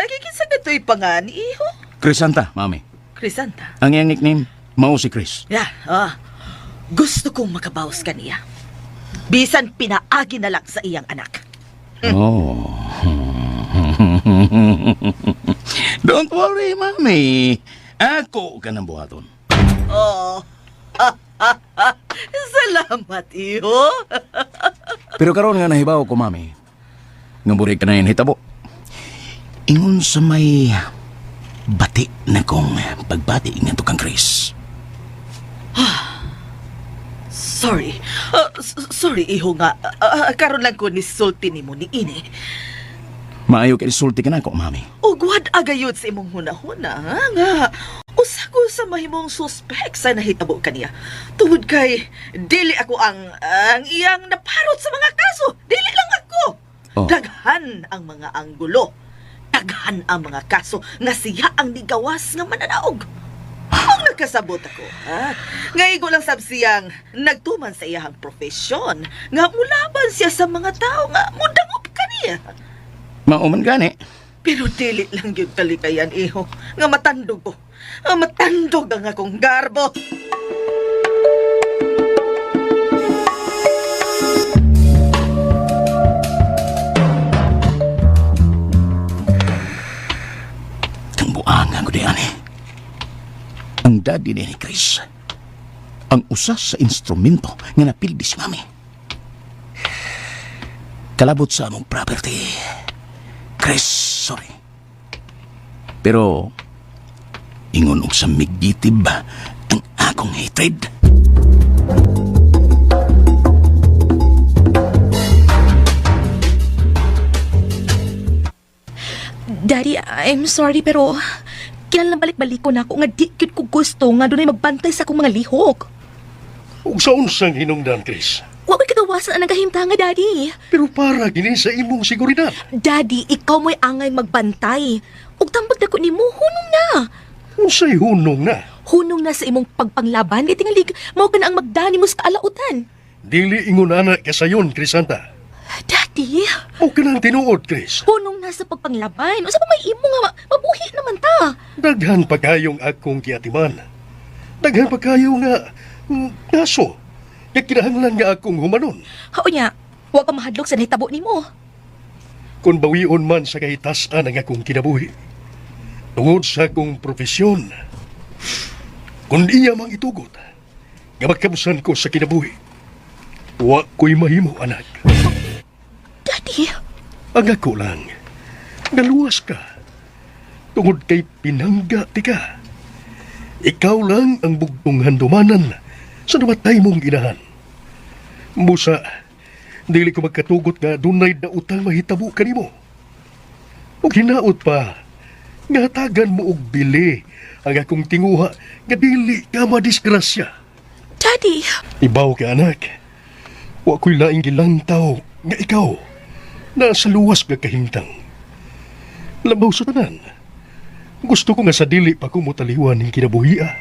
kikinsa kato'y pangan, iho? Crisanta, mami. Crisanta. Ang iyang nickname, mao si Chris. Yeah, gusto kong makabawas kaniya. Bisan pinaagi na lang sa iyang anak. Oh. Don't worry, mami. Ako ka ng buhaton. Oh. Salamat, iho. Pero karon nga nahibaw ko, mami. Nga burig ka na yun, hitabo. Ingon sa may bati na kong pagbati nga to kang Chris. Sorry. Sorry, iho nga. Karon lang ko nisulti nimo ni ini. Maayo kay sulti ka na ako, mami. Ugwad agayod sa imong hunahuna, ha? Nga, usa ko sa mahimong suspek sa nahitabo kaniya. Tungod kay, dili ako ang iyang naparot sa mga kaso. Dili lang ako. Oh. Daghan ang mga anggulo. Daghan ang mga kaso nga siya ang nigawas nga mananaog. Ang nagkasabot ako, ha? Ngaigo lang sab siyang nagtuman sa iyahang profesyon nga mulaban siya sa mga tao nga mudangop kaniya. Mauman gani. Pero dili lang yun kalikayan, iho. Nga matandog ko. Nga matandog ang akong garbo. Kang buangan ko di ani. Ang daddy ni Chris, ang usa sa instrumento nga napildi si mami. Kalabot sa among property. Chris, sorry. Pero, ingon og sa migitib ang akong hatred. Daddy, I'm sorry pero kinahanglan balik-balik ko na ako nga di gyud ko gusto nga dunay magbantay sa akong mga lihok. Ug sa unsang hinungdan, Chris? Wa ko'y kagawasan ang kahimtanga, Daddy. Pero para gini sa imong seguridad. Daddy, ikaw mo'y angay magbantay. Ug tambag na ko nimo, hunong na. Unsay hunong na? Hunong na sa imong pagpanglaban, kay tingalig, mao ka na ang magdani mo sa kaalautan. Dili ingon ana kasayon, Crisanta. Daddy, O kanang tinuod, Chris. hunong na sa pagpanglaban. Unsa pa may imo nga mabuhi naman ta. Daghan pa kayong akong giatiman. Daghan pa kayo nga kaso. Nga kinahanglan nga akong humanon. Hao niya, wa ka mahadlok sa nahitabo nimo. Kung bawion man sa kahitasan ang akong kinabuhi. Tungod sa akong profesyon. Kung iya mang itugot, nga magkabusan ko sa kinabuhi. Wa ko'y mahimo, anak. Daddy, Ang ako lang, naluwas ka. Tungod kay pinangga ti ka. Ikaw lang ang bugtong handumanan sa namatay mong inahan. Busa, dili ko magkatugot nga dunay dautang mahitabo kanimo. Ug hinaot pa, nga hatagan mo og bili ang akong tinguha nga dili ka madisgrasya. Daddy, Ibaw ka, anak. Wa ko'y laing gilantaw nga ikaw nasa luwas nga kahimtang. Labaw sa tanan, gusto ko nga sa dili pa ko motaliwan ning kinabuhia.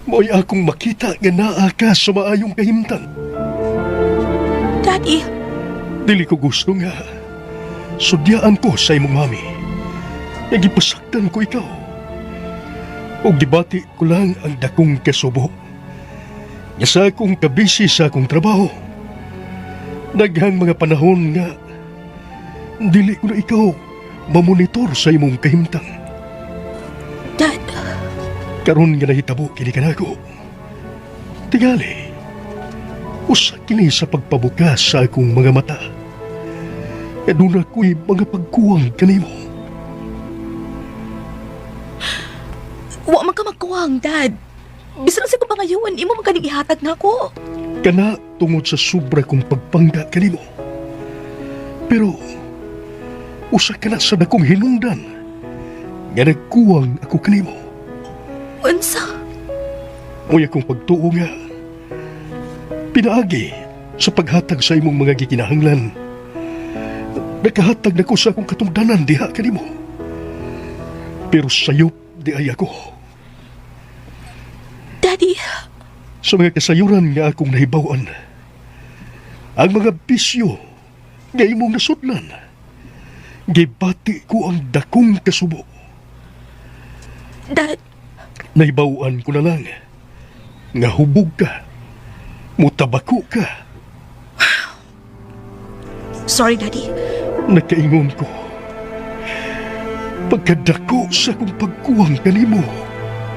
Mo'y akong makita nga naa ka sa maayong kahimtang. Daddy, Dili ko gusto nga sudyaan ko sa imong mami. Nga gipasaktan ko ikaw. Og gibati ko lang ang dakong kasubo. Nga sa akong kabisi sa akong trabaho. Daghang mga panahon nga dili ko na ikaw mamonitor sa imong kahimtang. Dad, Karon nga nahitabo kini kanako. Tingali, usa kini sa pagpabukas sa akong mga mata. Nga duna ko'y mga pagkuwang kanimo. Wa man ka magkuwang, Dad. Bisan sa kong pangayoon, imo man kaning ihatag nako. Kana tungod sa sobra kong pagpangga kanimo. Pero usa ka na sa dakong hinungdan nga nagkuwang ako kanimo. Unsa? Mo'y akong pagtuo nga pinaagi sa paghatag sa imong mga gikinahanglan. Nakahatag na ko sa akong katungdanan diha kanimo. Pero sayop di ay ako. Daddy, Sa mga kasayuran nga akong nahibaw-an, ang mga bisyo nga imong nasudlan, gibati ko ang dakong kasubo. Dad, Nahibaw-an ko na lang nga hubog ka, mutabako ka. Sorry, Daddy. Nakaingon ko, pagkadako sa akong pagkuwang kanimo,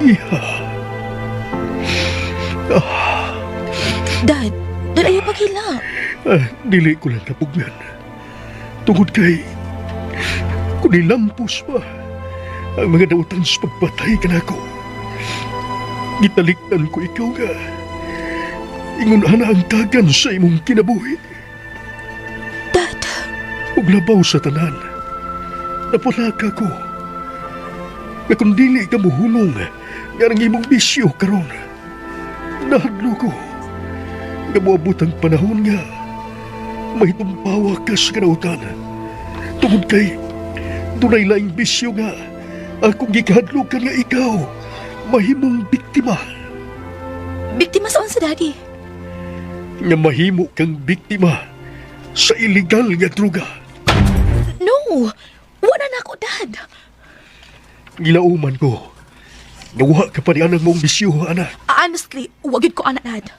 iha. Dad, Dad, ayaw paghila. Ah, dili ko lang kapugnan. Tungod kay, kung nilampos pa ang mga dautan sa pagpatay kanako, gitalikdan ko ikaw nga. Ingon ana ang tagan sa imong kinabuhi. Dad. Ug labaw sa tanan, napulaka ko. Nga kung dili ka muhunong nga ang imong bisyo karon, nahadlo ko nga moabot ang panahon nga mahitumpawa ka sa kanautan. Tungod kay dunay laing bisyo nga akong gikahadlokan nga ikaw mahimong biktima. Biktima sa unsa, Daddy? Nga mahimo kang biktima sa illegal nga droga. No! Wala na ako, Dad. Gilauman ko nga wa ka pa ni anang mong bisyo, anak. Honestly, wa gyud ko ana, Dad.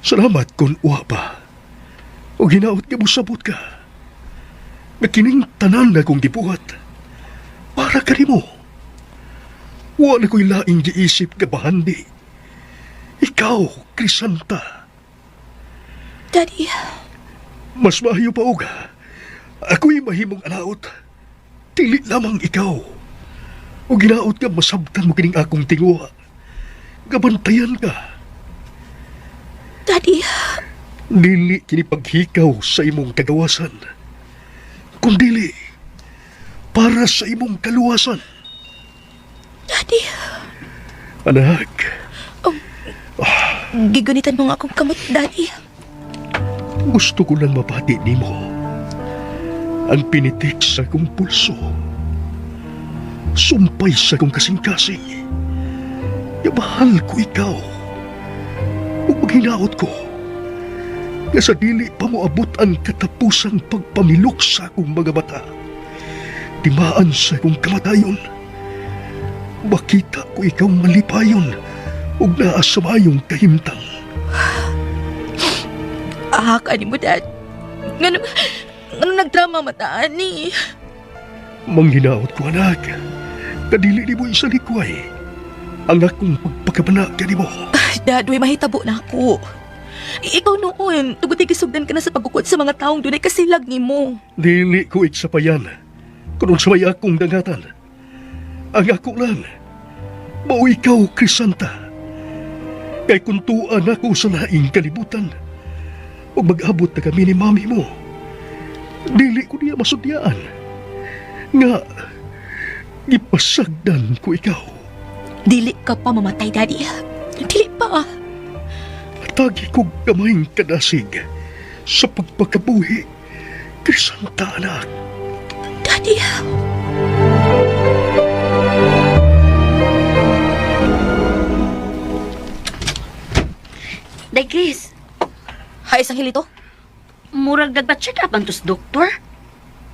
Salamat kung wa pa. O ginaot nga mosabot ka. Nga kining tanan na kong gibuhat para kanimo. Wa na ko'y laing giisip nga bahandi. Ikaw, Crisanta. Daddy. Mas maayo pa og ako'y mahimong alaot. Dili lamang ikaw. O ginaot nga masabtan mo kining akong tinguha. Gabantayan ka. Daddy. Dili kini paghikaw sa imong kagawasan. Kundili para sa imong kaluwasan. Daddy. Anak. Oh, gigunitan mo nga akong kamot, Daddy. Gusto ko lang mapati nimo ang pinitik sa akong pulso. Sumpay sa akong kasing-kasing. Ya mahal ko ikaw. Ug maghinaot ko nga sa dili pa moabot ang katapusang pagpamilok sa akong mga mata. Timaan sa akong kamatayon. Makita ko ikaw malipayon ug naa sa maayong kahimtang. Ah, kani mo, Dad. Ngano, ngano nagdrama mataan ni? Manghinaot ko, anak. Kadili ni mo isalikway ang akong pagpakabana kanimo. Ay, Dad, way mahitabo na ako. Ikaw noon, tugod gisugdan ka na sa pagukod sa mga taong dunay kasilag nimo. Dili ko iksapayan kung unsa may akong dangatan. Ang ako lang, mao ikaw, Crisanta. Kay kung tuan ako sa laing kalibutan, ug mag-abot na kami ni mami mo, dili ko niya masudyaan. Nga, gipasagdan ko ikaw. Dili ka pa mamatay, Daddy. Dili pa. At Hatagi kog gamayng kadasig sa pagpakabuhi, Crisanta anak. Daddy. Day, Chris. Hay, Angelito. Murag nagpa-check up ang tos doktor.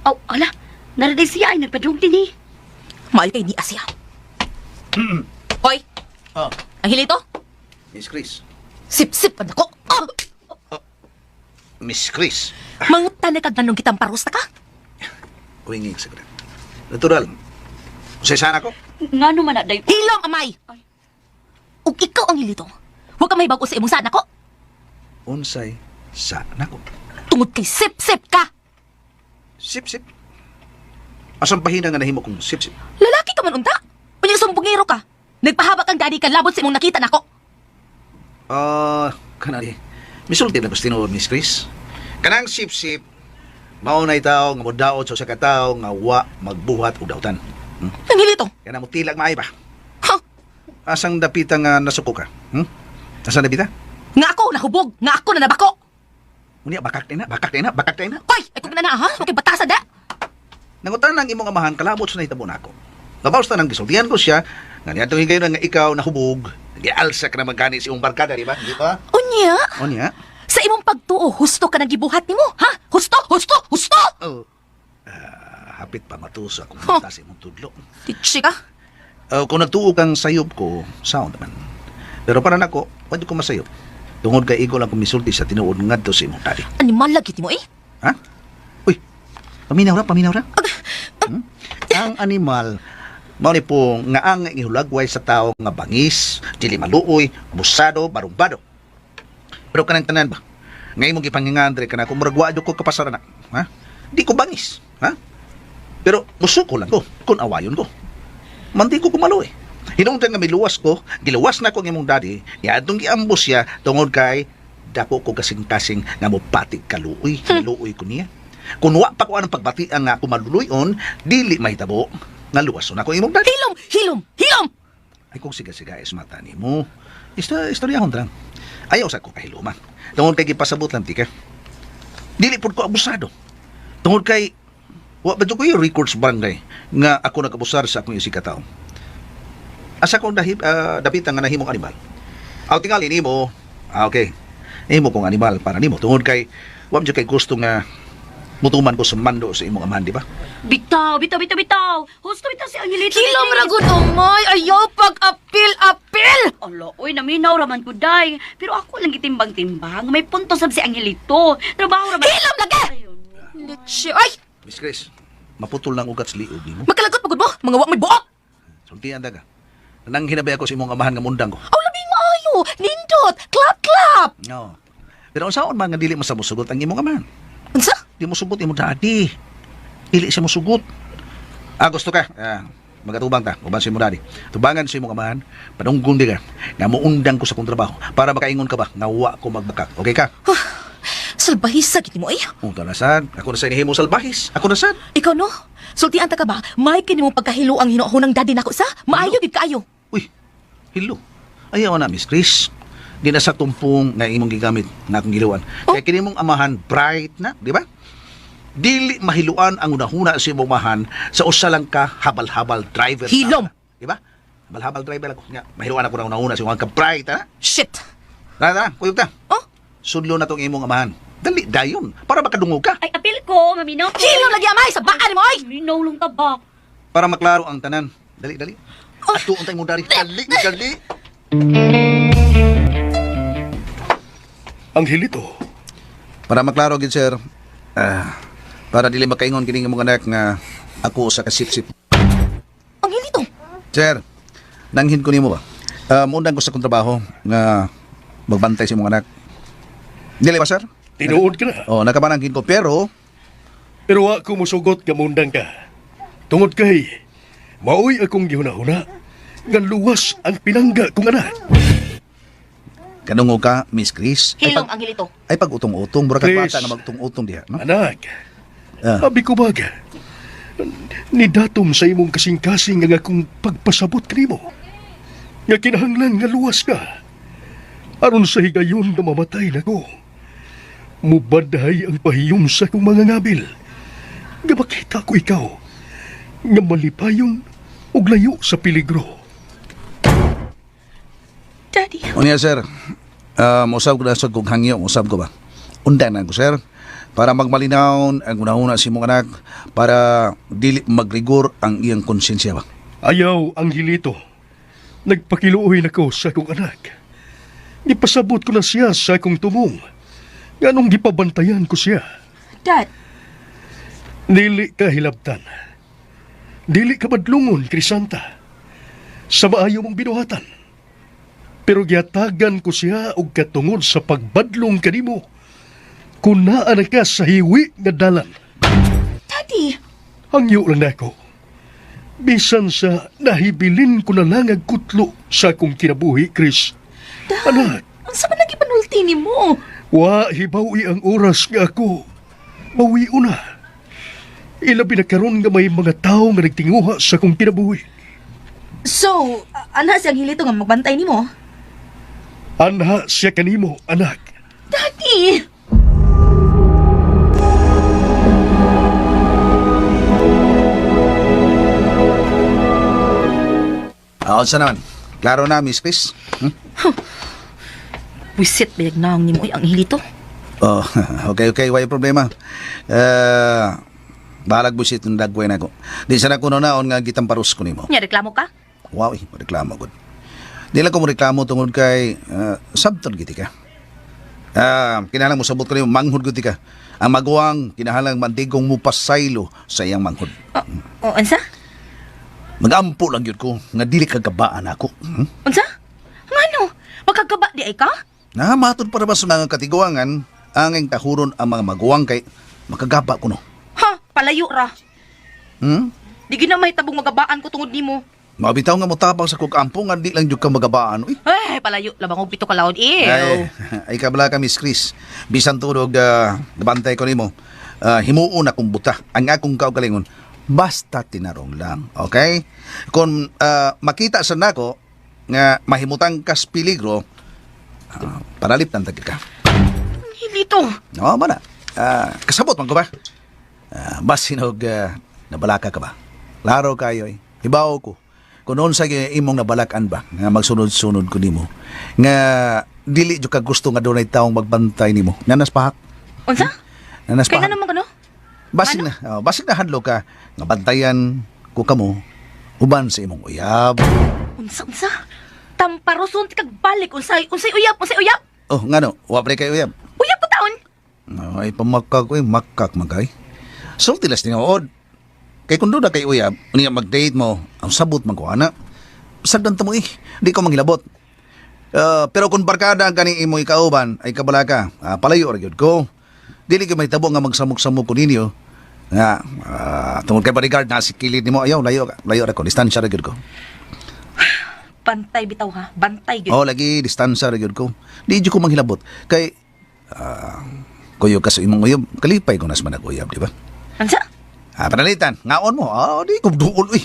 Aw, ala, naraday siya ay nagpadung din eh. Mahal kay ni Asya. Hoy! Oh. Angelito, Miss Chris. sip-sip pa nako. Ah! Miss Chris. Mangutana kag ganong kitang parusta ka. Winging sa kanya. Natural. Usay sana ko. Nga naman na, day. Hilom, amay! Ug ikaw, Angelito, huwag ka may bago sa imong sana ko. Unsay sa nako. Tungod kay sip-sip ka. Sip-sip. Asang pahina nga nahimo kong sip-sip. Lalaki ka man unta. Unya sumbongero ka. Nagpahaba kang daddy ka labot sa imong nakita nako. Ah, kanari. Misulti na gusto tinuod, Miss Chris. Kanang sip-sip, mao na itaw nga modaot sa usa ka tawo nga wa magbuhat og dautan. Angelito, Kana mo tilag maay ba? Ha? Asang dapita nga nasuko ka? Asang dapita? Nga ako nahubog, nga ako na nabako. Unya bakak na, bakak na, bakak na. Hoy, ay kung na na ha, okay batasa da. Nangutan ang imong amahan kalabot sa nahitabo nako. Labaw sa nang gisultihan ko siya, nga niadtong higayon nga ikaw nahubog, gialsa ka naman gani sa imong barkada, di ba? Di ba? Unya, Unya. sa imong pagtuo, husto ka nang gibuhat nimo, ha? Husto, husto, husto. Oh. Hapit pa matuso akong mata sa imong tudlo. Titsi ka. Kung nagtuo kang sayop ko, sound man. Pero para nako, pwede ko masayop. Tungod kay igo lang kumisulti sa tinuod ngadto sa imong daddy. Animal lagi mo eh. Ha? Uy, paminaw ra, paminaw ra. Ang animal, mao ni po nga ang ihulagway sa tao nga bangis, dili maluoy, abusado, barumbado. Pero kanang tanan ba? Nga imong gipangingan diri kana kung murag wa jud ko kapasara na, ha? Di ko bangis, ha? Pero musuko lang ko kung awayon ko. Mandi ko kumaloy. Hinungdan nga miluwas ko, giluwas na ko ang imong daddy, niadtong giambos siya tungod kay dako ko kasing-kasing nga mopatig kaluoy, niluoy ko niya. Kung wa pa ko anang pagbatian nga ako maluluyon, dili mahitabo nga luwason ako imong daddy. Hilom, hilom, hilom. Ay kung siga-siga is mata nimo. Istoryahon lang. Ayaw sa ko kahiluman. Tungod kay gipasabot lang tika. Dili pud ko abusado. Tungod kay wa ba jud ko yung records barangay nga ako nag-abusar sa akong isig ka tawo. Asa kong dapita nga nahimong animal. Aw tingali nimo. Ah, okay. Nahimo kong animal para nimo tungod kay wa man jud kay gusto nga mutuman ko sa mando sa imong amahan, di ba? Bitaw, bitaw, bitaw, bitaw. Husto bitaw si Angelito. Hilom ra gud umay, ayaw pag-apil, apil. Ala, oy, naminaw raman ko, day. Pero ako lang gitimbang-timbang. May punto sab si Angelito. Trabaho raman. Hilom lagi. Ayun. Litsi, ay, Miss Chris, maputol lang ugat sa liog nimo. makalagot pagod mo, mga wa may buok. Sultian daga. Nang hinabay ako sa imong amahan nga mundang ko. Aw labing maayo, nindot, clap clap. No. Pero unsaon man nga dili man sa musugot ang imong amahan? Unsa? Di mo sugot imong daddy. Dili siya musugot. Ah, gusto ka. Ah, magatubang ta. Uban sa imong daddy. Tubangan sa imong amahan. Panunggon di ka. Nga muundang ko sa kong trabaho. Para makaingon ka ba? Nga wa ko magbakak. Okay ka? Salbahisa gid mo eh. Unta na sad. Ako na sa inihimo salbahis. Ako na sad. Ikaw no, sultian ta ka ba? May kini mong pagkahilo ang hinuhunang daddy nako sa? Maayo gid kaayo. Uy, hilo. Ayaw na, Miss Chris. Di na sa tumpong nga imong gigamit nga akong giluan. Oh. Kaya kini mong amahan bright na, di ba? Dili mahiluan ang unahuna sa imong amahan sa usa lang ka habal-habal driver. Hilom! Di ba? Habal-habal driver ako. Nga, mahiluan ako ng unahuna sa imong ka bright, ha? Shit. Tara, tara, kuyog ta. Oh? Sudlo na tong imong amahan. Dali, dayon. Para makadungog ka. Ay, apil ko, maminaw ko. Hilom lagi amay sa baan mo ay. Maminaw lang ta ba? Para maklaro ang tanan. Dali, dali. Oh. Atuon tayo mo dari. Dali, dali. Angelito, Para maklaro gid sir, para dili makaingon kini nga mga anak nga ako sa kasipsip. Angelito, Sir, nanghin ko nimo ba? Muundang ko sa akong trabaho nga magbantay sa imong anak. Dili ba sir? tinuod ka na. Oh, nakapanangkin ko pero Pero wa ko musugot nga mundang ka. Tungod kay, maoy akong gihuna-huna nga luwas ang pinangga kong anak. kanungo ka Miss Chris. Ay, hilom Angelito. ay pag utong-utong mura kag Chris. bata nga magutong-utong diha, no? Anak, Ah. abi ko baga, ni datom sa imong kasing-kasing nga akong pagpasabot kanimo. Nga kinahanglan nga luwas ka. Aron sa higayon nga mamatay nako. Mubadhay ang pahiyom sa akong mga ngabil. Nga makita ko ikaw nga malipayon ug layo sa peligro. Daddy. Unya sir, usab ko na sa kong hangyo, usab ko ba? Undang na ko sir, para magmalinaw ang unahuna si mong anak, para dili magrigor ang iyang konsensya ba? Ayaw, Angelito. Nagpakiluoy na ko sa akong anak. Gipasabot ko na siya sa akong tumong. Nganong gipabantayan ko siya. Dad, Dili ka hilabtan. Dili ka madlungon, Crisanta. Sa maayo mong binuhatan. Pero gihatagan ko siya og katungod sa pagbadlong kanimo. Kung naa na ka sa hiwi nga dalan. Daddy! Hangyo lang nako. Bisan sa nahibilin ko na lang ang kutlo sa akong kinabuhi, Chris. Dad! Anak. Unsa man lagi panulti nimo? Wa hibawi ang oras nga ako. Mawio na. Ilabi na karon nga may mga tao nga nagtinguha sa akong kinabuhi. So, ana si Angelito nga magbantay nimo? Anha siya kanimo, anak. Daddy! Unsa naman? Klaro na, Miss Chris? Hmm? Wisit bayag naong nimo oy Angelito. Oh, okay, okay, way problema. Eh, bahalag busit ng dagway na ko. Di sana kuno naon nga gitamparos ko nimo. Nya reklamo ka? Wow, eh, reklamo gud. Di lang ko mo reklamo tungod kay sabton giti ka. Kinahanglan mo sabot ko nimo manghod gud ti ka. Ang maguwang kinahanglan mandigong mo pasaylo sa iyang manghod. O, unsa? Magampo lang gyud ko nga dili ka gabaan ako. Hmm? Unsa? Ngano? Magkagaba di ay ka? Na matod para ba sa mga katiguangan ang ing tahuron ang mga maguwang kay makagaba kuno. Ha, palayo ra. Hmm? Di gid na mahitabong magabaan ko tungod nimo. Mabitaw nga motabang sa kog ampo nga di lang jud ka magabaan uy. Eh, palayo labang og pito ka laod. Ew. Ay, ay kabla ka Miss Chris. Bisan tunog nabantay ko nimo. Himuon akong buta ang akong kaugalingon. Basta tinarong lang, okay? Kung makita sa nako nga mahimutang kas peligro, paralip nang tagil ka. Angelito. No, mana. Kasabot man ko ba? Basin og nabalaka ka ba? Laro kayo eh. Hibaw ko. Kung noon sa imong nabalakan ba, nga magsunod-sunod ko nimo, nga dili jud ka gusto nga dunay taong magbantay nimo. Nanas pahak. Unsa? Nanas Kay pahak. ngano man kuno? Basig na, oh, basig na hadlo ka nga bantayan ko kamo uban sa imong uyab. Unsa unsa? Tamparoson ti kag balik unsay unsay uyab unsay uyab? Oh, ngano, wa pre kay uyab. Uyab ko taon. Ay pamakak oy, makak magay. Sulti las tinuod. Kay kung doon na kay uyab, niya mag-date mo, ang sabot man ko ana. Sagdan ta mo eh, di ko manghilabot. Pero kung barkada ang kani imo ikauban, ay kabala ka, palayo ra gyud ko. Dili ko mahitabo nga magsamok-samok ko ninyo. Nga, tungod kay bodyguard na si kilid nimo, ayaw, layo, layo ra ko, distansya ra gyud ko. Bantay bitaw ha, bantay gyud. Oh, lagi distansya ra gyud ko. Di jud ko manghilabot kay kuyo ka sa imong uyab, kalipay ko nas man uyab, di ba? Unsa? Panalitan, ngaon mo. Di ko duol uy.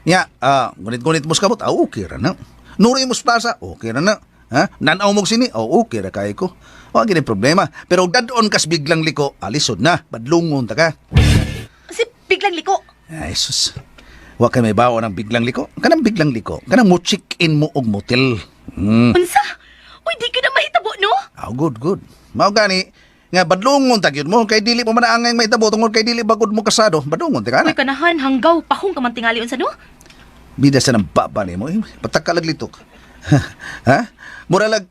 Nya, gunit-gunit mo sa kabot, okay ra na. Nuri mo sa plaza, okay ra na. Ha? Nanaw mo sini, oh, okay ra kay ko. Wa gini problema. Pero dadon kas biglang liko, alisod na, badlungon ta ka. Si biglang liko. Ay, sus. Wa kay may bawo ng biglang liko. Kanang biglang liko, kanang mo check-in mo og motel. Unsa? Uy, di gyud na mahitabo no? Good, good. Mao gani nga badlungon ta gyud mo kay dili pa man angay mahitabo tungod kay dili bagod mo kasado. Badlungon ta ka Uy na. kanahan hanggaw pahong ka man tingali unsa no? Bida sa nang baba nimo eh. Patakalag litok. Ha? Mura lag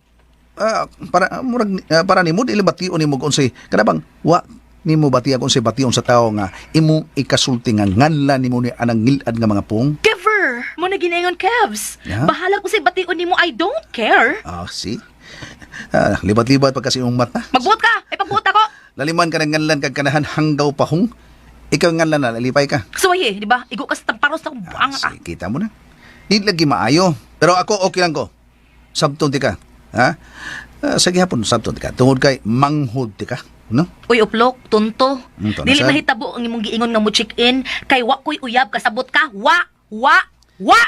para murag para nimo dili bation nimo kung unsay kana bang wa nimo batiya kung unsay bation sa tawo nga imong ikasulti nga nganla nimo ni anang ngilad nga mga pong. Giver! Mo na ginaingon Kevs. Yeah. Bahala ko sa bation nimo, I don't care. See? Libat-libat pa kasi imong mata. Magbuot ka! Ay pagbuot ako! Laliman ka ng nganlan kag kanahan hanggaw pahong. Ikaw nganlan na lalipay ka. Suwaye, di ba? Igo ka sa tamparos na buang ka. Sige, kita mo na. Di lagi maayo. Pero ako okay lang ko. Sabton ti ka. Ha? Sige hapon, sabton ti ka. Tungod kay manghod ti ka. No? Uy, uplok, tunto. To na Dili sad. mahitabo ang imong giingon nga mo check-in kay wa ko'y uyab kasabot ka. Wa, wa, wa.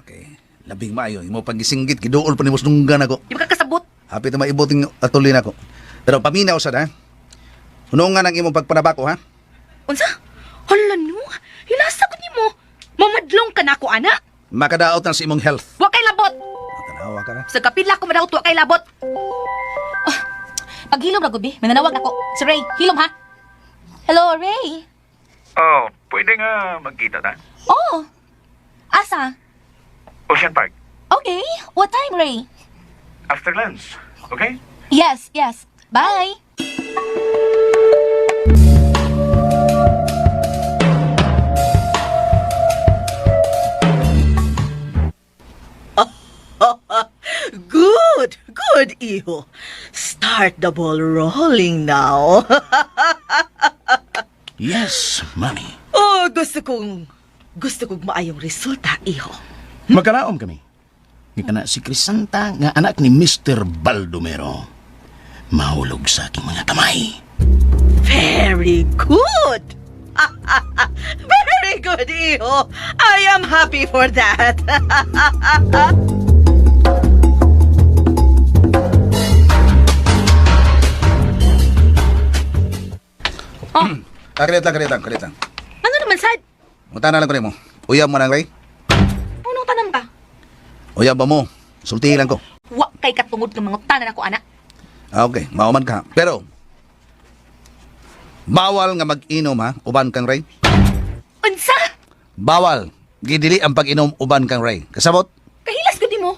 Okay. Labing maayo. Imo pagisinggit, giduol pa nimo sa dunggan ako. Di ba ka kasabot? Hapit na maibuting atuli na ko. Pero paminaw sad ha. Hunungan ang imong pagpanabako ha. Unsa? Hala no, hilasa ko nimo. Mamadlong ka na ako, ana. Makadaot na sa imong health. Wa kay labot. Tanawa ka na. Sa kapila ko madaot, wa kay labot. Ah, paghilom ra gud bi, mananawag ako. Si Ray, hilom ha. Hello, Ray. Oh, pwede nga magkita ta? Oh. Asa? Ocean Park. Okay. What time, Ray? After lunch. Okay? Yes, yes. Bye. Good, good, iho. Start the ball rolling now. Yes, mami. Oh, gusto kong maayong resulta, iho. Magkalaom kami. Nga kana si Crisanta nga anak ni Mr. Baldomero. Mahulog sa aking mga kamay. Very good. Very good, iho. I am happy for that. Ah, kalit lang, kalit lang, kalit lang. Ano naman, sad? Mutana lang ko nimo. Uyab mo nang Ray. Unong tanam ka? Uyab ba mo? Sultihi lang ko. Wa kay katungod ng mga tanan ako, ana. Ah, okay, mauman ka. Pero bawal nga mag-inom ha, uban kang Ray. Unsa? Bawal. Gidili ang pag-inom uban kang Ray. Kasabot? Kahilas gud nimo.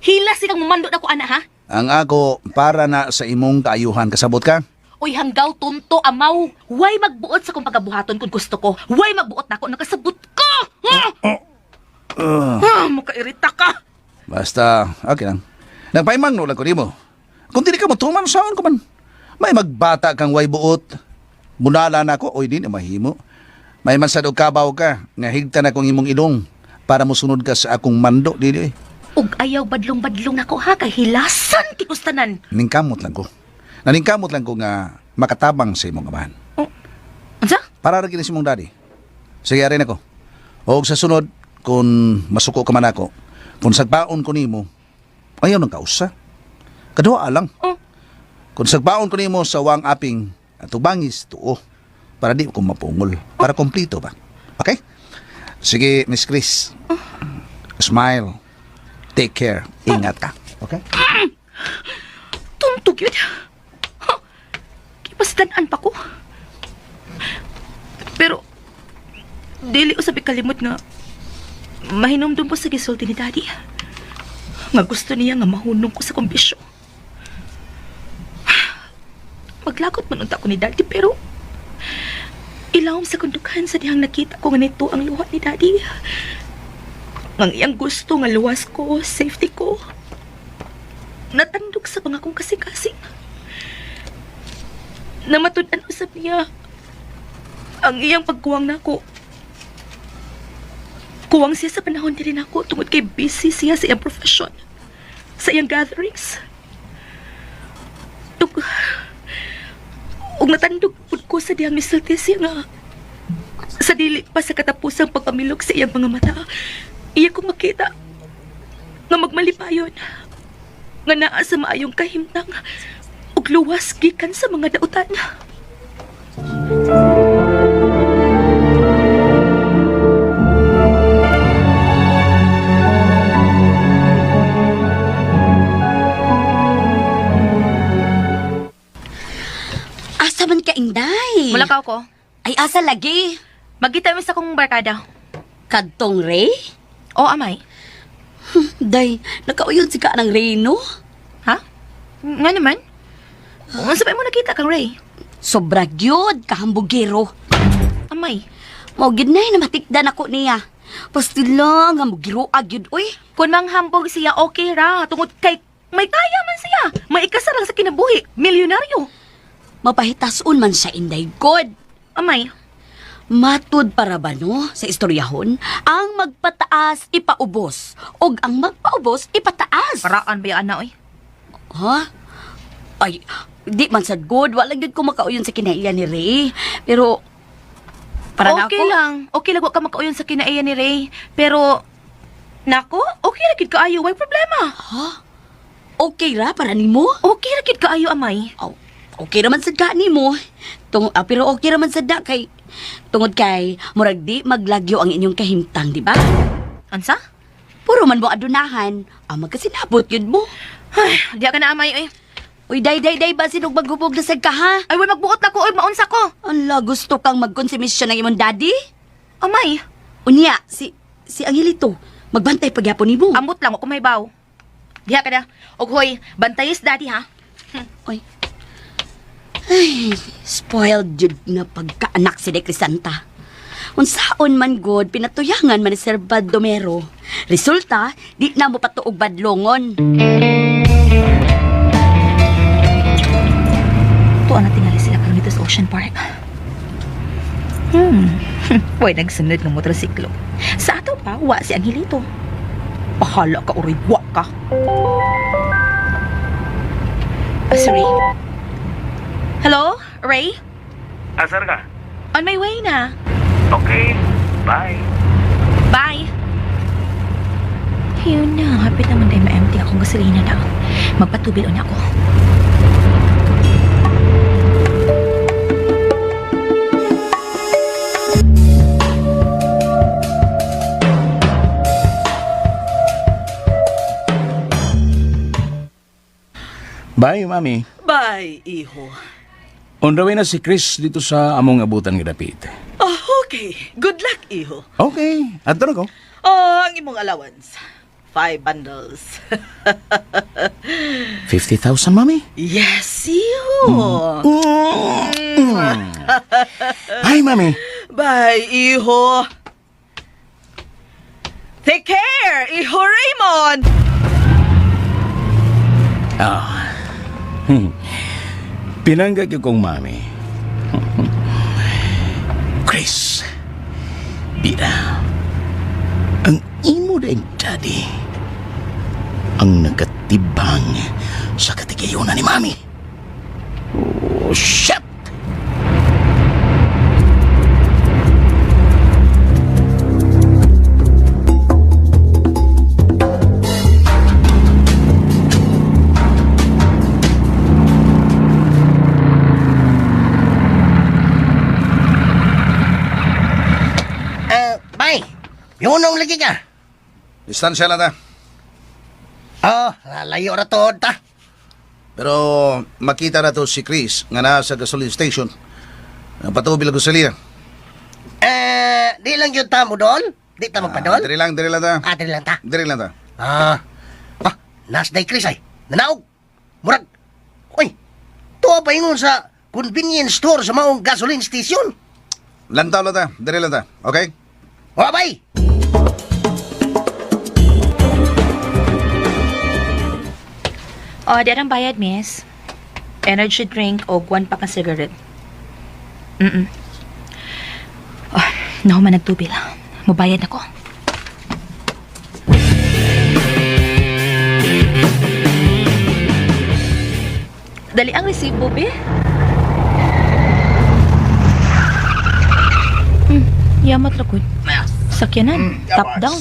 Hilas ikang mumando na ko, ana, ha? Ang ako para na sa imong kaayuhan kasabot ka. Uy, hanggaw tunto, amaw. Way magbuot sa kong pagabuhaton kung gusto ko. Way magbuot na ako, nakasabot ko! Ah! Ah, mukairita ka. Basta, okay lang. Nagpaimang no lang ko nimo. Kung dili ka mo tuman saan ko man. May magbata kang way buot. Munala na ako, oy di na mahimo. May man sad og kabaw ka, nga higta na kong imong ilong para mosunod ka sa akong mando dili. Eh. Ug ayaw badlong-badlong nako ha, kay hilasan kikustanan. Ningkamot lang ko. Naningkamot lang ko nga makatabang sa imong amahan. Unsa? Para ra gini sa imong daddy. Sige, arin ako. Og sa sunod, kung masuko ka man ako, kung sagpaon ko nimo, ayaw nang kausa. Kaduha lang. Oh. Kung sagpaon ko nimo sa wang aping atubangis, tuo. Para di ko mapungol. Para kompleto ba? Okay? Sige, Miss Chris. Smile. Take care. Ingat ka. Okay? Tuntog yun. Ha? Kipasdan-an pa ko. Pero, dili usab ikalimot nga mahinumdum po sa gisulti ni Daddy. Nga gusto niya nga mahunong ko sa kumbisyo. Maglagot man unta ko ni Daddy pero ilawom sa kundukan sa dihang nakita ko nga nito ang luha ni Daddy. Ang iyang gusto nga luwas ko, safety ko. Natandog sa mga kong kasing-kasing. Namatud-an usab niya ang iyang pagkuwang nako. Kuwang siya sa panahon diri nako tungod kay busy siya sa iyang profession, sa iyang gatherings. Ug, ug natandog pud ko sa dihang misulti siya nga sa dili pa sa katapusang pagpamilok sa iyang mga mata, iya kong makita nga magmalipayon nga naa sa maayong kahimtang ug luwas gikan sa mga dautan. Asa man ka, Inday? Mulakaw ko. Ay, asa lagi? Magkita mi sa kong barkada. Kadtong Ray? O amay. Day, nakauyon si ka ng Ray, no? Ha? Nga naman. Unsa ba mo nakita kang Ray? Sobra gyud, kahambugero. Amay. Mao gyud na namatikdan ako niya. Basta lang, hambugero gyud, uy. Kung manghambog siya, okay ra. Tungod kay may kaya man siya. May ikasarang sa kinabuhi. Milyonaryo. Mapahitason man siya, Inday, god. Amay. Matud para ba no, sa istoryahon, ang magpataas ipaubos, og ang magpaubos ipataas. Paraan ba yan na, oy? Ha? Ay, di man sad good. Wala gyud ko makauyon sa kinaiya ni Ray. Pero, para na okay ako. lang. Okay lang, wa ka makauyon sa kinaiya ni Ray. Pero, nako, okay lang gid kaayo. Way problema. Ha? Okay ra para nimo? Okay ra gid kaayo, amay. Oh, okay ra man sad ka nimo. Pero okay ra man sad na kay tungod kay murag di maglagyo ang inyong kahimtang, di ba? Ansa? Puro man mo adunahan, ang magkasinabot yun mo. Ay, diya ka na, amay oy. Uy, day, day, day, basin og maghubog na sad ka, ha? Ay, way magbuot na ko oy, maunsa ko. Ala, gusto kang magkonsumisyon ng imong daddy? Amay, Unya, si Angelito, magbantay pagyapon nimo. Ambot lang ako may baw. Diha ka na. Og hoy, bantayis daddy ha. Oy. Ay, spoiled jud nga pagkaanak si De Crisanta. Unsaon man god, pinatuyangan man ni Sir Baldomero. Resulta, di na mo patuog badlongon. Tuwa na tingali sila karon dito sa Ocean Park. Way nagsunod ng motorsiklo. Sa ato pa, wa si Angelito. Bahala ka, uray, wa ka. Ah, sorry. Hello, Ray? Asar ka? On my way na. Okay, bye. Bye! Yun na, hapit naman tayo ma-empty akong gasolina na. Magpatubil na ako. Bye, mami. Bye, iho. On the way na si Chris dito sa among abutan nga dapit. Oh, okay. Good luck, iho. Okay, adto na ko. Oh, ang imong allowance. 5 bundles. 50,000, mami. Yes, iho. Bye, mami. Bye, iho. Take care, iho Raymond. Ah. Pinangga gyud kong mami. Chris, bira. Ang imo dayng daddy ang nakatibang sa katigayonan ni mami. Oh, shit! Bye. Yunong lagi ka. Distansya lang ta. Oh, layo ra to ta. Pero makita na to si Chris nga nasa gasoline station. Patubil ang gasolina. Eh, di lang yun ta mo doon? Di ta magpadol? Diri lang, diri lang ta. Ah, diri lang ta. Diri lang ta. Ah. Ah, nas day Chris ay. Nanaog. Murag. Uy. Tuwa pa ingon sa convenience store sa maong gasoline station. Lantaw lang ta, diri lang ta. Okay? Wa bay. Oh, di ang bayad, miss. Energy drink o one pack ng cigarette. Oh, nahuman nagtubil. Mubayad ako. Dali ang resibo, be. Yamat ra gud. Sakyanan, top down.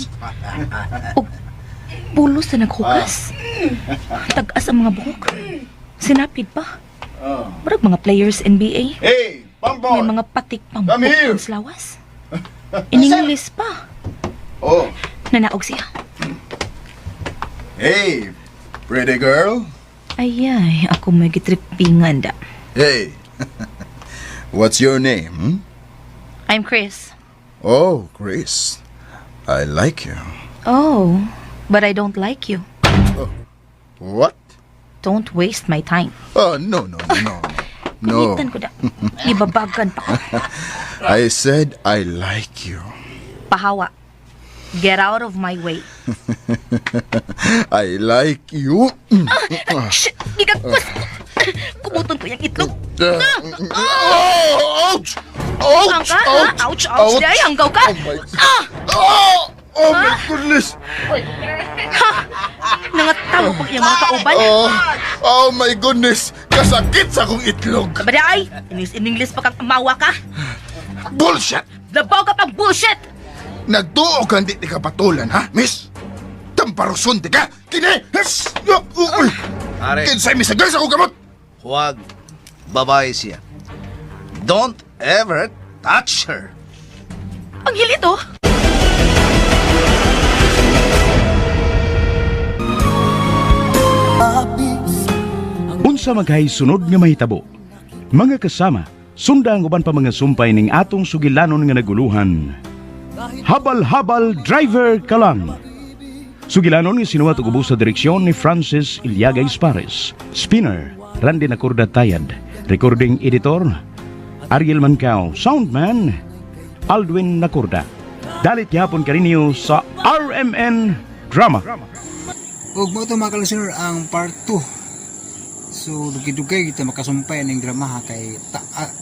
Og bulos na naghugas. Tag-as ang mga buhok. Sinapid pa. Murag mga players NBA. Hey, May mga patik pang Come here. buhok sa lawas. In English pa. Oh. Nanaog siya. Hey, pretty girl. Ay ay, ako may gitripingan da. Hey. What's your name? Hmm? I'm Chris. Oh, Chris. I like you. Oh, but I don't like you. What? Don't waste my time. Oh, no, no, no. No. Kumitan ko da. Ibabagan pa ko. I said I like you. Pahawa. Get out of my way. I like you. Shit! Gigagpas! Kumuton ko yung itlog. Oh, ouch! Ouch! Ang ka, ha? Ouch, ouch. Day, hanggaw ka. Oh my, oh, oh my goodness! Nangatawa pag iyang mga kauban. Oh, oh my goodness! Kasakit sa akong itlog! Kabaday! Inis in English pa kang amawa ka. Bullshit! Labaw ka pang bullshit! Nagtuo ka hindi ka patulan, ha, miss? Tamparusun di ka! Kini! Are. Kinsay misagay sa akong kamot? Huwag. Babae siya. Don't ever touch her. Angelito! Unsa maghay sunod nga mahitabo? Mga kasama, sunda ang uban pa mga sumpay ning atong sugilanon nga naguluhan. Habal-habal driver ka lang. Sugilanon nga sinuwat ug ubos sa direksyon ni Francis Iliaga Espares. Spinner, Randy Nakurda Tayad. Recording editor, Ariel Mancao. Soundman, Aldwin Nakurda. Dalit gihapon kaninyo sa RMN Drama. Ug mao to, mga ka-listener, ang part 2. So dugay-dugay kita makasumpay aning drama ha, kay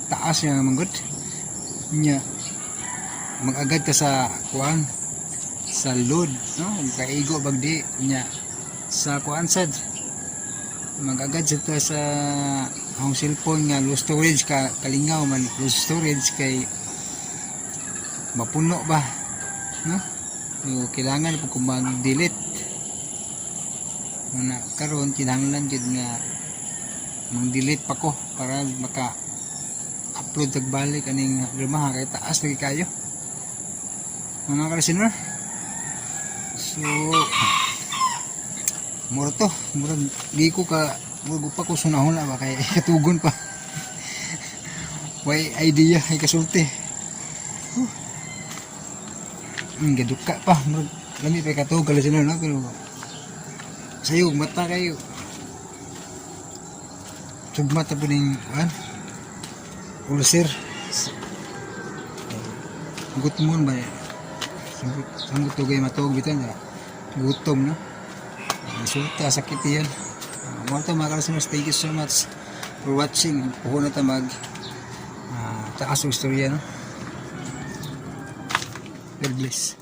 taas niya manggod. Nya mag-agad ka sa kuan, sa load, no, kaigo bagdi nya sa kuan sad, mag-agad sa ta sa akong cellphone nga low storage ka, kalingaw man low storage kay mapuno ba, no? So, kailangan po kung mag-delete na karon, kinahanglan jud nga mag-delete pa ko para maka upload tag balik aning drama kay taas lagi kayo, mga ka-listener. So mura to, mura di ko ka mura pa ko sunahon na ba kay katugon pa, way idea ay kasulti. Huh. Gaduka pa, mura lami pa katug, ka-listener, no? Pero sayo mata kayo, sugma ta po ning kuan, ulcer. Gutomon ba, sanggot sanggot tugay matuog bitan ya, gutom, no? Resulta sakit yan. Mo to, mga ka-listeners, thank you so much for watching. Puhon na ta mag taas og istorya, no? God bless.